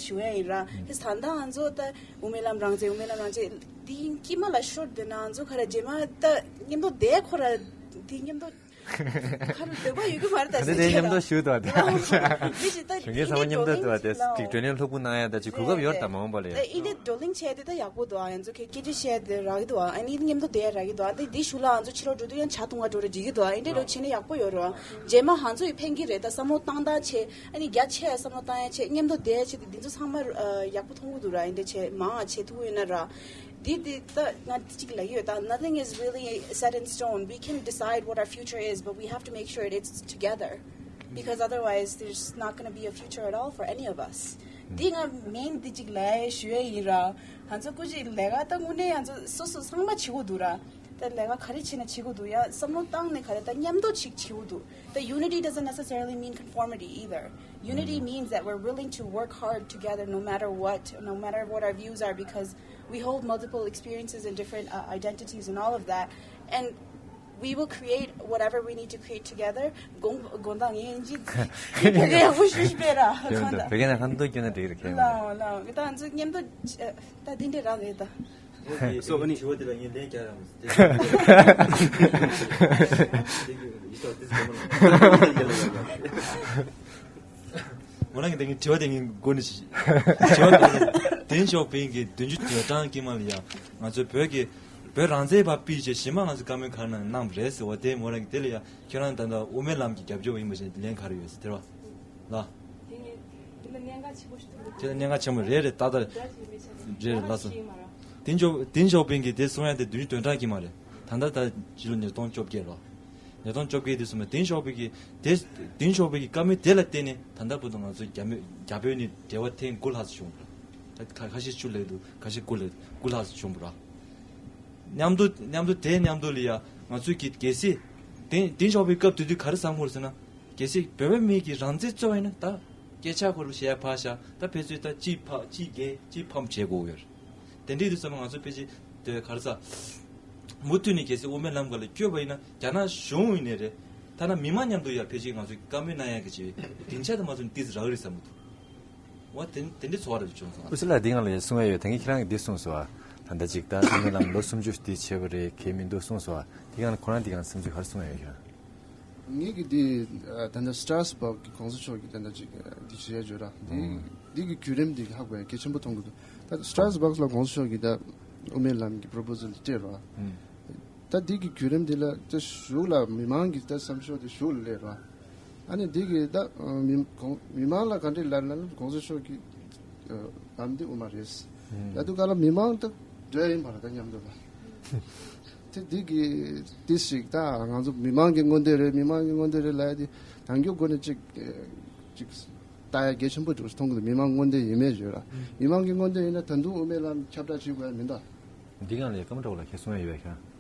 ཞུ་ཡ་ཡིན་ར། དེ་ད་ལྟ་ང་ཚོ་ད་དབུ་མའི་ལམ་རང་བཙན་དབུ་མའི་ལམ་རང་བཙན་དེ་དཀྱིལ་མ་ལ་ཤོར་བསྡད་ན་ང་ཚོ་ག་རེ་རྗེས་མ་ད་མཉམ་དུ་བསྡད་ཁོ་ར་དེ་མཉམ་དུ་ཁ་རུ་འདོད་པ་ཡོད་གི་མ་རེད་ད། ད་ཟེར་དེ་ཁྱེད་མཉམ་དུ་ལ་ཞུ་དོ་དེ། དེ་ཞིག་ད་གཞོན་སྐྱེས་ཚང་མ་མཉམ་དུ་འདུག་བ་དེ་ཅིག་བགྲོ་གླེང་ལྷུག་པོ་གནང་ཡ་ད་ཅིག་གོ་སྐབས་ཡོད་ད་མ་འོངས་པ་ལ་ཡ། ད་ཨིན་དེ་བགྲོ་གླེང་བྱས་དེ་ད་ཡག་པོ་འདུག་ཨ། ཡང་ཚོ་ཁྱེད་སྐད་ཆ་བཤད་དེ་རག་གི་འདུག་ཨ། ཨ་ནི་མཉམ་དུ་བསྡད་ཡ་རག་གི་འདུག་ཨ། འདི་འདི་ཞུ་ལ་ང་ཚོ་ཕྱི་ལོགས་འགྲོ་དུས་ཡང་ཇ་འཐུང་ག་འགྲོ་རེ་འགྲིག་གི་འདུག་ཨ། ཨིན་དེ་འདྲ་བྱས་ན་ཡག་པོ་ཡོད་རེད་བ། རྗེས་མ་ང་ཚོ་ཡི་ཕན་གི་རེད། ད་བསམ་བློ་བཏང་སྟངས་བྱས་ཨ་ནི་རྒྱ་ཆེ་ཡ་བསམ་བློ་བཏང་ཡ་བྱས་མཉམ་དུ་བསྡད་ཡ་བྱས་དེ་འདི་ཚོ་ཚང་མ་ཡག་པོ་མཐོང་གི་འདུག་ར། ཨིན་དེ་བྱས་མང་ང་བྱས་ཐུབ་ཀྱི་ཡོད་ན་ར། འདི་འདི་ད་ང་གཅིག་ལབ་ཡོད་ད། Nothing is really set in stone. We can decide what our future is, but we have to make sure it's together. Because otherwise, there's not gonna be a future at all for any of us. འདི་ང་མེན་འདི་གཅིག་ལབ་ཞུ་ཡ་ཡིན་ར། ང་ཚོ་སྐུ་མཁྱེན་ལས་ཀ་ད་དངོས་གནས་ང་ཚོ་སོ་སོ་ཚང་མ་བྱེད་དགོས་འདུག་ར། ད་ལས་ཀ་ག་རེ་བྱེད་ན་བྱེད་དགོས་འདུག་ཡ། བསམ་བློ་བཏང་ནས་ག་རེ་ད་མཉམ་དུ་ཅིག་བྱེད་དགོས་འདུག The unity doesn't necessarily mean conformity either. Unity means that we're willing to work hard together no matter what, no matter what our views are, because we hold multiple experiences and different uh, identities and all of that. And we will create whatever we need to create together. དགོངས་དགོངས་དག་ངས་ཡིན་གྱི་ཕ་གི་ཡག་པོ་ཞུ་ཞུ་སྤེལ་ར། ཁྱོད་ཁོང་ད་ཕ་གི་ན་ཁ་འདུག་ཁྱོད་ན་འགྲིག་རེད་ཁྱོད། ལའོ་ལའོ་ད་ང་ཚོ་མཉམ་དུ་ད་འདི་འདྲ་རང་རེད་ད། So, ཨ་ནི་དྲི་བ་དེ་ལ་ངས་ལན་རྒྱག་རམ། Thank you. You thought this is coming. ང་རང་གི་དེ་ངའི་དྲི་བ་དེ་ངའི་མགོ་ནས་ཞིག་དྲི་བ་དེ་བདེན་ཤོག་བན་གྱི་བདུན་ཅུ་དོན་གྲངས་དཀྱིལ་མ་ལ་ཡ་ང་ཚོའི་བོད་ཀྱི་ བོད་རང་བཙན་བར་སྤེལ་བྱས་གཞན་མ་ང་ཚོ་བཀའ་མོལ་ག་རེ་གནང་གནང་བ་རེད་ཟེར་བ་དེ་མོ་རང་གིས་དེ་ལ་ཡ་ཁྱེད་རང་ད་ལྟ་དབུ་མའི་ལམ་གྱི་རྒྱབ་སྐྱོར་བ་ཡིན་པ་བྱས་ལན་ག་རེ་ཡོད་ཟེར་དེ་རེད་བ། ལ། དེ་ནས་དེ་ལ་གནད་འགག་ཆེན་པོ་ཞིག་འདུག་དེ་ལ་གནད་འགག་ཆེན་པོ་རེད་རེད་ཏག་ཏག་རེད་ལགས་སོ། ཏིན་ཞའོ་ཏིན་ཞའོ་ཕིང་གིས་དེ་གསུང་ཡ་དེ་བདུན་ཅུ་དོན་གྲངས་ཀྱི་མ་རེད། ད་ལྟ་ད་ཕྱི་ལོ་ཉིས་སྟོང་བཅོ་བརྒྱད་རེད་བ། ཉིས་སྟོང་བཅོ་བརྒྱད་དེ་གསུངས་པ་ཏིན་ཞའོ་ཕིང་གིས་དེ་ཏིན་ཞའོ་ཕིང་གི་བཀའ་མོལ་དེ་ལ་བརྟེན་ནས་ད་ལྟ་བར་དུ་ང་ཚོ་རྒྱ་མི་རྒྱ་བོད་གཉིས་འབྲེལ་བ་ཐེངས་དགུ་ལྷག་ཙམ་བྱུང་བ་རེད། ད་ཁ་ཁ་ཤས་བཅུ་ལས་འདུག་ཁ་ཤས་དགུ་ལས་དགུ་ལྷག་ཙམ་བྱུང་བ་རེད། མཉམ་དུ་མཉམ་དུ་དེ་མཉམ་དུ་ལ་ཡ་ང་ཚོས་ཀྱི་གལ་སྲིད་ཏིན་ཏིན་ཞའོ་ཕིང་སྐབས་དེ་དུས་ག་རེ་བསམ་ཁུར་ཟེར་ན། གལ་སྲིད་བོད་པའི་མི་གི་རང་བཙན་རྩོད་པ་ཡིན་ན་ད་སྐད་ཆ་ཁོ་རུ་ཞལ་ཕར་བཞག་ད་ཕལ་ཆེར་ད་གཅིག་ཕ་གཅིག་རྒྱལ་གཅིག་ཕམ་བྱེད་དགོས་ཡོད་རེད། དེ་འདྲའི་དུས་ཙམ་ང་ཚོ་ཕལ་ཆེར་དེ་ག་རེ་ཟ། མུ་མཐུད་ནས་གལ་སྲིད་དབུ་མའི་ལམ་སྒང་ལ་བསྐྱོད་པ་ཡིན་ན་རྒྱ་ནག་གཞུང་ཡིན་ནའི་རེད། ཐ་ན་མི་མང་མཉམ་དུ་ཡ་ཕལ་ཆེར་ང་ཚོས་བཀའ་མོལ་གནང་ཡ་གི་ཅིག་སྡིངས་ཆ་དེ་མ་ཚོམ་ཏིས་རག་རེད་བསམ་གི་འདུག་འོ་དེ་དེ་འདྲའི་ཚོར་བ་རེ་བྱུང་སོང་། ཨུ་སི་ལ་འདི་སྒང་ལ་ཡང་གསུང་ཡ་ཡོད། ད་གིན་ཁྱེད་རང་གིས་འདི་གསུངས་སོང་ཨ། ད་ལྟ་ཅིག་ད་དབུ་མའི་ལམ་ལོ་སུམ་ཅུ་འདི་བྱས་པ་རེད་གལ་མི་འདུག་གསུངས་སོང་ཨ། དེ་སྒང་ལ་ཁོ་རང་འདི་སྒང་སེམས་ཚོར་ག་རེ་གསུང་ཡ་ཡོད་ཁྱེད་རང་། ངེད་ཀྱི་འདི་ད་ལྟ་སི་ཏྲ་སི་བྷག་གི་གོང་ས་མཆོག་གི་ད་ལྟ་ཅིག་འདི་བྱས་ཡ་ཡོད་ར། འདི་འདི་གི་བརྒྱུད་རིམ་འདི་ཧ་གོ་ཡ་གལ་ཆེན་པོ་མཐོང་གི་འདུག་ད་སི་ཏྲ་སི་བྷག་ལ་གོང་ས་མཆོག་གི་ད་དབུ་མའི་ལམ་གི་པོ་རོ་པོ་ཟལ་སྤྲད་ར། ད་འདི་གི་བརྒྱུད་རིམ་འདི་ལ་ད་གཞུག་ལ་མི་མང་གི་ད་བསམ་ཤོག་དེ་གཞུག་ལ་སླེབས་ར། ཨ་ནི་འདི་གི་ད་མི་གོང་མི་མང་ལ་ག་འདྲས་ལབ་ན་ལབ་གོང་ས་མཆོག་གི་ལམ་འདི་དབུ་མ་རེད། ད་དུང་ག་ལ་མི་མང་ད་འགྲོ་ཡ་ཡིན་པ་ལ་ད་མཉམ་དུ་ལ། དེ་འདི་གི་དེ་ཞིག་ད་ང་ཚོ་མི་མང་གི་མངོན་འདོད་རེད། མི་མང་གི་མངོན་འདོད་རེད་ལབ་ཡ་དེ་དང་རྒྱུ་སྒོ་ནས་ཅིག་ཅིག་ལྟ་ཡ་གལ་ཆེན་པོ་འདུག་མཐོང་གི་འདུག་མི་མང་མངོན་འདོད་ཡིན་མེད་བརྗོད་ལ། མི་མང་གི་མངོན་འདོད་ཡིན་ན་ད་དུང་དབུ་མའི་ལམ་ཁྱབ་བསྒྲགས་བྱེད་དགོས་ཡ་མིན་ད། འདི་སྒང་ལ་ཀམ་ཏྲ་བ་ལ་ཁྱེད་གསུང་ཡ་ཡོད་ཡ་ཁྱེད་རང་།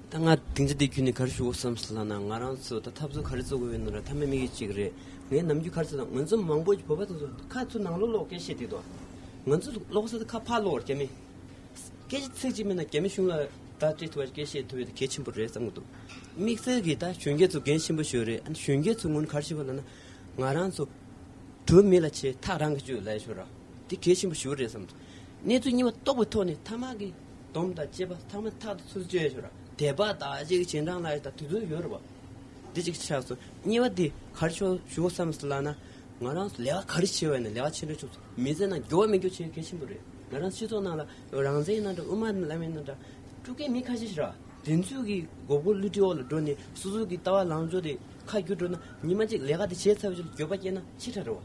ད་ང་སྡིངས་ཆ་འདི་ཁྱོན་ནས་ག་རེ་ཞུ་དགོས་བསམ་སོང་ལབ་ན། ང་རང་ཚོ་ད་འཐབ་རྩོད་ག་རེ་རྩོད་དགོས་ཡོད་ན་ར་མཐའ་མའི་དམིགས་ཡུལ་གཅིག་རེད། ངས་ནམ་རྒྱུན་ག་རེ་ཟེར་ན་ང་ཚོ་མང་པོ་ཞིག་བོད་པ་ཚོ་ཁ་ཚུར་ནང་ལོགས་ལོགས་སྐད་བཤད་དེ་དོ། ང་ཚོ་ལོགས་སུ་ཁ་ཕར་ལོགས་རྒྱ་མི། སྐད་ཆ་ཚིག་གཅིག་མིན་ན་རྒྱ་མི་གཞུང་ལ་བརྡ་སྤྲད་ཐུབ་པ་སྐད་བཤད་ཐུབ་ཡོད་དེ་གལ་ཆེན་པོ་རེད་བསམ་གྱི་འདུག་དམིགས་བསལ་གྱིས་ད་གཞོན་སྐྱེས་ཚོ་འགན་ཆེན་པོ་ཞིག་རེད། ཨ་ནི་གཞོན་སྐྱེས་ཚོ་སྔོན་ག་རེ་ཞུ་དགོས་ལབ་ན། ང་རང་ཚོ་གྲུབ་མི་ལ་བྱེད་ཐག་རང་གི་གཅོད་ལབ་ཡ་ཤོད་ར། དེ་གལ་ཆེན་པོ་ཞིག་རེད་བསམ་སོང་། གནས་ཚུལ་རྙིང་པ་རྟོགས་པའི་ཐོག་ནས་ཐ་མག་གི་སྡོམ་དང་བཅས་པ་ཐ་མག་ཐག་ཏུ་ཚུར་གཅོད་ཡ་ཤོད་ར། དད་པ་དང་ཅིག་གི་རྗེས་འབྲང་ལ་ཡ་ད་དུས་ཚོད་ཡོད་རེད་བ། འདི་གཅིག་ཆགས་སོང་། གཉིས་པ་འདི་ག་རེ་ཞུ་ཞུ་དགོས་བསམ་སོང་ལབ་ན། ང་རང་ཚོ་ལས་ཀ་ག་རེ་བྱེད་པ་ཡིན་ན་ལས་ཀ་ཆེ་འགྲོ་ཆུག་སོང་། མི་ཚེ་ནང་འགྱུར་བ་མི་འགྱུར་བྱེད་གལ་ཆེན་པོ་རེད། ང་རང་སྤྱི་ཚོགས་ནང་ལ་རང་བཙན་ཡིན་ན་འདྲ་དབུ་མ་ལམ་ཡིན་ན་འདྲ་དཀྲུག་མཁན་མི་ཁ་ཤས་ཤིག་ར། དེ་ཚོས་ཀྱི་མགོ་སྐོར་བསླུ་བྲིད་འོག་ལ་འགྲོ་ནས་སོ་སོ་གི་ལྟ་བ་ལངས་ཕྱོགས་དེ་ཁ་བསྒྱུར་འགྲོ་ན་ཉི་མ་གཅིག་ལས་ཀ་དེ་བྱས་ཚར་བའི་རྗེས་ལ་འགྱོད་པ་སྐྱེས་ན་ཕྱི་དྲགས་རེད་བ།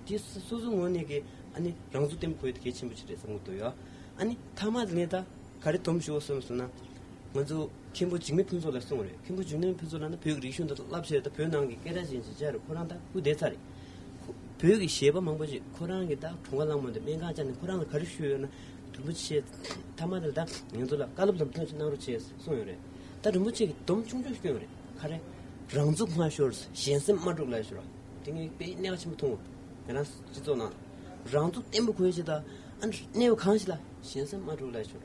དེ་སོ་སོ་ངོས་ནས་ཀྱི་ཨ་ནི་རང་ཚུགས་བརྟན་པོ་དགོས་ཡ་དེ་གལ་ཆེན་པོ་ཞིག་རེད་བསམ་གྱི་འདུག་ཡ། ཨ་ནི་མཐའ་མ་ནས་ད་ག་རེ་སྡོམ་ཞུ་དགོས་བསམ་སོང་ན། ང་ཚོ་མཁན་པོ་འཇིགས་མེད་ཕུན་ཚོགས་ལགས་གསུངས་རེད། མཁན་པོ་འཇིགས་མེད་ཕུན་ཚོགས་ལགས་ནི་བོད་ཀྱི་རིག་གཞུང་དང་རླབས་ཆེ་ད་བོད་ནང་གི་སྐད་གྲགས་ཅན་ཞིག་ཆགས་རེད། ཁོ་རང་ད་སྐུ་འདས་ཚར་རེད། ཁོ་བོད་ཀྱི་གཞས་པ་མང་པོ་ཞིག་ཁོ་རང་གི་ད་གྲོངས་ཁ་ལངས་མ་འདུག་སྨན་ཁང་བཅར་ནས་ཁོ་རང་ལ་ག་རེ་ཞུས་ཡོད་ན། རིན་པོ་ཆེ་མཐའ་མ་དེ་ད་ང་ཚོ་ལ་བཀའ་སློབ་ལམ་སྟོན་ཞིག་གནང་རོགས་བྱས་གསུངས་ཡོད་རེད། ད་རིན་པོ་ཆེ་གིས་སྡོམ་ཆུང་ཆུང་ཞིག་བསྐྱོན་ཡོད་རེད། ག་རེ། རང་ཚུགས་མ་ཤོར་གཞན་སེམས་མ་དཀྲུགས་ལབ་ཞོར་དེ་ངས་དཔེ་གནད་འགག་ཆེན་པོ་མཐོང་བ། ང་རང་སྤྱི་ཚོགས་ནང་རང་ཚུགས་བརྟན་པོ་དགོས་ཞེས་དང་ཨ་ནི་གནས་བབ་གང་ཞིག་ལ་གཞན་སེམས་མ་དཀྲུགས་ལབ་ཞོར།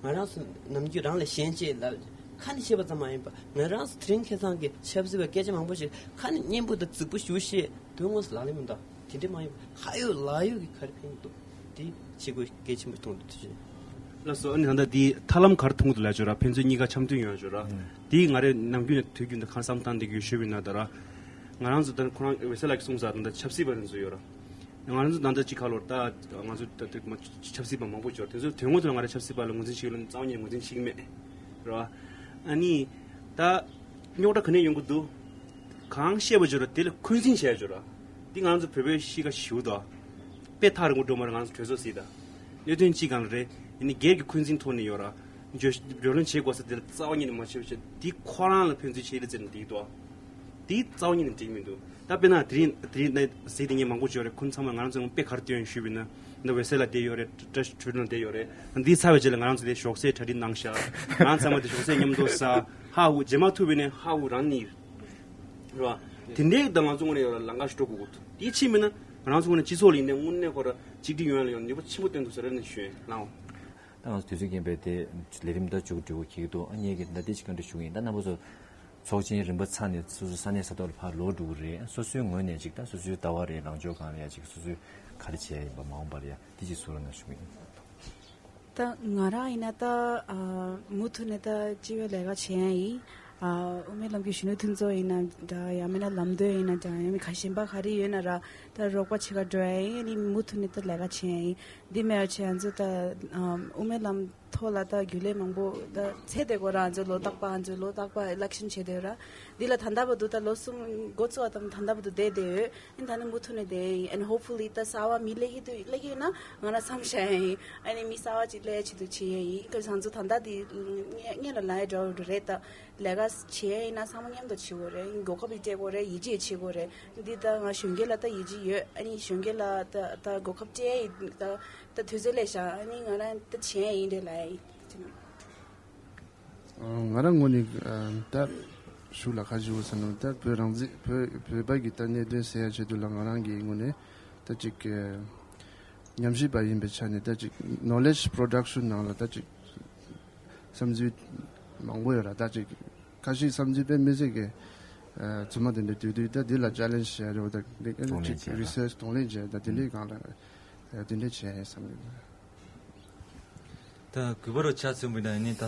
ང་རང་ཚོ་ནམ་རྒྱུན་རང་ལས་གཞན་གཅེས་ལ་ཁ་ནས་བཤད་པ་ཙམ་མ་ཡིན་པ་ང་རང་ཚོ་དེ་རིང་ཁ་སང་གི་ཆབ་སྲིད་པའི་སྐད་ཆ་མང་པོ་ཞིག་ཁ་ནས་སྙན་པོ་དང་རྫིག་པོ་ཞིག་བཤད་དོན་དངོས་སུ་ལག་ལེན་མི་འདུག་དེ་འདྲ་མ་ཡིན་པ་ཁ་ཡོད་ལག་ཡོད་ཀྱི་ག་རེ་ཕན་གྱི་འདུག་དེ་བྱེད་དགོས་གལ་ཆེན་པོ་མཐོང་འདུག་ཐུགས་རྗེ་ཆེ། ལགས་སོ། ཨ་ནི་ད་ལྟ་དེའི་ཐབས་ལམ་ག་རེ་མཐོང་གི་འདུག་ལབ་ཅོག་ར། ཕན་ཚུན་གཉིས་ཀ་འཆམ་མཐུན་ཡོང་ཅོག་ར། ཨང་། དེའི་ང་རེ་ནམ་རྒྱུན་ནས་དུས་རྒྱུན་དུ་གང་བསམ་བཏང་བསྡད་ཀྱི་ཡོད་ཞུས་པ་ཡིན་ན་ད་ར། ང་རང་ཚོ་ད་ཁོ་རང་འོད་གསལ་ལགས་ཀྱིས་གསུངས་ས་ད་ལྟ་ཆབ་སྲིད་པ་རེ་ཚོ་ཡོད་ར། ང་རང་ཚོ་ད་ལྟ་ཅིག་ཁ་ལོར་ད་ང་ཚོ་ད་ད་མ་ཆབ་སྲིད་པ་མང་པོ་ཅོག་དེ་ཚོ་དོན་དངོས་ཐོག་ང་རང་ཆབ་སྲིད་པ་ལ་ངོས་འཛིན་བྱེད་ཀྱི་ཡོད་ལ་རྩ་བ་ཉིད་ངོས་འཛིན་བྱེད་ཀྱི་མེད་ར། ཨ་ནི་ད་རྙོག་དྲ་ག་ནས་ཡོང་གི་འདུག་གང་བཤད་པ་བརྗོད་ར་དེ་ལ་འཁོན་འཛིན་བྱས་བརྗོད་ར། འདི་ང་ཚོ་བོད་པའི་གཤིས་ཀ་ཞིག་འདུག་དཔེ་ཐག་རིང་པོ་འགྲོ་མ་རེད། ང་ཚོ་གྲོས་ཚོགས་སྲིད་དང་གནད་དོན་གཅིག་སྒང་ལ་རེད། ཡིན་ནའི་སྒེར་གྱི་འཁོན་འཛིན་ཐོག་ནས་ཡོད་ར། བརྗོད་བརྗོད་ལེན་བྱེད་དགོས་ས་དེ་ལ་རྩ་བ་ཉིད་ནས་མ་བྱེད་པ་བྱས་འདི་ཁོ་རང་ལ་ཕན་ཚུན་ཆེད་ལས་བཙལ་ནས་འགྲིག་འདུག་འདི་རྩ་བ་ཉིད་ནས་འགྲིག་མི་འདུག་ད་དཔེར་ན་དེ་རིང་དེ་རིང་ནས་གཟིགས་དེ་ངས་མང་པོ་བརྗོད་རེད། ཁོང་ཚང་མ་ང་རང་ཚོ་དཔེ་ག་རེ་སྟོན་ཞུས་པ་ཡིན་ན། འདི་འོད་གསལ་ལགས་བསྡད་ཡོད་རེད། བཀྲ་ཤིས་གྲོལ་ལགས་བསྡད་ཡོད་རེད། འདི་ཚར་བའི་རྗེས་ལ་ང་རང་ཚོ་དེ་ཞོགས་ཟས་གྲ་སྒྲིག་གནང་ཤག་ང་རང་ཚང་མ་དེ་ཞོགས་ཟས་མཉམ་དུ་ཟ། ཧ་ཧུ་རྗེས་མ་ཐུག་པ་ཡིན་ན་ཧ་ཧུ་རང་ནི། རེད་བ། དེ་འདྲའི་ད་ང་ཚོ་ངོས་ནས་ཡོད་ལ་ལམ་ཁ་ཞིག་འགྲོ་དགོས་ཀྱི་འདུག་དེ་ཕྱིན་མིན་ན་ང་རང་ཚོ་ངོས་ནས་སྤྱི་ཚོགས་ལ་ཡིན་ནའི་དངོས་གནས་ཁོ་ར་གཅིག་སྒྲིལ་ཡོང་ཡ་ལ་ཡང་ནུས་པ་ཆེན་པོ་བཏོན་ཐུབ་ས་རེད་ནས་ཞུ་ཡིན་ལགས། ད་ང་ཚོ་དུས་ཚོད་རྐྱེན་པས་དེ་ལས་རིམ་ད་མཇུག་སྒྲིལ་དགོས་ཀྱི་འདུག་ཨ་ནི་ངས་ཀྱི་ད་ལྟ་ཅིག་བཀའ་འདྲི་ཞུ་གི་ཡིན། ད་རྣམ་པ་ཚོ་ཚོགས་ཆེན་རིམ་པ་ཚར་ནས་སོ་སོའི་ས་གནས་ས་ཐོག་ལ་ཕར་ལོག་འགྲོ་གི་རེད། སོ་སོའི་ངོས་ནས་ཅིག་ད་སོ་སོའི་ལྟ་བ་རེད། ལངས་ཕྱོགས་སྒང་ལ་ཡ་ཅིག་སོ་སོའི་ག་རེ་བྱས་ཡིན་པ་མ་འོངས་པར་ཡ་དེ་ཅིག་གསུང་རོགས་གནང་ཞུ་གི་ཡིན། ད་ང་རང་ཡིན་ན་ད་ཨ་མུ་མཐུད་ནས་ད་སྤྱི་པའི་ལས་ཀ་བྱེད་ཡ་ཡིན། ཨ་དབུ་མའི་ལམ་གྱི་གཞོན་ནུ་མཐུན་ཚོགས་ཡིན་ན་འདྲ་ཡང་མིན་ན་ལམ་སྟོན་ཡིན་ན་འདྲ་ཡང་མིན་ག་གཞན་པ་ག་རེ་ཡོད་ན་ར་ད་རོགས་པ་བྱེད་ག་འགྲོ་ཡ་ཡིན། ཨ་ནི་མུ་མཐུད་ནས་ད་ལས་ཀ་བྱེད་ཡ་ཡིན། འདི་མེད་པ་བྱས་ང་ཚོ་ད་ཨ་དབུ་མའི་ལམ་ ཐོག་ལ་ད་རྒྱུན་ལས་མང་པོ་ད་ཚེ་དེ་གོ་ར་ང་ཚོ་ལོ་རྟག་པ་ང་ཚོ་ལོ་རྟག་པ་election་བྱེད་དེ་ར། འདི་ལ་ད་ལྟ་བར་དུ་ད་ལོ་གསུམ་འགོ་བཙུགས་པ་དང་ད་ལྟ་བར་དུ་བསྡད་བསྡད་ཡོད། ཨ་ནི་ད་ནི་མུ་མཐུད་ནས་བསྡད་ཡིན། And hopefully ད་གསར་བ་མི་སླེབས་ཀྱི་འདུག་སླེབས་ཀྱི་ཡོད་ན་ང་རང་མཚམས་བཞག་ཡིན། ཨ་ནི་མི་གསར་བ་ཅིག་སླེབས་ཆེད་དུ་བྱེད་ཡིན། ཁ་སང་ཚོ་ད་ལྟ་འདི་སྔོན་ལ་ལ་ཡ་འདྲ་བོ་རེད། ད་ལས་ཀ་བྱེད་ཡིན་ན་ཚང་མ་མཉམ་དུ་བྱེད་དགོས་རེད། གོ་སྐབས་སྤྲད་དགོས་རེད། ཡིད་ཆེས་བྱེད་དགོས་རེད། འདི་ད་ང་གཞོན་སྐྱེས་ལ་ད་ཡིད་ཆེས་ཡོད། ཨ་ནི་གཞོན་སྐྱེས་ལ་ད་ད་གོ་སྐབས་སྤྲད་ཡིན། ད་ད་དུས་ཚོད་སླེབས་ཤག་ཨ་ནི་ང་རང་ད་བྱེད་ཡིན་རེད་ལ་ཡིན། ང་རང་ངོས་ནས་ད་ཞུ་ལ་ཁ་ཞུ་ཟེར་ན་ད་བོད་རང་བཙན་བོད་བོད་པ་གི་ད་གནད་དོན་སེལ་ཡ་ཆེད་དུ་ལ་ང་རང་གི་ངོས་ནས་ད་ཅིག་ཉམས་ཞིབ་པ་ཡིན་པའི་ཆ་ནས་ད་ཅིག་knowledge production་ནང་ལ་ད་ཅིག་བསམ་ཚུལ་མང་པོ་ཡོད་ར། ད་ཅིག་ཁ་ཤས་བསམ་ཚུལ་དཔེ་མི་སྲིད་ཀྱི་རྫུན་མ་དེ་འདྲ་བསྡུས་དུས་ད་འདི་ལ་challenge་བྱས་རེད་བ། ད་འདི་གདོང་ལེན་ཅིག་བྱས་ར། Research་གདོང་ལེན་བྱས་ད་དེ་འདྲའི་སྒང་ལ་དེ་འདྲ་བྱས་བསམ་གྱི་འདུག་ད་གུས་པ་རུ་ཆ་མཚོན་པ་ཡིན་ན་ནི་ད་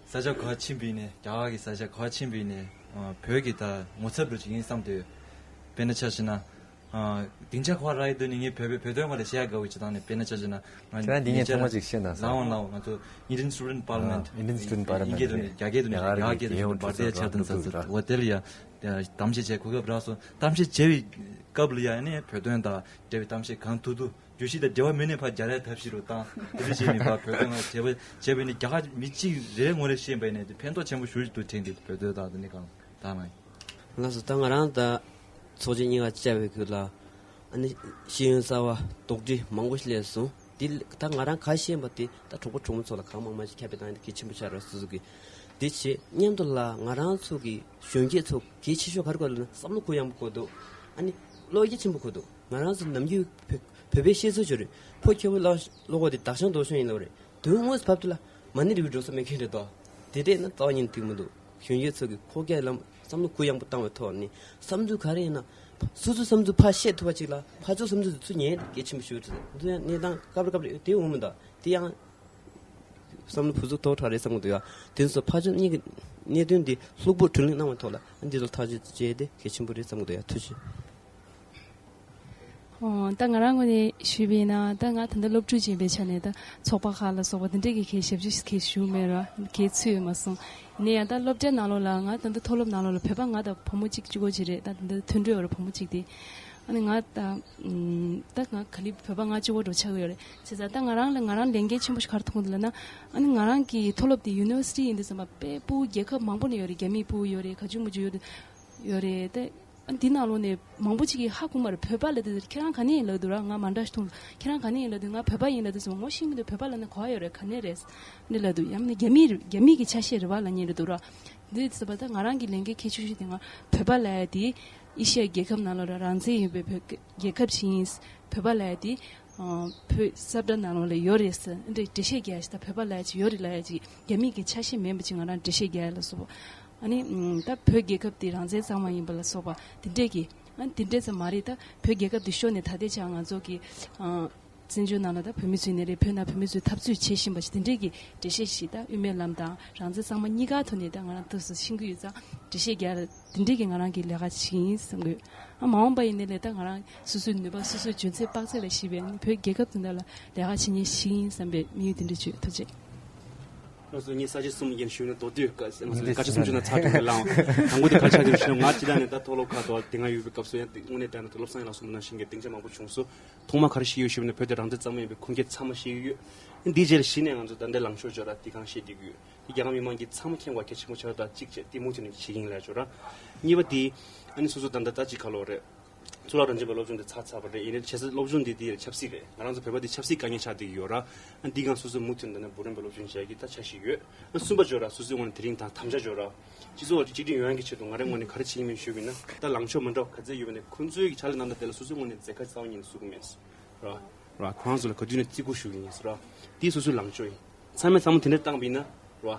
ས་ཆ་ག་ཕྱིན་པ་ཡིན་ནའི་རྒྱ་གར་གྱི་ས་ཆ་ག་ཕྱིན་པ་ཡིན་ནའི་བོད་ཀྱི་ད་ངོ་ཚབ་རུ་ཅིག་ཡིན་བསམ་སྡོད་ཡོད། དཔེར་ན་ཆ་བཞག་ན། སྡིངས་ཆ་ག་རག་ཡོད་དུས་ནི་ངས་བོད་བོད་བོད་དོན་སྒང་ལ་བཤད་ཡག་དགའ་བོ་ཅིག་བཏང་ནས་དཔེར་ན་ཆ་བཞག་ན་ང་ཁྱེད་རང་འདི་ངས་ངས་ཚང་མ་ཅིག་བཤད་ན་ལའོ་ལའོ་ང་ཚོ་Indian Student Parliament Indian Student Parliament ཨིན་སྐད་དུ་ནི་རྒྱ་སྐད་དུ་ནི་རྒྱ་གར་གྱི་རྒྱལ་ཡོངས་གྲོས་ཚོགས་ཚོགས་འདུ་འདུག་ར། འོ་དེ་ལ་ཡ་གཏམ་བཤད་བྱས་གོ་སྐབས་རག་སོང་། གཏམ་བཤད་བྱས་པའི་སྐབས་ལ་ཡ་ནི་བོད་དོན་དང་འབྲེལ་བའི་གཏམ་བཤད་གང་ཐུབ་ཐུབ་བརྗོད་གཞི་དང་འབྲེལ་བ་མེད་ནས་ཕར་རྒྱག་ཡ་ཐབས་ཤེས་རུ་བཏང་དེ་འདྲ་བྱས་ནས་ཕར་བོད་དོན་ལ་བྱས་པ་བྱས་པ་ཡིན་ན་རྒྱ་གར་མི་གཅིག་རེ་ངོ་རེ་ཤེས་པ་ཡིན་ན་དེ་ཕན་ཐོགས་ཆེན་པོ་ཞེ་པོ་ཅིག་འདུག་དྲན་གྱི་འདུག་བོད་དོན་དང་དེ་ནི་གང་ལགས་སོ། ད་ང་རང་ད་ཚོགས་ཆེན་གཉིས་ཀ་བཅར་བའི་ཁུལ་ལ་ཨ་ནི་ཤེས་ཡོན་གསར་བ་དོགས་འདྲི་མང་པོ་ཞིག་སླེབས་སོང་། འདི་ད་ང་རང་ག་ཤེས་པ་དེ་ད་གྲོགས་པོ་གྲོགས་མོ་ཚོ་ལ་གང་མང་མང་ཞིག་ཁྱབ་སྤེལ་བཏང་ཡ་དེ་གལ་ཆེན་པོ་ཆགས་རེད་སོ་སོ་གི། དེ་བྱེད་མཉམ་དུ་ལ་ང་རང་ཚོ་གི་གཞོན་སྐྱེས་ཚོ་གལ་ཆེ་ཤོས་ག་རེ་དགོས་ལབ་ན་བསམ་བློ་གུ་ཡངས་པོ་དགོས་འདུག་ཨ་ནི་བློ་རྒྱ་ཆེན་པོ་དགོས་འདུག་ང་རང་ཚོ་ནམ་རྒྱུན་བོད་བོད་པའི་བཤད་ཚུལ་ཅིག་ཡོད་རེད། ཕོ་ཁྱོ་བོ་བློ་བློ་ཁོག་དེ་དག་ཤང་རྡོ་ཤང་ཡིན་ལབ་རེད། དོན་དངོས་སུ་བབ་དུས་ལ་མ་ཎི་རེ་བའི་འགྲོ་ས་མེད་མཁན་རེད་དོ། དེ་འདྲས་ན་རྩ་བ་ཉིད་ནས་འགྲིག་མི་འདུག་གཞོན་སྐྱེས་ཚོ་གི་ཁོག་རྒྱ་ལམ་བསམ་བློ་གུ་ཡངས་པོ་བཏང་བའི་ཐོག་ནས་བསམ་ཚུལ་ག་རེ་ཡིན་ན། སོ་སོའི་བསམ་ཚུལ་ཕར་བཤད་ཐུབ་པ་ཅིག་ལ་ཕར་ཚུར་བསམ་ཚུལ་དེ་ཚུར་ཉན་ཡ་གལ་ཆེན་པོ་ཞིག་རེད། འདི་ཡང་གནས་སྟངས་སྐབས་རེ་སྐབས་རེ་དེ་འོང་མི་འདུག་དེ་ཡང་བསམ་བློ་བུ་ཚུགས་དོག་དྲག་རེད་བསམ་གི་འདུག་ཡ། དེ་ཚོ་ཕར་ཚུར་གཉིས་ཀྱི་གནད་དོན་འདི་ལྷུག་པོ་བགྲོ་གླེང་གནང་བའི་ཐོག་ལ་འདི་ཚོ་ཐག་གཅོད་བྱས་ཏེ་གལ་ཆེན་པོ་རེད་བསམ་གི་འདུག་ཡ། ཐུགས་རྗེ་ཆེ། ཨོ། ད་ང་རང་ངོས་ནས་ཞུས་པ་ཡིན་ན་ད་ང་ད་ལྟ་སློབ་ཕྲུག་ཅིག་ཡིན་པའི་ཆ་ནས་ད་ཚོགས་པ་ཁག་ལ་སོགས་པ་དེ་འདྲས་ཀྱི་གའི་ཞབས་ཕྱི་གའི་ཞུ་མེད་ར་གའི་ཚུད་ཡོད་མ་སོང་། ཡིན་ན་ཡང་ད་སློབ་གྲྭའི་ནང་ལོགས་ལ་ང་ད་ལྟ་མཐོ་སློབ་ནང་ལོགས་ལ་བོད་པ་ང་དང་བུ་མོ་གཅིག་གཅིག་པོ་ཅིག་རེད། ད་ད་ལྟ་མཐུན་འབྲེལ་ཡོད་ར་བུ་མོ་གཅིག་དེ། ཨ་ནི་ང་ད་ད་ང་ག་ལེ་བོད་པ་ང་གཅིག་པོ་འགྲོ་ཆགས་ཀྱི་ཡོད་རེད། བྱས་ཙང་ད་ང་རང་ལ་ང་རང་ལས་འགན་ཆེན་པོ་ཞིག་ག་རེ་མཐོང་གི་འདུག་ལབ་ན། ཨ་ནི་ང་རང་གི་མཐོ་སློབ་དེ་ཡུ་ནི་ཝར་སི་ཊི་ཡིན་དུས་ཙམ་པ་དཔེ་ཕྲུ་གུ་རྒྱལ་ཁབ་མང་པོ་ནས་ཡོད་རེད། རྒྱ་མིའི་ཕྲུ་གུ་ཡོད་རེད། ག་ཅུང་མ་ཅུང་ཡོད་རེད། ཡོད་རེད་དེ། ཨ་འདི་ནང་ལོགས་ནས་མང་པོ་ཅིག་གིས་ཧ་གོ་མ་རེད། བོད་པ་ལབ་དུས་ཁྱེད་རང་ག་ནས་ཡིན་ལབ་དུས་ར། ང་མ་འདྲ་ཞིག་མཐོང་། ཁྱེད་རང་ག་ནས་ཡིན་ལབ་དུས་ང་བོད་པ་ཡིན་ལབ་དུས་ང་ངོ་ཤེས་མི་འདུག་བོད་པ་ལབ་ན་ག་པར་ཡོད་རེད། ག་ནས་རེད་འདི་ལབ་དུས་ཡང་ན་རྒྱ་མི་རྒྱ་མི་གི་ཆ་ཤས་རེད་པ་ལབ་མཁན་རེད་འདུག་ར། འདི་ཟེར་བ་ད་ང་རང་གི་ལས་འགན་གལ་ཆེ་ཤོས་དེ་ང་བོད་པ་ལབ་ཡ་དེ་ཨེ་ཤི་ཡ་རྒྱལ་ཁབ་ནང་ལོགས་ར་རང་བཙན་ཡོད་པའི་བོད་རྒྱལ་ཁབ་ཅིག་ཡིན། བོད་པ་ལབ་ཡ་དེ་བོད་ས་བཀྲ་ནང་ལོགས་ལ་ཡོད་རེད་ཟེར་འདི་འགྲེལ་བཤད་རྒྱག་ཡ་ཞིག་དང་བོད་པ་ལབ་ཡ་ཅིག་ཡོད་རེད་ལབ་ཡ་ཅིག་རྒྱ་མི་གི་ཆ་ཤས་མིན་པ་ཅིག་ང་རང་འགྲེལ་བཤད་རྒྱག་ཡ་ལ་སོགས་པ། ཨ་ནི་ད་བོད་རྒྱལ་ཁབ་དེ་རང་བཙན་གཙང་མ་ཡིན་པ་ལ་སོགས་པ་དེ་འདྲས་ཀྱི། ཨ་ནི་དེ་འདྲས་ཙམ་མ་རེད། ད་བོད་རྒྱལ་ཁབ་དེ་ཤོར་ནས་ད་ལྟའི་ཆར་ང་ཚོ་གི་བཙན་བྱོལ་ནང་ལ་ད་བོད་མི་ཚོའི་ནས་རེད། བོད་ནང་བོད་མི་ཚོས་འཐབ་རྩོད་བྱེད་བཞིན་པ་ཞིག་དེ་འདྲས་ཀྱི་འགྲེལ་བཤད་ཞིག་ད་དབུ་མའི་ལམ་དང་རང་བཙན་གཙང་མ་གཉིས་ཀ་ཐོག་ནས་ད་ང་རང་ཐུགས་སུ་ཤེས་ཀྱི་ཡོད་ཙང་འགྲེལ་བཤད་རྒྱག་དེ་འདྲས་ཀྱི་ང་རང་གི་ལས་ཀ་ཞིག་ཡིན་བསམ་གི་ཡོད། ཨ་མ་འོངས་པ་ཡིན་ནའི་ལས་ད་ང་རང་སོ་སོའི་ནུས་པ་སོ་སོའི་འཇོན་ཚད་དཔག་ཚད་ལ་གཞིགས་པའི་བོད་རྒྱལ་ཁབ་དེ་འདྲ་ལ་ལས་ཀ་བྱེད་མཁན་ཞིག་ཡིན་བསམ་པའི་དམིགས་ཡུལ་དེ་འདྲ་བརྗོད། ཐུགས་རྗེ་ཆེ། ལགས་སོ། ངས་ས་བཅད་གསུམ་ཡན་ཞུས་ན་མདོར་བསྡུས་ཀ་ས་ང་ཚོ་སྐད་ཆ་གསུམ་བརྗོད་ན་ཚར་འགྲོ་གི་ལའང་དང་པོ་དེ་ག་རེ་ཆགས་ཀྱི་རེད་ཞུས་ན། ང་སྤྱིར་བཏང་ནས་ད་མཐོ་སློབ་ཁག་ཏུ་དེ་སྔ་ཡོད་པའི་སྐབས་སུ་ཡང་དངོས་གནས་དྲང་གནས་བློ་བཟང་ཡེ་ལགས་གསུངས་པ་ནང་བཞིན་གྱི་སྡིངས་ཆ་མང་པོ་བྱུང་སོང་། ཐོག་མ་ག་རེ་ཤེས་ཡོད་ཞུས་ན་བོད་དེ་རང་བཙན་གཙང་མ་ཡིན་པའི་ཁུངས་སྐྱེལ་ཚང་མ་ཤེས་ཀྱི་ཡོད། འདིའི་རྗེས་ལ་གཞི་ནས་ང་ཚོ་ད་ལྟའི་ལངས་ཕྱོགས་བརྗོད་ར་དེ་གང་བཤད་བསྡད་ཀྱི་ཡོད། དེ་རྒྱ་གར་མི་མང་གིས་ཚང་མ་མཁྱེན་དགོས་གལ་ཆེན་པོ་ཆགས་ཡོད། ད་གཅིག་བྱས་དེ་མུ་མཐུད་ནས་བྱེད་ཀྱི་ཡིན་ལབ་བརྗོད་ར། གཉིས་པ་དེ་ཨ་ནི་སོ་སོ་ད་ལྟ་ད་གཅིག་ག་ལོ་རེད། གཙུག་ལག་རང་བཙན་པའི་སློབ་སྦྱོང་དེ་ཚར་ཚར་བ་རེད། ཡིན་ནའི་བྱས་ཙང་སློབ་སྦྱོང་འདི་དེ་ཆབ་སྲིད་རེད། ང་རང་ཚོ་བོད་པ་འདི་ཆབ་སྲིད་དཀའ་ངལ་ཆགས་བསྡད་ཀྱི་ཡོད་ར། ཨ་འདི་སྒང་སོ་སོའི་མུ་མཐུད་ནས་ད་ནས་འབུམ་རམས་པའི་སློབ་སྦྱོང་བྱེད་ཀྱི་ད་འཆར་གཞི་ཡོད། ཨ་གསུམ་པ་བརྗོད་ར་སོ་སོའི་ངོས་ནས་དེ་རིང་དང་དམ་བཅའ་བརྗོད་ར། སྤྱི་ཚོགས་བར་གཅིག་སྒྲིལ་ཡོང་ཡག་གི་ཆེད་དུ་ང་རའི་ངོས་ནས་ག་རེ་བྱེད་ཀྱི་མིན་ཞུ་གི་ཡིན་ན། ད་ལངས་ཕྱོགས་མི་འདྲ་བ་ག་ཚད་ཡོད་པ་ནས་ཁོང་ཚོའི་གི་ཕྱག་ལས་གནང་སྟངས་དེ་ལ་སོ་སོའི་ངོས་ནས་མཛད་ཁ་རྩ་བ་ཉིད་ནས་བཟོ་གི་མེད། ར། ར། ཁོ་རང་ཚོ་ལ་ག་དུས་ནས་བརྩི་བཀུར་ཞུ་གི་ཡིན་ཟེར་ར། དེ་སོ་སོའི་ལངས་ཕྱོགས་ཡིན། ཚང་མས་བསམ་བློ་དེ་འདྲ་བཏང་བ་ཡིན་ན། ར།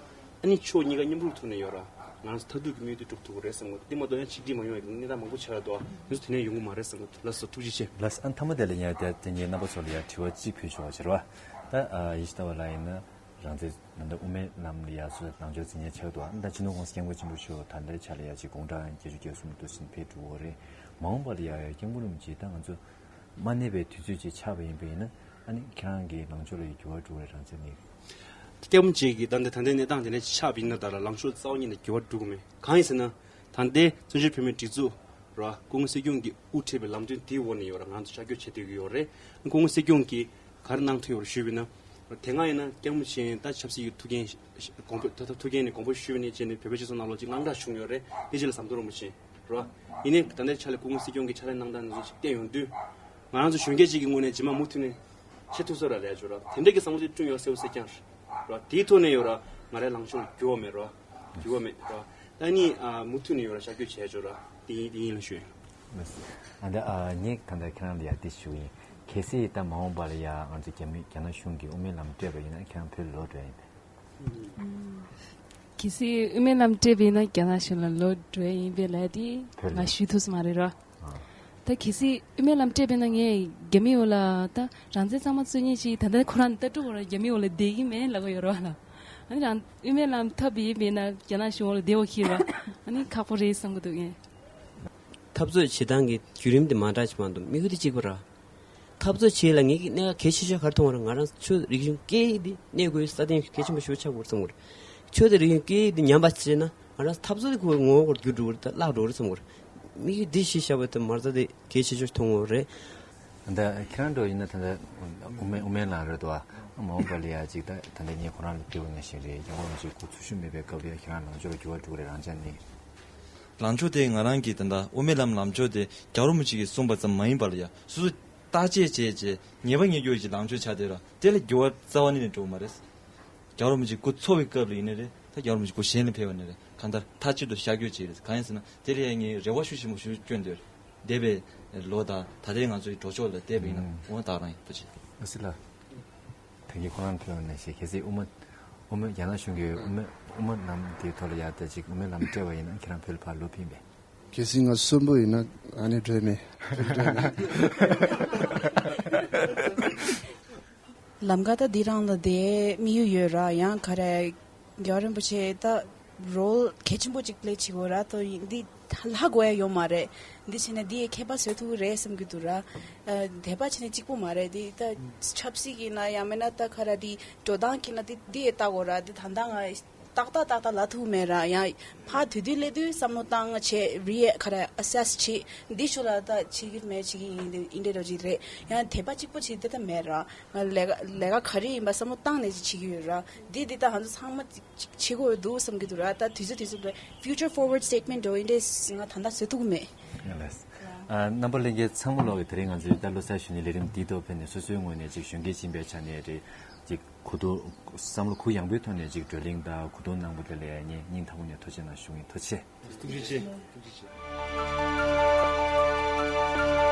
ཨ་ནི་ཕྱོགས་གཉིས་ཀ་མཉམ་རུབ་ཐོག་ནས་ཡོད་ར། ང་རང་ཚོ་མཐར་ཐུག་གི་དམིགས་ཡུལ་དེ་འགྲུབ་ཐུབ་ཀྱི་རེད་བསམ་གི་འདུག་དེ་མ་གཏོགས་ཡང་ཆིག་སྒྲིལ་མ་ཡོང་བའི་གནས་སྟངས་མང་པོ་ཆགས་ཡོད་དོ། དེ་ཚོ་དེ་ནས་ཡོང་གི་མ་རེད་བསམ་གི་འདུག་ལགས་སོ། ཐུགས་རྗེ་ཆེ། ལགས་སོ། ཨ་མཐའ་མ་དེ་ལ་ཡང་དེ་དེ་ངའི་རྣམ་པ་ཚོ་ལ་ཡང་དྲི་བ་གཅིག་ཕུལ་ཆོག་པ་བྱེད་རོགས། ད་ཨ་ཡིད་ཆེས་ལྟ་བ་ལ་ཡིན་ན་རང་བཙན་ད་ལྟ་དབུ་མའི་ལམ་ལ་ཡར་སོ་ལངས་ཕྱོགས་འཛིན་མཁན་ཆགས་འདུག་ད་སྤྱི་ནོར་༸གོང་ས་༸སྐྱབས་མགོན་ཆེན་པོ་མཆོག་ད་ལྟའི་ཆ་ལ་ཡ་ཅིག་དགུང་གྲངས་བརྒྱད་ཅུ་གྱ་གསུམ་དུ་ཕྱིན་ཕེབས་འགྲོ་གི་རེད། མ་འོངས་པ་ལ་ཡ་ཡ་སྐྱབས་མགོན་རིན་པོ་ཆེ་ད་ང་ཚོ་མ་གནས་པའི་དུས་ཚོད་ཅིག་ཆགས་པ་ཡིན་པ་ཡིན་ན་ཨ་ནི་ཁྱེད་རང་གི་ལངས་ཕྱོགས་ལ་ཡ་འགྱུར་བ་འགྲོ་གི་རེད་རང་བཙན་ནི། སྐྱབས་མགོན་གྱིས་ད་ལྟ་ད་ལྟའི་གནས་སྟངས་དེ་འདྲ་ཆགས་པ་ཡིན་ན། ད་ལ་ལངས་ཕྱོགས་རྩ་བ་ཉིད་ནས་འགྱུར་བ་འགྲོ་གི་མེད། གང་ཡིན་ཟེར་ན། ད་ལྟའི་བཙན་བྱོལ་བོད་མིའི་སྒྲིག་འཛུགས་ར་སྐུ་ངོ་སྲིད་སྐྱོང་གིས་དབུ་ཁྲིད་པའི་ལམ་སྟོན་དེའི་འོག་ནས་ཡོད་ར། ང་ཚོ་ཤར་བསྐྱོད་བྱེད་བསྡད་ཀྱི་ཡོད་རེད། སྐུ་ངོ་སྲིད་སྐྱོང་གིས་ག་རེ་གནང་ཐུབ་ཡོད་རེད་ཞུས་པ་ཡིན་ན། དེ་སྔ་ཡིན་ན་སྐྱབས་མགོན་མཆོག་ད་ཆབ་སྲིད་ཀྱི་ཐུགས་འགན་དགོངས་པ་ད་ལྟ་ཐུགས་འགན་ནས་དགོངས་པ་ཞུས་པ་ནས་བྱས་ནས་བོད་པའི་སྤྱི་ཚོགས་ནང་ལོགས་ཅིག་དངངས་སྐྲག་བྱུང་ཡོད་རེད། དེ་རྗེས་ལ་ཟམ་གདོང་རིན་པོ་ཆེ་ར། ཡིན་ནའི་ད་ལྟའི་ཆ་ལ་སྐུ་ངོ་སྲིད་སྐྱོང་གིས་ཕྱག་ལས་གནང་སྟངས་འདི་ཚོ་ཅིག་བལྟས་ཡོང་དུས། ང་རང་ཚོ་གཞོན་སྐྱེས་ཅིག་གི་ངོས་ནས་རྗེས་མ་མུ་མཐུད་ནས་བྱེད་ཐུབ་ས་ར་རེད་ཅོ་ར། དེ་འདྲ་གི་བསམ་བློ་ཅིག་བསྐྲུན་ཡོད་གསལ་པོ་གསལ་རྐྱང་རེད་ར། དེའི་ཐོག་ནས་ཡོད་ར། ང་རའི་ལངས་ཕྱོགས་འགྱུར་བ་མེད་ར། འགྱུར་བ་མེད་ར། ད་ནི་ཨ་མུ་མཐུད་ནས་ཡོད་ར་ཤར་བསྐྱོད་བྱས་ཅོ་ར། དེ་ཡིན་དེ་ཡིན་ལ་ཞུ་ཡིན། ལགས་སོ། ཨ་ད་ཨ་ངས་ད་ལྟ་ཁྱེད་རང་ལ་ཡ་དེ་ཞུ་ཡིན། གལ་སྲིད་ད་མ་འོངས་པ་ལ་ཡ་ང་ཚོ་རྒྱ་མི་རྒྱ་ནག་གཞུང་གིས་དབུ་མའི་ལམ་སྤྲད་པ་ཡིན་ན་ཁྱེད་རང་བོད་ལ་ལོག་འགྲོ་ཡིན་པས། གལ་སྲིད་དབུ་མའི་ལམ་སྤྲད་པ་ཡིན་ན་རྒྱ་ནག་གཞུང་ལ་ལོག་འགྲོ་ཡིན་པས་ལབ་དེ་བོད་ལ་ང་ཞུ་ཐུབ་ས་མ་རེད་ར། ཨ། ད་གལ་སྲིད་དབུ་མའི་ལམ་སྤྲད་པ་ཡིན་ན་ངས་རྒྱ་མི་འོག་ལ་ད་རང་བཙན་གཙང་མ་རྩོད་མཁན་ཅིག་ད་ལྟ་ཁོ་རང་ལྟ་གྲུབ་འོག་ལ་རྒྱ་མི་འོག་ལ་བསྡད་ཀྱི་མེད་ལབ་གི་ཡོད་ར་ལ། ཨ་ནི་རང་དབུ་མའི་ལམ་ཐོབ་ཡིན་པས་ན་རྒྱ་ནག་གཞུང་འོག་ལ་བསྡད་འོ་ཁྱི་ར། ཨ་ནི་ཁག་པོ་རེད་བསམ་གི་འདུག་ངས། འཐབ་རྩོད་བྱེད་སྟངས་ཀྱི་བརྒྱུད་རིམ་དེ་མ་འདྲ་ཅིག་མ་གཏོགས་དམིགས་ཡུལ་དེ་གཅིག་པ་ར། འཐབ་རྩོད་བྱེད་ལ་ངེད་ཀྱི་གནད་འགག་གལ་ཆེ་ཤོས་ག་རེ་མཐོང་བ་རེད། ང་རང་ཆོས་རིག་གཞུང་སྐད་ཡིག་འདི་གནས་དགོས་སྲ་བརྟན་གལ་ཆེན་པོ་ཞེ་པོ་ཆགས་དགོས་རེད་བསམ་གྱི་རེད། ཆོས་དང་རིག་གཞུང་སྐད་ཡིག་འདི་ཉམས་པ་བྱས་ན་ང་རང་འཐབ་རྩོད་དེ་ཁོའི་ངོ་བོ་སྐོར་འགྱུར་འགྲོ་གི་རེད། ད་བརླག་འགྲོ་གི་རེད་བསམ་གྱི་རེད། དམིགས་ཡུལ་འདི་གཞི་བཞག་པ་དེ་མ་རྩ་དེ་གལ་ཆེ་ཤོས་མཐོང་གི་རེད། ད་ཁྱེད་རང་འདྲ་ཡིན་ན་ད་ལྟ་དབུ་མའི་དབུ་མའི་ལམ་རེད་དོ། མ་འོངས་པ་ལ་ཡ་ཅིག་ད་ད་ལྟ་ངས་ཁོ་རང་ལ་དྲི་བ་ནང་བཞིན་རེད། རྒྱལ་བ་རིན་པོ་ཆེ་སྐུ་འཚོ་བཞུགས་མེད་པའི་སྐབས་ལ་ཡ་ཁྱེད་རང་ལངས་ཕྱོགས་ལ་འགྱུར་བ་འགྲོ་གི་རེད། རང་ཅག་ནི། ལངས་ཕྱོགས་དེ་ང་རང་གི་ད་ལྟ་དབུ་མའི་ལམ་ལངས་ཕྱོགས་དེ་རྒྱལ་བ་རིན་པོ་ཆེ་གིས་གསུངས་པ་ཙམ་མ་ཡིན་པ་ལ་ཡ་སོ་སོས་བརྟག་དཔྱད་བྱས་བྱས་ངེས་པ་ངེས་འགྱུར་གྱི་ལངས་ཕྱོགས་ཆགས་བསྡད་ར། དེ་ལ་འགྱུར་བ་རྩ་བ་ཉིད་ནས་འགྲོ་གི་མ་རེད། རྒྱལ་བ་རིན་པོ་ཆེ་སྐུ་འཚོ་བའི་སྐབས་ལ་ཡིན་ནའི་རེད། ད་རྒྱལ་བ་རིན་པོ་ཆེ་སྐུ་གཞན་ལ་ཕེབས་པ་ནའི་རེད། གང་ལྟར་མཐའ་གཅིག་ཏུ་ཤར་བསྐྱོད་བྱས་རེད། གང་ཡིན་ཟེར་ན་དེ་ལ་ཡ་ངས་རེ་བ་ཤུགས་ཆེན་པོ་ཞིག་བསྐྱོན་འདོད་རེད། འདས་པའི་ལོ་དང་ད་ལྟའི་ང་ཚོའི་འགྲོ་ཕྱོགས་ལ་བལྟས་པ་ཡིན་ན་ཨུམ། འོ་ད་རང་ཡིན་ཐུགས་རྗེ་ཆེ། ཨ་སི་ལ། ད་གིན་ཁོ་རང་ཕེབས་ནས་ཤེས། གལ་སྲིད་དབུ་མ་དབུ་མ་རྒྱ་ནག་གཞུང་གིས་དབུ་མ་དབུ་མ་ལམ་དེའི་ཐོག་ལ་ཡར་ད་ཅིག་དབུ་མའི་ལམ་སྤྲད་པ་ཡིན་ན་ཁྱེད་རང་བོད་ལ་ཕར་ལོག་ཕིན་པས། གལ་སྲིད་ང་གསོན་པོ་ཡིན་ན་ཨ་ནི་འགྲོ་མེད། ལམ་ཀ་ད་འདི་རང་ལ་དེ་དམིགས་ཡུལ་ཡོད་ར། ཡང་ག་རེ། རྒྱལ་བ་རིན་པོ་ཆེ་ད་རོལ་གལ་ཆེན་པོ་ཅིག་པླེ་བྱེད་དགོས་ར། ཏོ་འདི་ལྷག་དགོས་ཡ་ཡོད་མ་རེད། འདི་བྱས་ན་འདི་ཡི་ཁྱད་པར་བཟོ་ཐུབ་ཀྱི་རེད་བསམ་གྱི་འདུག་ར། ཨ་དད་པ་བྱས་ན་གཅིག་པོ་མ་རེད། འདི་ད་ཆབ་སྲིད་ཀྱི་ན་ཡང་མིན་ན་ད་ག་ར་འདི་འགྲོ་སྟངས་ཀྱི་ན་འདི་འདི་ཡི་ལྟ་དགོས་ར། འདི་ད་ལྟ་ང་ཏག་ཏག་ཏག་ཏག་ལབ་ཐུབ་མེད་ར། ཡང་ཕར་དུས་དུས་སླེབས་དུས་བསམ་བློ་བཏང་བྱས་རི་ཡ་ག་ར་ཨ་སེ་སི་བྱེད་འདི་ཞུ་ལ་ད་བྱེད་ཀྱི་མེད་བྱེད་ཀྱི་ཡིན་འདི་ཡིན་འདྲ་འདྲ་ཅིག་རེད། ཡང་དད་པ་གཅིག་པོ་བྱེད་འདི་ད་མེད་ར། ང་ལས་ཀ་ལས་ཀ་ག་རེ་ཡིན་པ་བསམ་བློ་བཏང་ནས་ཅིག་བྱེད་ཀྱི་ཡོད་ར། འདི་འདི་ད་ང་ཚོ་ཚང་མ་ཅིག་བྱེད་དགོས་འདུག་བསམ་གྱི་འདུག་ར། ད་དུས་ཚོད་དུས་ཚོད་ལ་future forward statement འགྲོ་ཡིན་འདྲས་ང་ད་ལྟ་བཟོ་ཐུབ་ཀྱི་མེད། ཡང་ལགས། ཨ་རྣམ་པ་ལྷན་རྒྱས་ཚང་མ་ལོག་གི་དེ་རིང་ང་ཚོའི་ད་ལོ་གསར་གཞོན་ནུའི་ལས་རིམ་འདིའི་ཐོག་ཕེབས་ནས་སོ་སོའི་ངོས་ནས་ཅིག་གཞོན་སྐྱེས་ཡིན་པའི་ཆ་ནས་རེད། ཅིག་གོ་བསྡུར་བསམ་བློ་གུ་ཡངས་པོའི་ཐོག་ནས་ཅིག་བགྲོ་གླེང་དང་གོ་བསྡུར་གནང་བ་དེ་ལ་ཡང་ངས་སྙིང་ཐག་པ་ནས་ཐུགས་རྗེ་གནང་ཞུ་གི་ཡིན། ཐུགས་རྗེ་ཆེ། ཐུགས་རྗེ་ཆེ། ཐུགས་རྗེ་ཆེ།